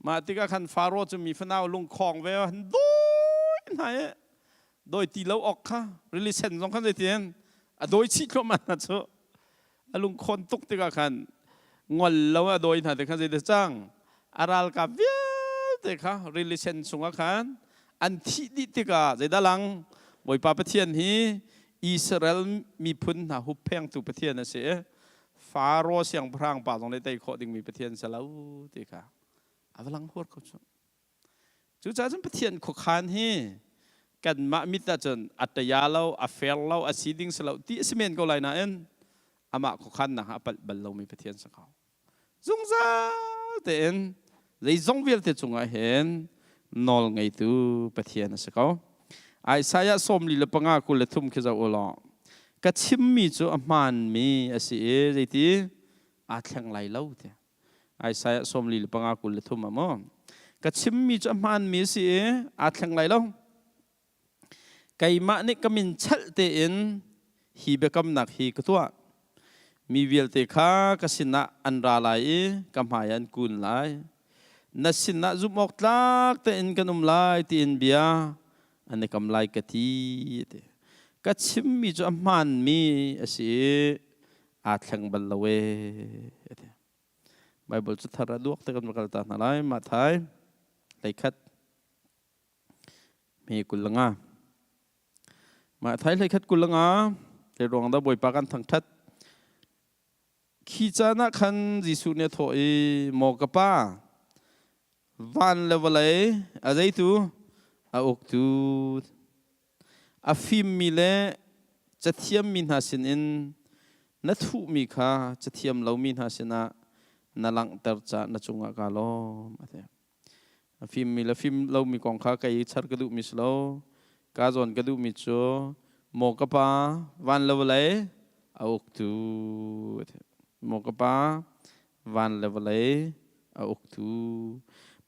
Speaker 1: Mah tikah khan Faro cu mi fanau lungkhawng ve han dawi hna i dawi ti lo awk kha rili sen zong khan zeitin a dawi chih thluahmah hna cu. A lungkhawn tuk tikah khan ngol lo a dawi hna te khan zeidah cang? A ralkap vialte kha rili sen chungah khan an thih dih tikah zeidah lang? Bawipa Pathian hi Israel miphun hna hupphengtu Pathian a si i Faro siangpahrang pa zong nih tei khawh dingmi Pathian si lo ti kha a va lang huar ko cu. Cucaah cun Pathian khuakhan hi kanmah mit ahcun a taya lo, a fair lo, a si ding si lo ti a si men ko lai nain amah khuakhannak ah a palh bal lomi Pathian si ko. Zungzal tein zeizong vialte cungah hin nawl ngeitu Pathian a si ko. Isaiah 45 23 khi zoh u law, ka chimmi cu a hmaanmi a si i zeiti aa thleng lai lo ti. Isaiah 45 23 ah maw ka chimmi cu a hmaanmi a si i aa thleng lai lo. Keimah nih ka min chalh tein hi biakamnak hi ka tuah. Mi vialte kha ka sinah an ra lai i ka hmai an kun lai. Na sinah zumh awk tlak tein kan um lai tiin bia an i kam lai ka ti. Ka chimmi cu a hmaanmi a si i aa thleng bal lo ee. Bible cu thar a duak te kan va kal ta hna lai. Matthai 21 hme 25. Matthai 21 25 te ruang dah Bawipa kan thangthat. Khi caan ah khan Jesuh nih a thawh i, "Maw ka Pa, van le vawlei a zeitu a uktu, a fimmi le cathiammi hna sinin na thuhmi kha cathiam lomi hna sinah na langhter caah na cungah kaa lawm," a ti. A fimmi le fim lomi kong kha kei char ka duhmi si lo. Ka zawn ka duhmi cu maw ka pa, van le vawlei a uktu, maw ka pa, van le vawlei a uktu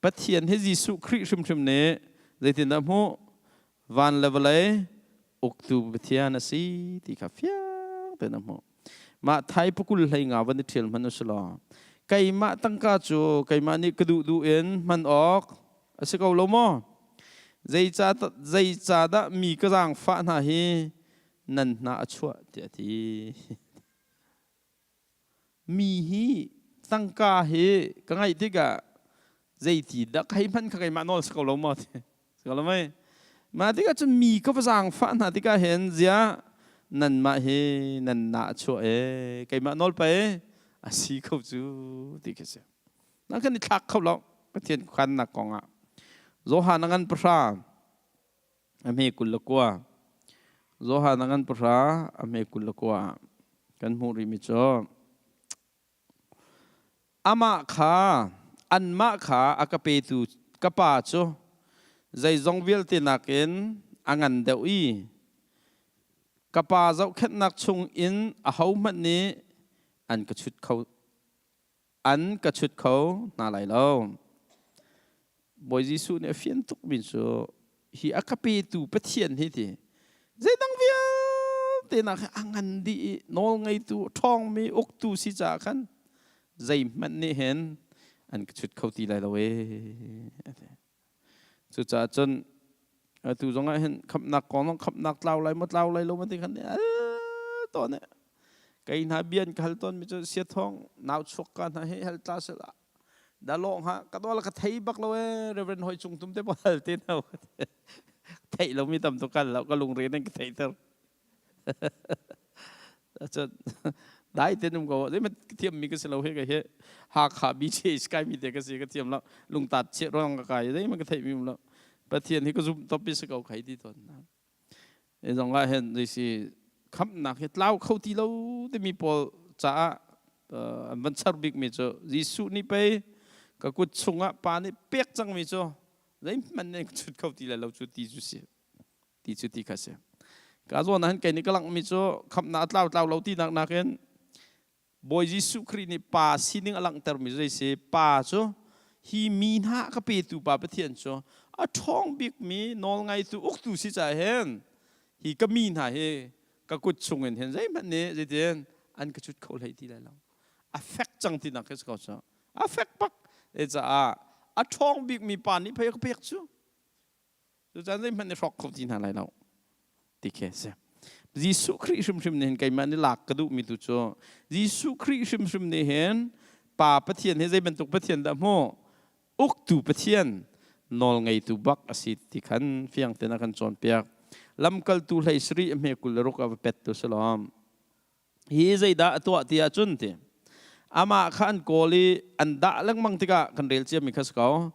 Speaker 1: Pathian hi Jesuh Khrih hrimhrim nih zeitindah hmuh? Van le vawlei uktu Pathian a si ti kha fiang tein a hmuh. Mah thai pakul hlei nga van i ṭhial hmanh u si law, keimah tangka cu keimah nih ka duh duh in hman awk a si ko lo maw? Zeicahdah mi ka zaangfah hna hi nan hna a chuah tiah a ti. Mi hi tangka hi ka ngaih tikah zeiti dah ka hei hman kha keimah nawl si ko lo maw ti si ko lo mei? Mah tikah cun mi ka va zaangfah hna tikah hin ziah nanmah hi nan nah chuah e, keimah nawl pei a si kho cu ti khi si. Nan kan i thlak kho lo Pathian khuakhannak kong ah. Johan a ngan 10 a hme 29. Johan a ngan 10 a hme 29 kan hmuh rihmi cu Amah kha, anmah kha a ka petu ka Pa cu zeizong vialte nakin a ngan deuh i ka Pa zohkhenhnak chungin ahohmanh nih an ka chut kho an ka chut kho hna lai lo. Bawi Jesuh nih a fian tukmi cu hi a ka petu Pathian hi ti zeidang vialte nak hi a ngan dih i nawl ngeitu ṭhawngmi uktu si caah khan zeihmanh nih hin an ka chut kho ti lai lo ee. Cucaah cun atu zong ah hin khamhnak kong zong khamhnak tlau lai maw tlau lai lo ma ti khan tawn e kei hna bian ka hal tawn mi cu sia thawng nau chuak ka hna hi hal tla sela. Da lawng ha ka dol ka thei bak lo e Reverend Hoi Cung Tum te bo hal te no. Theih lo mi tam tu kal lo ka lungre nan ka theih ter. Cun dai te num ko zei thiam mi ka si lo he ka he Hakha BCH kai mi te ka si ka thiam lo lungtat che rong ka kai zei man ka theih mi um lo Pathian hi ka zum top bi si ko khai ti ton na e zong ah hen zei si khamnak hi tlau kho ti lo timi pawl caah an van char bik mi cu Jesuh nih pei ka kut chungah pa nih pek cang mi cu zeihmanh nih chut kho ti lai lo cu ti cu si ti cu ti kha si. Ka zawn ah hin kei nih ka langhmi cu khamhnak a tlau tlau lo tinak nakin Bawi Jesuh Khrih nih pa sining a langhtermi zei si pa cu hi mi hna ka petu pa Pathian cu a ṭhawng bikmi nawlngaitu uktu si caah hin hi ka mi hna hi ka kut chungin hin zeihmanh nih zeitin an ka cut kho hlei ti lai lo a fek cang tinak khi si ko cu a fek bak caah a ṭhawng bikmi pa nih pei ka pek cu Cucaan zeihmanh nih hrawk kho ti hna lai lo ti khi a si. Jesuh Khrih hrimhrim nih hin keimah nih lak ka duhmi tu cu Jesuh Khrih hrimhrim nih hin Pa Pathian hi zei bantuk Pathian dah hmu uktu Pathian nawlngeitu bak a si ti khan fiang tein a kan cawnpiak. Lamkaltu hlei sarih a hme 26 a va pet tu si lawm. Hi zeidah a tuah ti ahcun ti amah kha an kawl i an dah lengmang tikah kan rel ciami kha si ko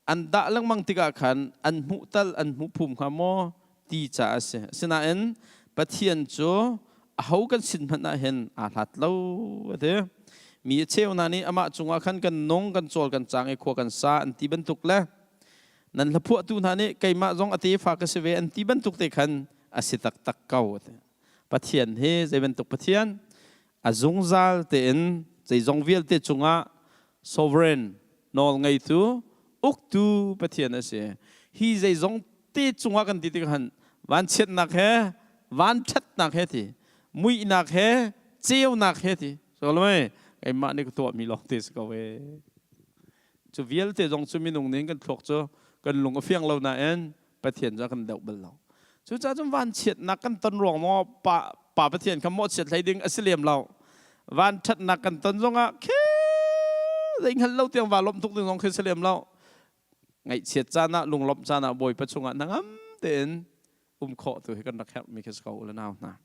Speaker 1: an dah lengmang tikah khan an hmuh tal an hmuh phum hnga maw ti caah a si. Asinain Pathian cu aho kan sin hmanh ah hin aa hlat lo a ti. Mi a cheu hna nih amah cungah khan kan nung kan cawl kan cang i khua kan sa an ti bantuk le nan hlaphuahtu hna nih keimah zong a tefa ka si ve an ti bantuk te khan a si taktak ko a ti. Pathian hi zei bantuk Pathian a zungzal tein zeizong vialte cungah sovereign nawl ngeitu uktu Pathian a si. Hi zeizong te cungah kan ti tikah han vanchiatnak he vanṭhatnak he ti muihnak he ceunak he ti so lo keimah nih ka tuahmi lawng te si ko e. Cu vialte zong cu minung nih kan thluak cu kan lung a fiang lo nain Pathian cu a kan deuh bal lo. Cucaah cun vanchiatnak kan ton ruang maw pa, pa Pathian kha mawhchiat hlei ding a si lem lo. Vanṭhatnak kan ton zongah khi zei hngal lo tiang va lawmh tuk ding zong khi si lem lo. Ngaihchiat caan ah lunglawmh caan ah Bawipa chungah hnangam tein um khawh tu hi kan rak herhmi khi si ko u le nau hna.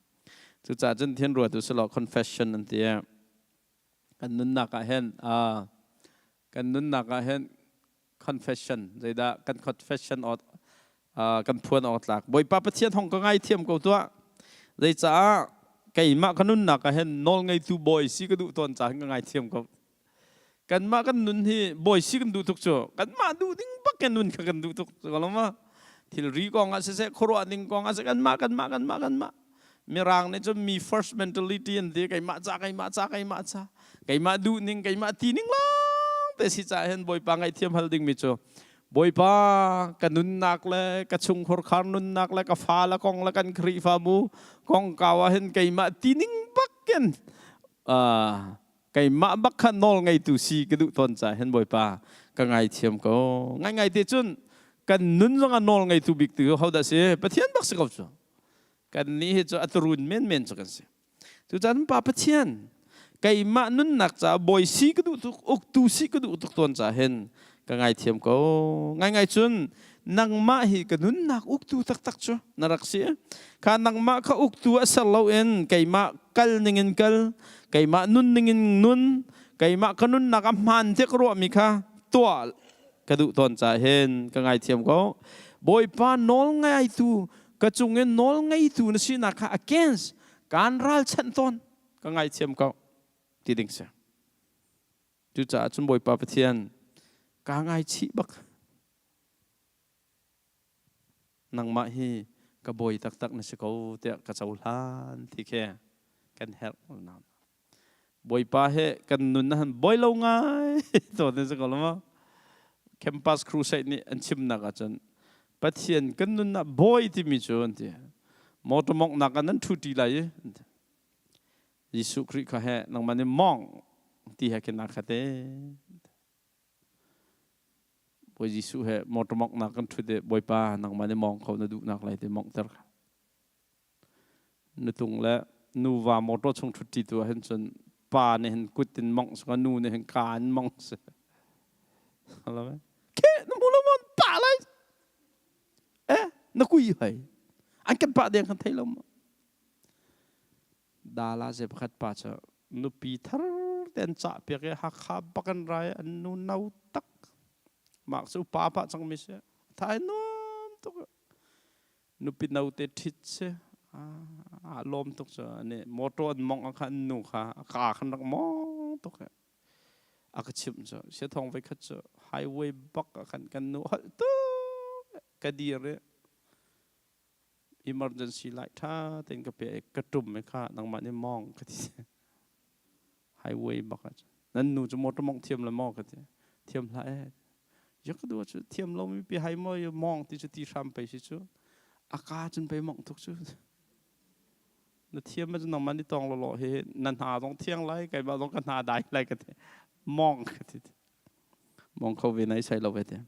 Speaker 1: Cucaah cun thian ruatu si law confession an ti. Kan nunnak ah hin kan nunnak ah hin confession zeidah kan confession awt kan phuan awk tlak Bawipa Pathian hong ka ngaithiam ko tuah zeicaah keimah ka nunnak ah hin nawl ngeitu bawi si ka duh tawn caah ka ngaithiam ko kanmah kan nun hi bawi si kan duh tuk cu kanmah duh ding bak kan nun kha kan duh tuk cu ma thilri kong ah siseh khuaruah ding kong ah siseh kanmah kanmah kanmah kanmah Mirang nih cun mi first mentality an ti keimah ca keimah ca keimah ca keimah duh ning keimah ti ning lawng te si ca hin Bawipa ngaihthiam hal ding mi cu Bawipa ka nunnak le ka chungkhur khar nunnak le ka fa le kong le kan Khrihfabu kongkau ah hin keimah ti ning bakin keimah bak kha nawl ngeitu si ka duh tawn ca hin Bawipa ka ngaithiam ko ngai ngai te cun kan nun zong ah nawl ngeitu bik tu ho dah si Pathian bak si ko cu Kannih hi cu a turun menmen cu kan si. Cucaah Pa Pathian keimah nunnak caah bawi si ka duh tuk, uktu si ka duh tuk tawn caah hin ka ngaithiam ko. Ngaingai cun nangmah hi ka nunnak uktu taktak cu na rak si. Kha nangmah kha uktu a ser loin keimah kal ningin kal, keimah nun ningin nun, keimah ka nunnak a hmaan tiah ka ruahmi kha tuah ka duh tawn caah hin ka ngaithiam ko. Bawipa nawl ngaitu ka cung in nawl ngeitu na sinak kha against kaan ralchanh tawn ka ngaithiam ko ti ding si. Cucaah cun Bawipa Pathian kaa ngaichih bak. Nangmah hi ka bawi taktak na si ko tiah ka cohlan ti khi kan herh. Bawipa he kan nun na han bawi lo ngai to ne ko lo Campus Crusade nih an chimnak ahcun Pathian kan nun ah bawi timi cu an ti motor mongh nak ah nan thu ti lai i Jesuh Khrih kha he nangmah nih mong ti he khin na khat e Bawi Jesuh he motor mongh nak kan thut i Bawipa nangmah nih mong kho na duh nak lai ti mongh ter kha Nutung le nuva motor chung ṭhutṭi tu ahhin cun pa nih hin kut in mongh sika nu nih hin kaa in mongh si. Ke na hmu lo maw pah lai. Eh na kui hai. An kan pah deng kan thei lo maw. Dala ze pakhat pa cu nupi thar te an cah piak i Hakha bak an rai an nu no tak. Mah cu pa pah cang mi si. Thai nuam tuk. Nupi no te ṭhit si. A lawm tuk cu ani motor an mong kha an nu kha a ka khan rak mong tuk. A ka chimh cu siathawng voi khat cu highway bak ah khan kan nu holh tuk ka dir i emergency light ṭha tein ka pe i ka ṭum i kha nangmah nih mawng ka ti. Highway bak ah nan nu cu motor mawngh thiam le maw ka ti. Thiam hlah eh. Ya ka dua cu thiam lomi pi hai maw mawng ti cu ti hram pei si cu. A ka cun pei mawngh tuk cu. Na thiam ahcun nangmah nih tawng lawlaw hi na hna zong thiang lai keimah zong ka hna dai lai ka ti. Mawng ka ti. Mawng kho ve nai sai lo ve te.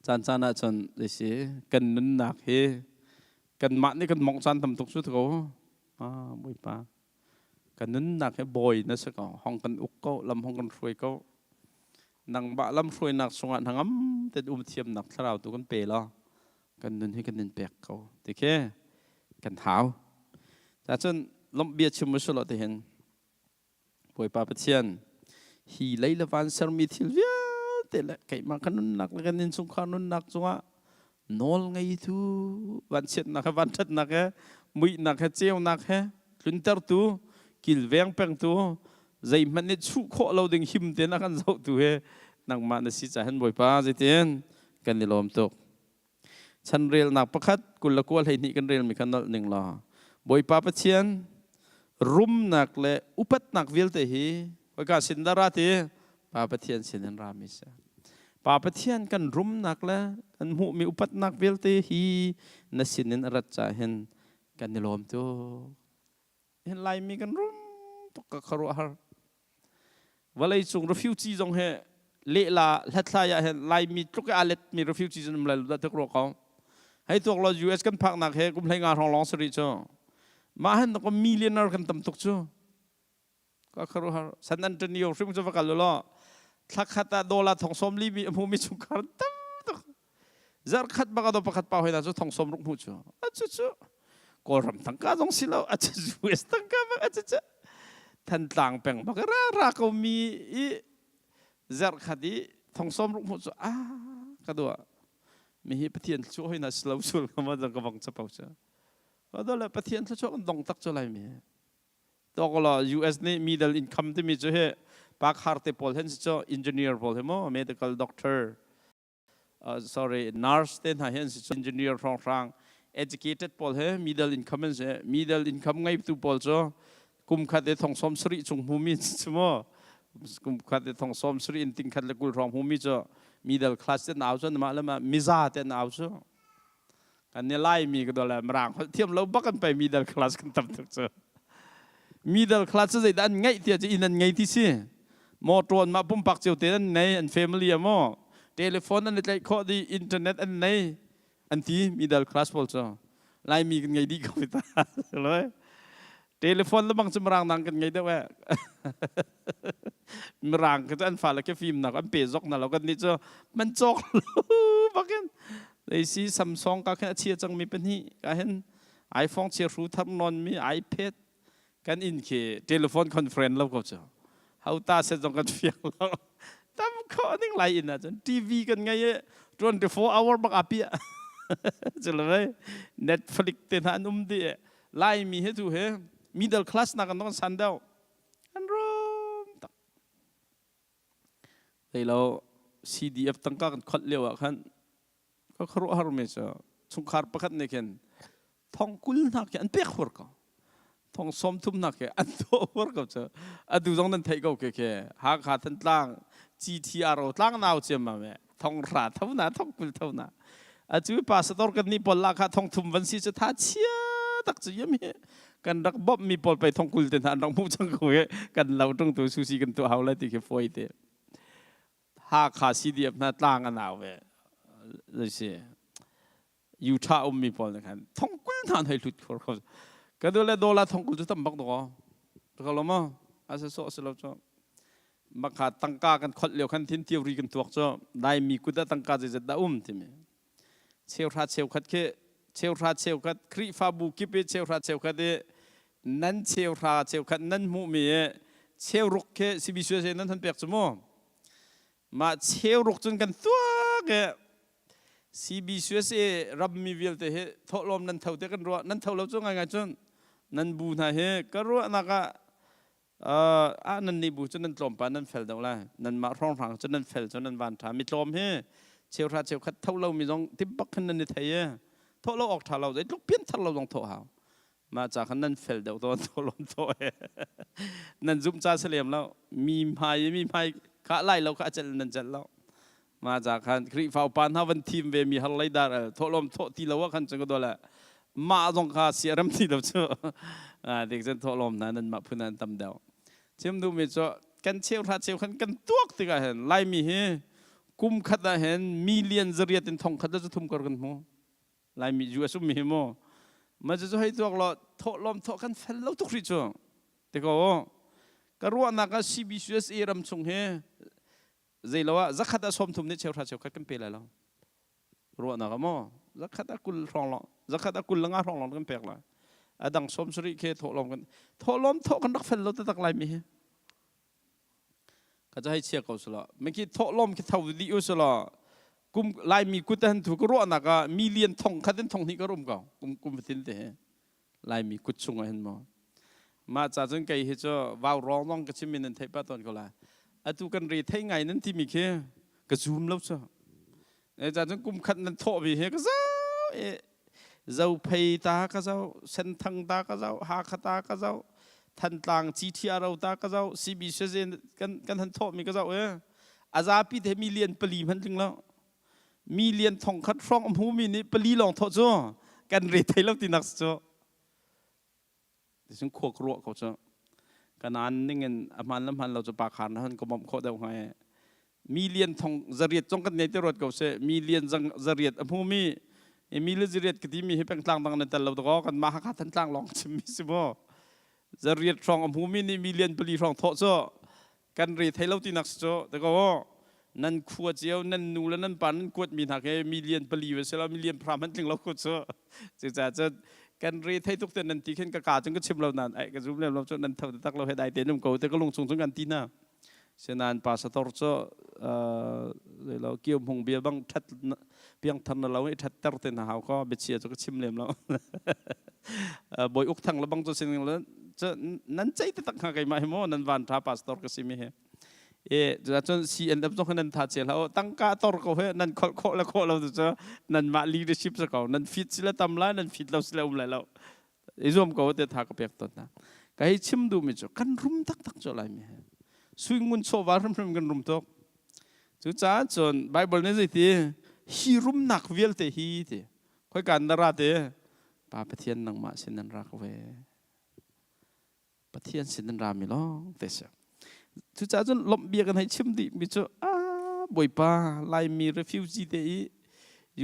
Speaker 1: Caan caan ahcun si kan nunnak hi kanmah nih kan mawngh caan tam tuk cu ko. Ah, Bawipa. Kan nunnak hi bawi na si ko. Hong kan uk ko, lam hong kan hruai ko. Nangmah lam hruainak chungah hnangam tein um thiamnak thlarau tu kan pe law kan nun hi kan in pek ko ti khi kan hau. Cacun lawmh bia chim usulaw tihin Bawipa Pathian, hi lei le van sermi thil vialte le keimah ka nunnak le kan innchungkhar nunnak cungah nawl ngeitu vanchiatnak he vanṭhatnak he muihnak he ceunak he tluntertu kilveng pengtu zeihmanh nih chuh khawh lo ding him tein a kan zohtu he nangmah na si caah hin Bawipa zeitin kan i lawm tuk. Chanrelnak pakhat 29 12 kan relmi kha nolh ning law Bawipa Pathian rumnak le upatnak vialte hi khoika sin dah ra ti Pa Pathian sin in rami si. Pa Pathian kan rumnak le kan hmuhmi upatnak vialte hi na sin in a rat caah hin kan i lawm tuk. Hin Laimi kan rum tuk ka khuaruahhar. Vawleicung refugee zong hi lehla hlathlai ah hin Laimi tluk i aa letmi refugee cu um lai lo dah tuk rua ko. Hei tuak law US kan phaknak he kum 15 hrawng lawng si rih cu. Mah hin ko millionaire kan tam tuk cu. Ka khuaruahhar. San Antonio hrim cu va kal law thla khat ah dollar thong sawm li mi a hmumi chungkhar tam tuk. Zarh khat bak ado pakhat pa hoi na cu thong sawm ruk hmu cu. A cu cu Kawlram tangka zong si lo a cu US tangka bak a cu cu Thantlang peng bak ra ra ko mi i zarh khat i thong sawm ruk hmu cu a ka dua mi hi Pathian thluachuah hoi na si lo sul ka ma ka vong chapo cu ka do le Pathian thluachuah kan dong tak cu lai mi tokolo US nih middle income timi cu hi pa khar te pawl hen si cu engineer pawl hi mo medical doctor sorry nurse te hna hi an si cu engineer hrawnghrang educated pawl he middle income an si. Middle income ngeitu pawl cu kum khat i thong sawm sarih chung hmumi cu mu kum khat i thong sawm sarih in ting khat le kul hrawng hmumi cu middle class te nau cu mah le mah miza te nau cu kan ni Laimi ka dole Mirang holh thiam lo bak an pei middle class kan tam tuk cu. Middle class cu zeidah an ngeih tiah cu inn an ngei ti si. Motor an mah pumpak cio te an nei, an family a maw telephone an i tlaih khawh dih, internet an nei an ti middle class pawl cu. Laimi kan ngei dih ko ta. Telephone le bang cu Mirang nang kan ngei deuh eh. Mirang cu an fale ke fimnak an pe zok na lo, kan nih cu man cawk lo bakin. Leisi Samsung ka khin a chia cangmi pahnih ka hin iPhone chia hru thar non mi iPad kan in khi telephone conference lo ko cu. Hauta set zong kan fiang lo. Tam kho ning lai in ahcun TV kan ngei i 24 hour bak apia. Cu le Netflix te hna an um dih. Laimi he tu he middle class nak an san deuh. An rum tak. Lo CDF tangka kan kholh lio ah khan ka khuaruahhar mi cu chungkhar pakhat nih khin thong 20 hna khi an pek hur ko. Thong 30 hna khi an tuah hur ko cu. Atu zong nan theih ko ke ke Hakha Thantlang GTRO tlang nau ciam ma me thong hra tho na thong 20 tho na atu pastor kan nih pawl la kha thong thum van si cu tha chia tak cu yam hi kan rak bawmh mi pawl pei thong 20 te hna an rak hmuh cang ko he kan lo tung tu susi kan tu hau lai ti khi foi te. Hakha CDF hna tlang an au ve si Utah ummi pawl nih khan thong 20 hna an hei hlut khor kho ka du le dollar thong 20 cu tam bak do ko lo ma asa so si lo cu. Makha tangka kan kholh lio khan thin theory kan tuak cu Laimi kut ah tangka zeizat dah um timi. Cheuhra cheukhat khi cheuhra cheukhat Khrihfabu kip i cheuhra cheukhat i nan cheuhra cheukhat nan hmuhmi i cheuruk khi CBCUSA nan han pek cu mu. Mah cheuruk cun kan tuak i CBCUSA rammi vialte hi thawhlawm nan tho te kan ruah. Nan tho lo cu ngaingai cun nan bu hna hi ka ruahnak ah ah nan nih bu cu nan tlawmpa nan fel deuh lai. Nanmah hrawnghrang cu nan fel cu nan van ṭha. Mi tlawm hi cheuhra cheukhat tho lomi zong tip bak khin nan i thei i thawh lo awk ṭha lo zeitluk pianthar lo zong thawh hau. Mah ca khan nan fel deuh tawn tholom thaw he nan zumh ca si lem lo. Mi hmai i mi hmai kha lai lo kha a celh nan celh lo. Mah ca khan Khrihfa upa hna van thim ve mi har lei dar el thawhlawm thawh ti lo ah khan cun ka dole mah zong kha sia rem ti lo cu dik cun thawhlawm hna nan mah phun an tam deuh. Chim duhmi cu kan cheu hra cheu khan kan tuak tikah hin Laimi hi kum khat ah hin million zariat in thong khat le zu thum kar kan hmu. Laimi US ummi hi mu ma cu hei tuak law thawhlawm thawh kan fel lo tuk rih cu te ko ka ruahnak ah CBCUSA ram chung hi zeilo ah zakhat ah 30 nih cheuhra cheukhat kan pe lai lo ruahnak ah maw zakhat ah 20 hrawng long zakhat ah 25 hrawng long kan pek lai a dang 70 khi thawhlawm kan thawhlawm thawh kan rak fel lo taktak Laimi hi Ka hei chia ko selaw mikhi thawhlawm khi tho dih u selaw kum Laimi kut han thu ka ruahnak ah million thong khat in thong hnih ka rum ko kum kum fatin te he Laimi kut chung ah hin maw mah ca cun kei hi cu vau rawng zong ka chim in nan theih pah tawn ko lai atu kan re thei ngai nan timi khi ka zum lo cu ca cun kum khat nan thawh vi he ka zau e Zophei ta ka zoh, Senthang ta ka zoh, Hakha ta ka zoh, Thantlang GTRO ta ka zoh, CB Shazin kan kan han thawhmi ka zoh e. A zapi te million pali hmanh tling lo. Million thong khat hrawng a hmumi nih pali lawng thawh cu kan re thei lo tinak cu. Ticun khua ka ruah ko cu. Kanaan ning in a hmaan le hmaan lo cu pa khar na han ka bawmh khawh deuh hnga i million thong zariat zong kan ngei te ruat ko seh. Million zariat a hmumi i million zariat ka timi hi pengtlang dang nan tel lo dakaw kan mah Hakha Thantlang lawng chimmi si maw. Zariat hrawng a hmumi nih million pali hrawng thawh cu kan re thei lo tinak si cu dakaw nan khua cio nan nu le nan pa nan kuat mi hna khi million pali va sila million phra hmanh tling lo ku cu. Cucaah cun kan re thei tuk te nan ti khin ka ka cun ka chim lo nan ai ka zum lem lo cu nan tho tak lo he dai te num ko te ka lung chung cun kan ti na. Sinan pastor cu lo kiu hmung bia bang that piang thar na lo i that ter te na hau ko biachia cu ka chim lem lo. Boi uk thang le bang cu sin le nan cei te tak hnga keimah hi maw nan van tha pastor ka si mi hi. E cun CNF zong nan tha che hlah tangka tor ko he nan kholh khawh le khawh lo cu nan mah leadership sa ko nan fit sile tam lai nan fit lo sile um lai lo i zuam ko te tha ka pek ton na ka hei chim duh mi cu kan rum tak tak cu lai mi he sui ngun chawva hrimhrim kan rum tuk cu caah cun Bible nih zeiti hi rumnak vialte hi ti khoi kan na ra te Pa Pathian nangmah sin nan rak ve Pathian sin nan rami lawng te si. Cucaah cun lawmh bia kan hei chim dih mi cu a Bawipa Laimi refugee te i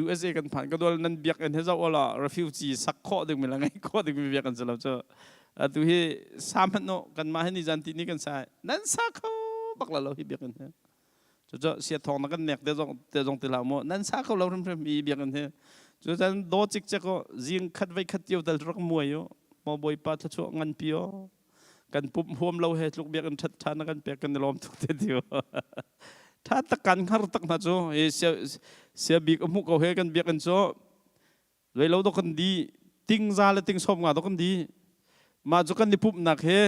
Speaker 1: USA kan phan ka dual nan biakinn he zoh la refugee sak khawh ding mi la ngeih khawh ding mi biakinn si lo cu atu hi sa hmanh no kan mah hi ni zan ti ni kan sa nan sa kho bak la lo hi biakinn he cucu sia thawng na kan nek te zong te zong ti hlah mu nan sa kho lo hrimhrim hi biakinn hi cu cun do cik cek o zing khat vai khat tiu tal rak muai o mo bawipa thluachuah ngan pi o kan pum huam lo he tluk biakinn that tha na kan pek kan i lawm tuk te tiu tha tak kan ngar tak na cu hi sia sia bik a hmu ko he kan biakinn cu Zeilo dok kan di ting za le ting 50 dok kan di mah cu kan i pumhnak he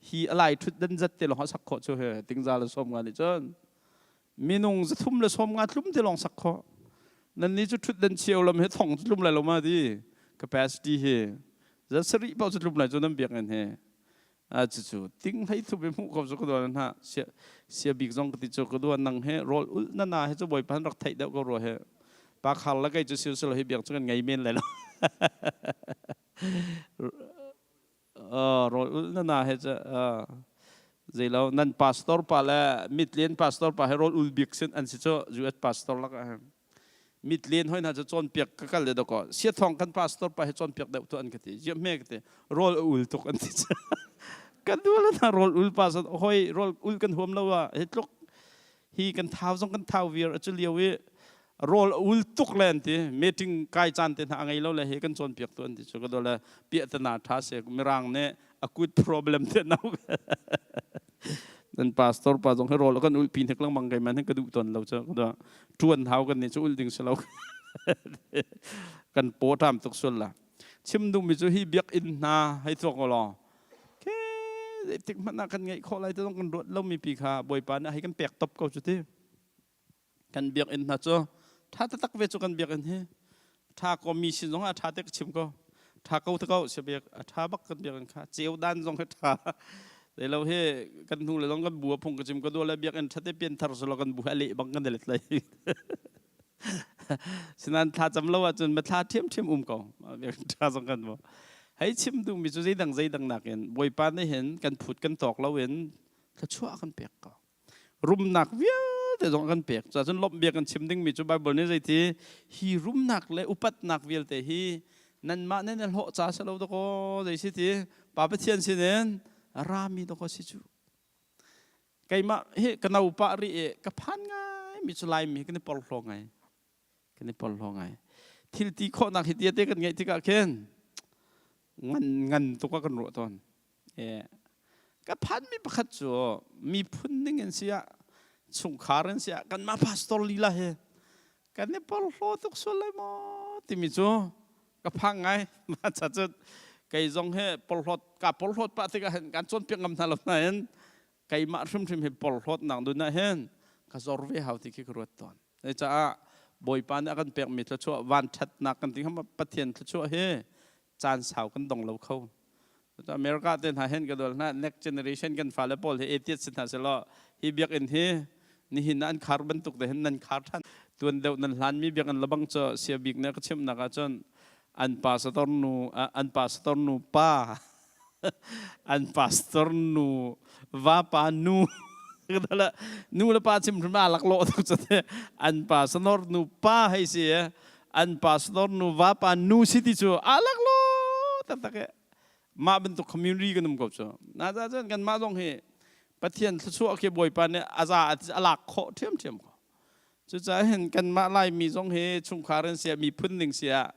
Speaker 1: hi a lai ṭhut dan zat te lawng a sak khawh cu he ting za le 50 nih cun minung 350 tlum te lawng sak khawh nan nih cu ṭhut dan cheu lam he thong cu tlum lai lo ma ti capacity hi za sarih paoh cu tlum lai cu nan biakinn he a cucu ting hlei thup i hmuh ko cu ka duan hna sia sia bik zong ka ti cu ka duan nang he rawl ul na na he cu bawipa han rak theih deuh ko rua he pa khar la kei cu siu silo hi biak cu kan ngei men lai lo rawl ul na na he cu zeilo nan pastor pa le mitlen pastor pa he rawl ul bik sin an si cu US pastor lak ah mitlen hoi hna cu cawnpiak ka kal le dawkaw siathawng kan pastor pa he cawnpiak deuh tu an ka ti ziah hme ka ti rawl a ul tuk an ti. Kan dual na rawl ul pa san hoi rawl ul kan huam lo ah hi tluk hi kan thau zong kan thau viar a cu lio i rawl ul tuk le an ti. Meeting kai caan te hna a ngei lo le hi kan cawnpiak tu an ti cu ka dole piahtana tha se mirang nih akut problem te nau nan pastor pa zong hi rawl kan ul pi hnek lengmang kai man ka duh ton lo chu tuan hau kan ni chu ul ding silo kan po tam tuk sul la chim duh mi chu hi biakinn hna hei tuak law ke tik hmanh ah kan ngeih khawh lai te zong kan ruat lo mi pi kha bawipa nih hei kan pek top ko chu ti. Kan biakinn hna cu ṭha taktak ve cu kan biakinn hi ṭha ko. Mi sin zong ah ṭha te ka chim ko, ṭha ko te ko sia biak a ṭha bak kan biakinn kha. Ceu dan zong hi ṭha zei lo hi kan hnu le zong kan bu a phung ka chim ka dua le biakinn ṭha te pian thar silo kan bu a leh bang kan let lai. Sinan thla cam lo ahcun ma thla ṭhiamṭhiam um ko biakinn ṭha zong kan bu. Hei chim duhmi cu zeidang zeidang nakin Bawipa nih hin kan phut kan tawk lo in thluachuah kan pek ko, rumnak vialte zong a kan pek. Cun lawmh bia kan chim dingmi cu Bible nih zeiti hi rumnak le upatnak vialte hi nanmah nih na hlawh ca si lo dakaw, zei si ti Pa Pathian sinin rami dakaw si cu. Keimah hi ka no pah rih i ka phan ngai mi cu Laimi kan i porhlaw ngai, kan i porhlaw ngai. Thil ti khawhnak hi tia te kan ngeih tikah khin ngan ngan tuk ah kan ruah tawn. Ka phanmi pakhat cu miphun ning in siah, chungkhar in siah, kanmah pastor lila hi kan i porhlaw tuk sual lai maw timi cu ka phang ngai. Mah ca cu kei zong hi porhlawt ka porhlawt pah tikah hin kan cawnpiak ngam hna lo nain keimah hrimhrim hi porhlawtnak dun ah hin ka zor ve hau ti khi ka ruat tawn. Caah Bawipa nih a kan pekmi thluachuah, vanṭhatnak kan ti Pathian thluachuah hi caan sau kan dong lo kho. America te hna hen ka dol hna next generation kan fale pawl hi atheist si hna selaw hi biakinn hi nihin ah an khar bantuk te hin nan khar than. Tuan deuh nan hlan mi biakinn labang cu sia bik ne ka chimnak ahcun an pastor nu, an pastor nu pa, an pastor nu vapa nu, nu le pa chim hrim a lak lawh tuk cu an pastor nu pa hei si, an pastor nu vapa nu si ti cu a lak lo taktak e. Mah bantuk community kan um ko cu na za cun kan mah zong hi Pathian thluachuah khi Bawipa nih a za a lak khawh ṭhiamṭhiam ko. Cucaah hin kanmah Laimi zong hi chungkhar in siah, miphun ning siah,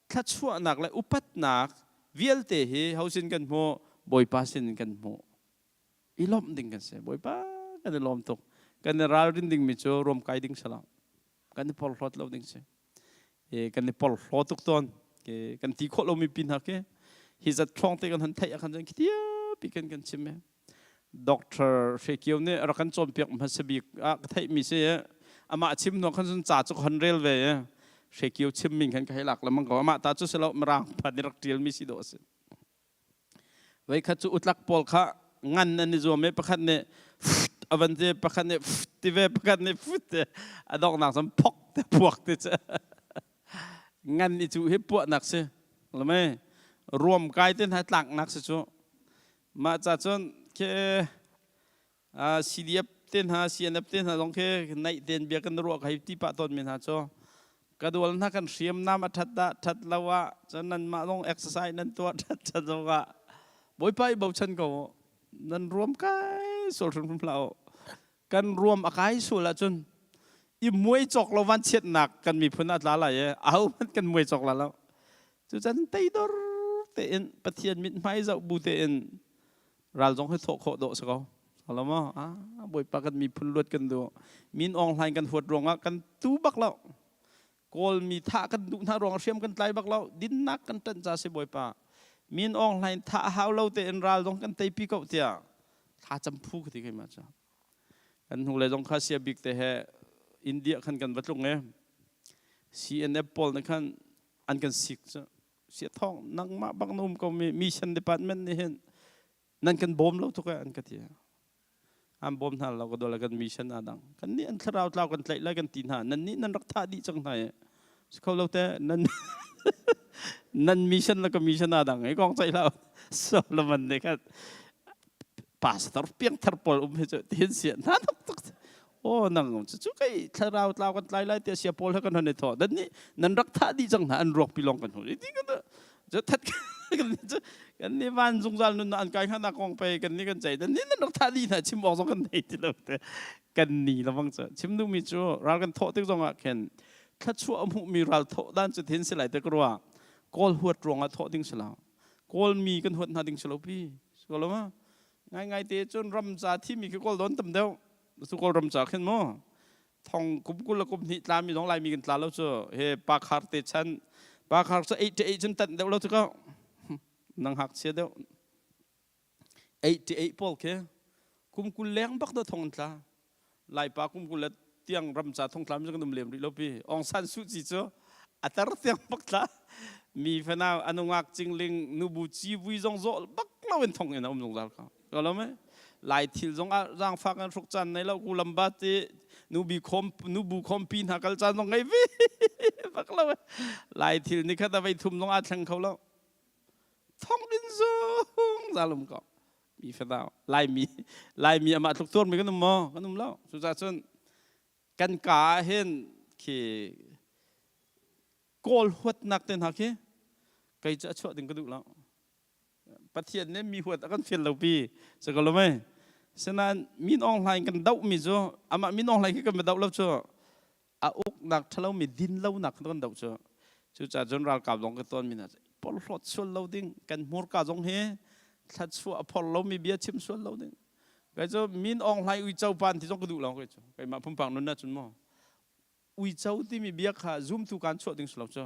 Speaker 1: thluachuahnak le upatnak vialte hi ho sin kan hmuh? Bawipa sin in kan hmuh. I lawmh ding kan si. Bawipa kan i lawm tuk. Kan i ralrin dingmi cu ruamkai ding si lo, kan i porhlawt lo ding si. Kan i porhlaw tuk tawn. Kan ti khawh lomi pi hna khi hi zat thlawng te kan han theih ah khan cun khitia pi kan kan chim. Doctor Hre Kio nih rak kan cawnpiak hmasa bik ah ka theihmi si. Amah chim hnu khan cun ca cu ka hon rel ve. Hre Kio chim min khan ka hei lak lengmang ko. Amah ta cu si lo, mirang pa nih rak ṭialmi si dawh a si. Voikhat cu utlak pawl kha ngan an i zuam i pakhat nih a van ti, pakhat nih ti ve, pakhat nih fut ti, a donghnak cun phok te puak ti cu. Ngan i cu hi puahnak si lamei ruam kai te hna tlaknak si cu. Mah ca cun khi CDF te hna, CNF te hna zong khi naih tein bia kan ruah ka hei ti pah tawn mi hna cu ka dual hna kan hriamnam a ṭhat dah ṭhat lo ah cun nanmah zong exercise nan tuah ṭhat ṭhat zong ah Bawipa i bochan ko u. Nan ruam kai sual hrimhrim hlah u. Kan ruam a kai sual ahcun i muai cawk lo vanchiatnak kan miphun ah tla lai i ahohmanh kan muai cawk la lo. Cucan teidor tein Pathian mithmai zoh bu tein ral zong hi thawh khawh dawh si ko. Alamo ah Bawipa kan miphun luat kan duh. Min Aung Hlaing kan huat ruangah kan tu bak lo. Kawl mi thah kan duh hna ruangah hriam kan tlai bak lo. Dinnak kan ṭanh ca si Bawipa. Min Aung Hlaing thah hau lo tein ral zong kan teipi ko tiah thla cam phu ka ti keimah cu. Kan hnu le zong kha sia bik te he India khan kan va tlung e. CNF pawl nih khan an kan sik cu. Sia thawng nangmah bak na um ko mi mission department nih hin nan kan bawm lo tuk e an ka ti. An bawm hna lo ka dole kan mission a dang. Kan nih an thlarau tlau kan tlaih lai kan ti hna. Nan nih nan rak thah dih cang hna e. Si kho lo te nan nan mission le ka mission a dang e kong ceih lo. Solomon nih khan pastor piangthar pawl um hi cu tin sia hna tuk tuk. Oh nang cu cu kai thlarau tlau kan tlai lai tiah sia pawl he kan hon i thawh. Nan nih nan rak thah dih cang hna, an ruak pilong kan hmu. Ti kan cu that. Kan nih van zungzal nun an kai hna kong pe kan nih kan cei dan ni nan rak thah dih hna chim awk zong kan nei ti lo te. Kan ni lawang cu chim duhmi cu ral kan thawh tik zong ah khin thluachuah a hmuhmi ral thawh dan cu thin si lai te ka ruah. Kawl huat ruangah thawh ding si lo. Kawl mi kan huat hna ding si lo pi. Si ko lo ma? Ngaingai te cun ram ca thimi khi kawl don tam deuh. Cu kawl ram ca khin mu. Thong kum 20 le kum hnih tlami zong Laimi kan tla lo cu. He pa khar te chan pa khar cu 88 cun tanh deuh lo cu ko. Nang hak chia deuh. 88 pawl khi kum 20 leng bak do thong an tla. Laipa kum 20 le tiang ram ca thong tla mi kan um lem rih lo pi. Aung San Suu Kyi cu a tar tiang bak tla. Mi fanau anungak cingling nubu civui zong zawh bak lo in thong in a um zungzal ko. Ko lo me? Lai thil zong ah zaangfak an hruk caan nei lo ku lamba ti nubi khom nubu khompi hna kal caan zong ngei ve bak lo. Lai thil ni khat a vei thum zong aa thleng kho lo. Thong in zung zalum ko. Mi fadau Laimi Laimi amah tluk tuar mi kan um maw? Kan um lo. Cucaah cun kan ka ah hin khi Kawl huatnak te hna khi kei cu a chuah ding ka duh lo. Pathian nih mi huat a kan fial lo pi. Si ko lo mei? Sinain Min Aung Hlaing kan doh mi cu amah Min Aung Hlaing khi kan va doh lo cu a uknak ṭhalo mi din lonak kan doh cu. Cucaah cun ralkap zong ka tuan mi hna porhlawt sual lo ding kan hmurka zong hi thluachuah a phor lomi bia chim sual lo ding. Kei cu Min Aung Hlaing uico pan ti zong ka duh lo kei cu. Keimah pumpak nun ahcun maw uico timi bia kha zumtu kaan chuah ding si lo cu.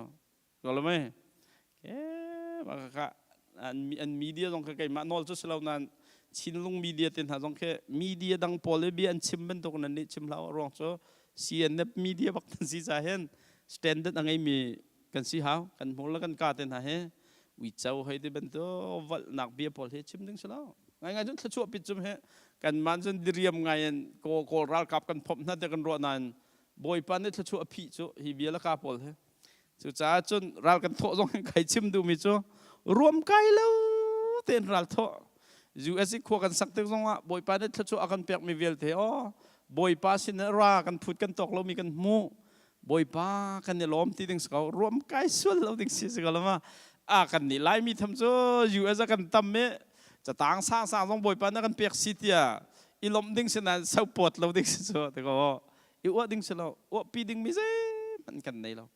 Speaker 1: Ko lo mei? Ke ka an media zong kha keimah nawl cu si lo nain Chinlung media te hna zong khi media dang pawl i bia an chim bantuk nan nih chim hlah ruang cu CNF media bak nan si ca hin standard a ngeimi kan si hau kan hmur le kan ka te hna hi uico hei ti bantuk valhnak bia pawl hi chim ding si lo ngaingai cun thluachuah pit cum hi kan man cun diriam ngai in kawl kawl ralkap kan phomh hna te kan ruah nain Bawipa nih thluachuah a phih cu hi bia le ka pawl hi. Cucaah cun ral kan thawh zong hin kai chim duhmi cu ruamkai lo tein ral thawh. US i khua kan sak tik zongah Bawipa nih thluachuah a kan pekmi vialte aw Bawipa sin ra kan phut kan tawk lomi kan hmuh. Bawipa kan i lawm ti ding si ko. Ruamkai sual lo ding si si ko lama. A kan nih Laimi tham cu US a kan tam i catang sang sang zong Bawipa nih a kan pek si tiah i lawmh ding si nain sopawt lo ding si cu ti ko. I uah ding si lo uahpi dingmi zeihmanh kan nei lo.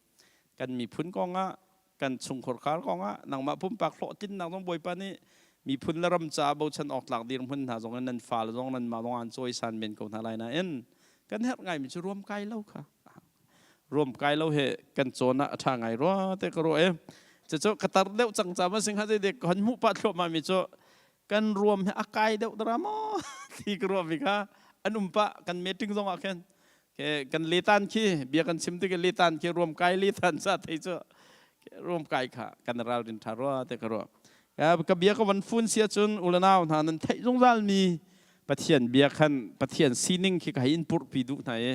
Speaker 1: Kan miphun kongah kan chungkhar khar kongah nangmah pumpak hlawhtlinnak zong Bawipa nih miphun le ram caah bochan awk tlak dirhmun hna zong in nan fale zong nan mah zong an cawisan men ko hna lai nain kan herh ngaimi cu ruamkai lo kha. Ruamkai lo he kan cawn ah a ṭha ngai rua te ka ruah e. Cucu ka tar deuh cang ca ma sing ha zei dek kan hmuh pah thluahmah mi cu kan ruam he a kai deuh dara maw ti ka ruah mi kha an um pah kan meeting zong ah khin. Kan letan khi bia kan chim tik letan khi ruam kai letan sa thei cu ruam kai kha kan ralrin tha rua te ka ruah. Ka bia ka van fun sia cun ulanau hna nan theih zungzal mi Pathian bia khan Pathian sining khi ka hei in purhpi duh hna i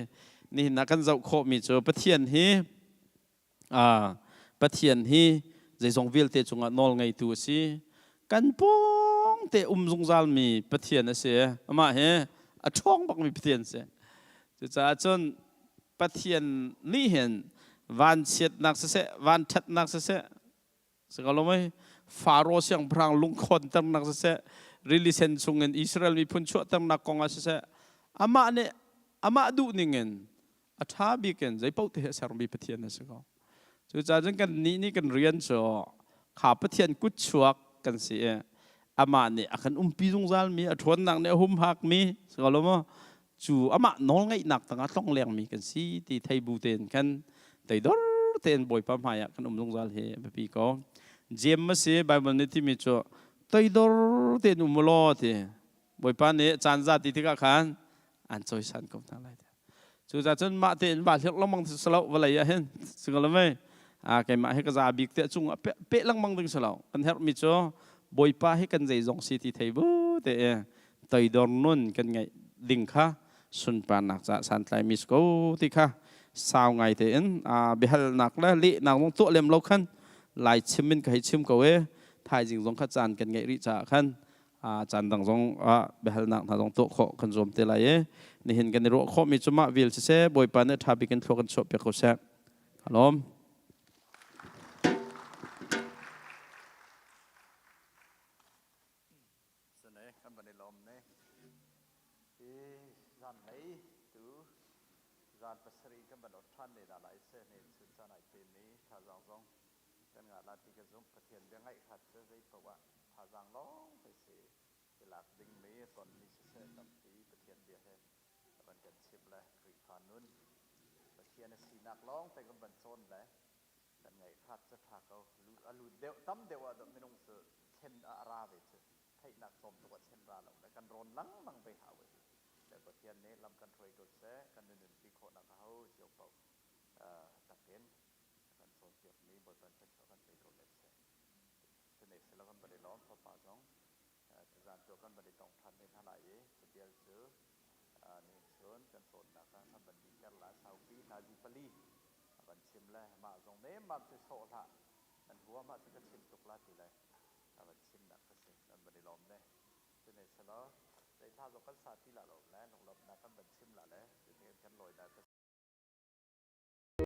Speaker 1: nihin ah kan zoh khawh mi cu Pathian hi Pathian hi zeizong vialte cungah nawl ngeitu a si. Kan pawng te um zungzal mi Pathian a si. Amah hi a ṭhawng bakmi Pathian a si. Cucaah cun Pathian nih hin vanchiatnak siseh, vanṭhatnak siseh, si ko lo mei? Faro siangpahrang lungkhawnternak siseh, rili sen chungin Israel miphun chuahternak kong ah siseh, amah nih amah duh ningin a ṭha bik in zeipaoh te hi a sermi Pathian a si ko. Cucaah cun kan nih nih kan rian cu kha Pathian kutchuak kan si i amah nih a kan umpi zungzalmi, a ṭhawnnak nih a humhakmi, si ko lo maw? Cu amah nawlngeihnak tangah tlonglengmi kan si ti thei bu tein khan teidor tein Bawipa hmaiah kan um zungzal hi a biapi ko. Jeim a si, Bible nih timi cu toidor tein um u law ti. Bawipa nih caan za ti tikah khan an cawisan ko hna lai. Cucaah cun mah tein va hlirh lengmang si lo vawlei ah hin singalamei a keimah hi ka za bik te cung ah peh lengmang ding si lo. Kan herhmi cu Bawipa hi kan zeizong si ti thei bu te i toidor nun kan ngeih ding kha sunparnak caah santlai mi si ko ti kha sau ngai tein biahalnak le lehnak zong tuah lem lo khan lai chim in ka hei chim ko e. Thaizing zong kha caan kan ngeih rih caah khan caan dang zong ah biahalnak hna zong tuah khawh kan zuam te lai i nihin kan i ruah khawhmi cu mah vial siseh Bawipa nih ṭha bik in thlua kan chuahpiak ko seh. Alawm.
Speaker 2: Ne. Hi zan hlei tu zan 7 kan ban ot ṭhan ne la lai se ne chun caan ai pe mi thazaang zong kan ngah la ti ka zumh. Pathian bia ngaih hrat cu zei paoh ah thazaang lawng te si. I lak ding mi ton mi siseh tampi Pathian bia he van kan chimh le Khrihfa nun Pathian a sinak lawng te kan van cawn le kan ngaih hrat cu ṭha ko. A lut deuh tam deuh ah minung cu thlen a ra ve cu theihnak tlawm tuk ah thlen ra lo le kan rawn lengmang ve hau ve le Pathian nih lam kan hruai ko seh, kan nunpi khawhnak a ho cio paoh takin kan cawnpiakmi Bawipa thluachuah kan pe ko le seh. Cunei silo kan van i lawm fapa zong tuzaan tu kan van i tong ṭhan ve hna lai i cabial cu nihin chun kan cawnnak ah kan van dihter la. Saupi hna zi 4 a van chim le mah zong nemmam cu sawh hlah, nan huam ah cu ka chim tuk la ti le a van chimnak ka si. Kan van i lawm ne. Cunei selaw zei thla zong kan sa ti la lo le lunglawmhnak kan van chim la le cutin kan lawi la.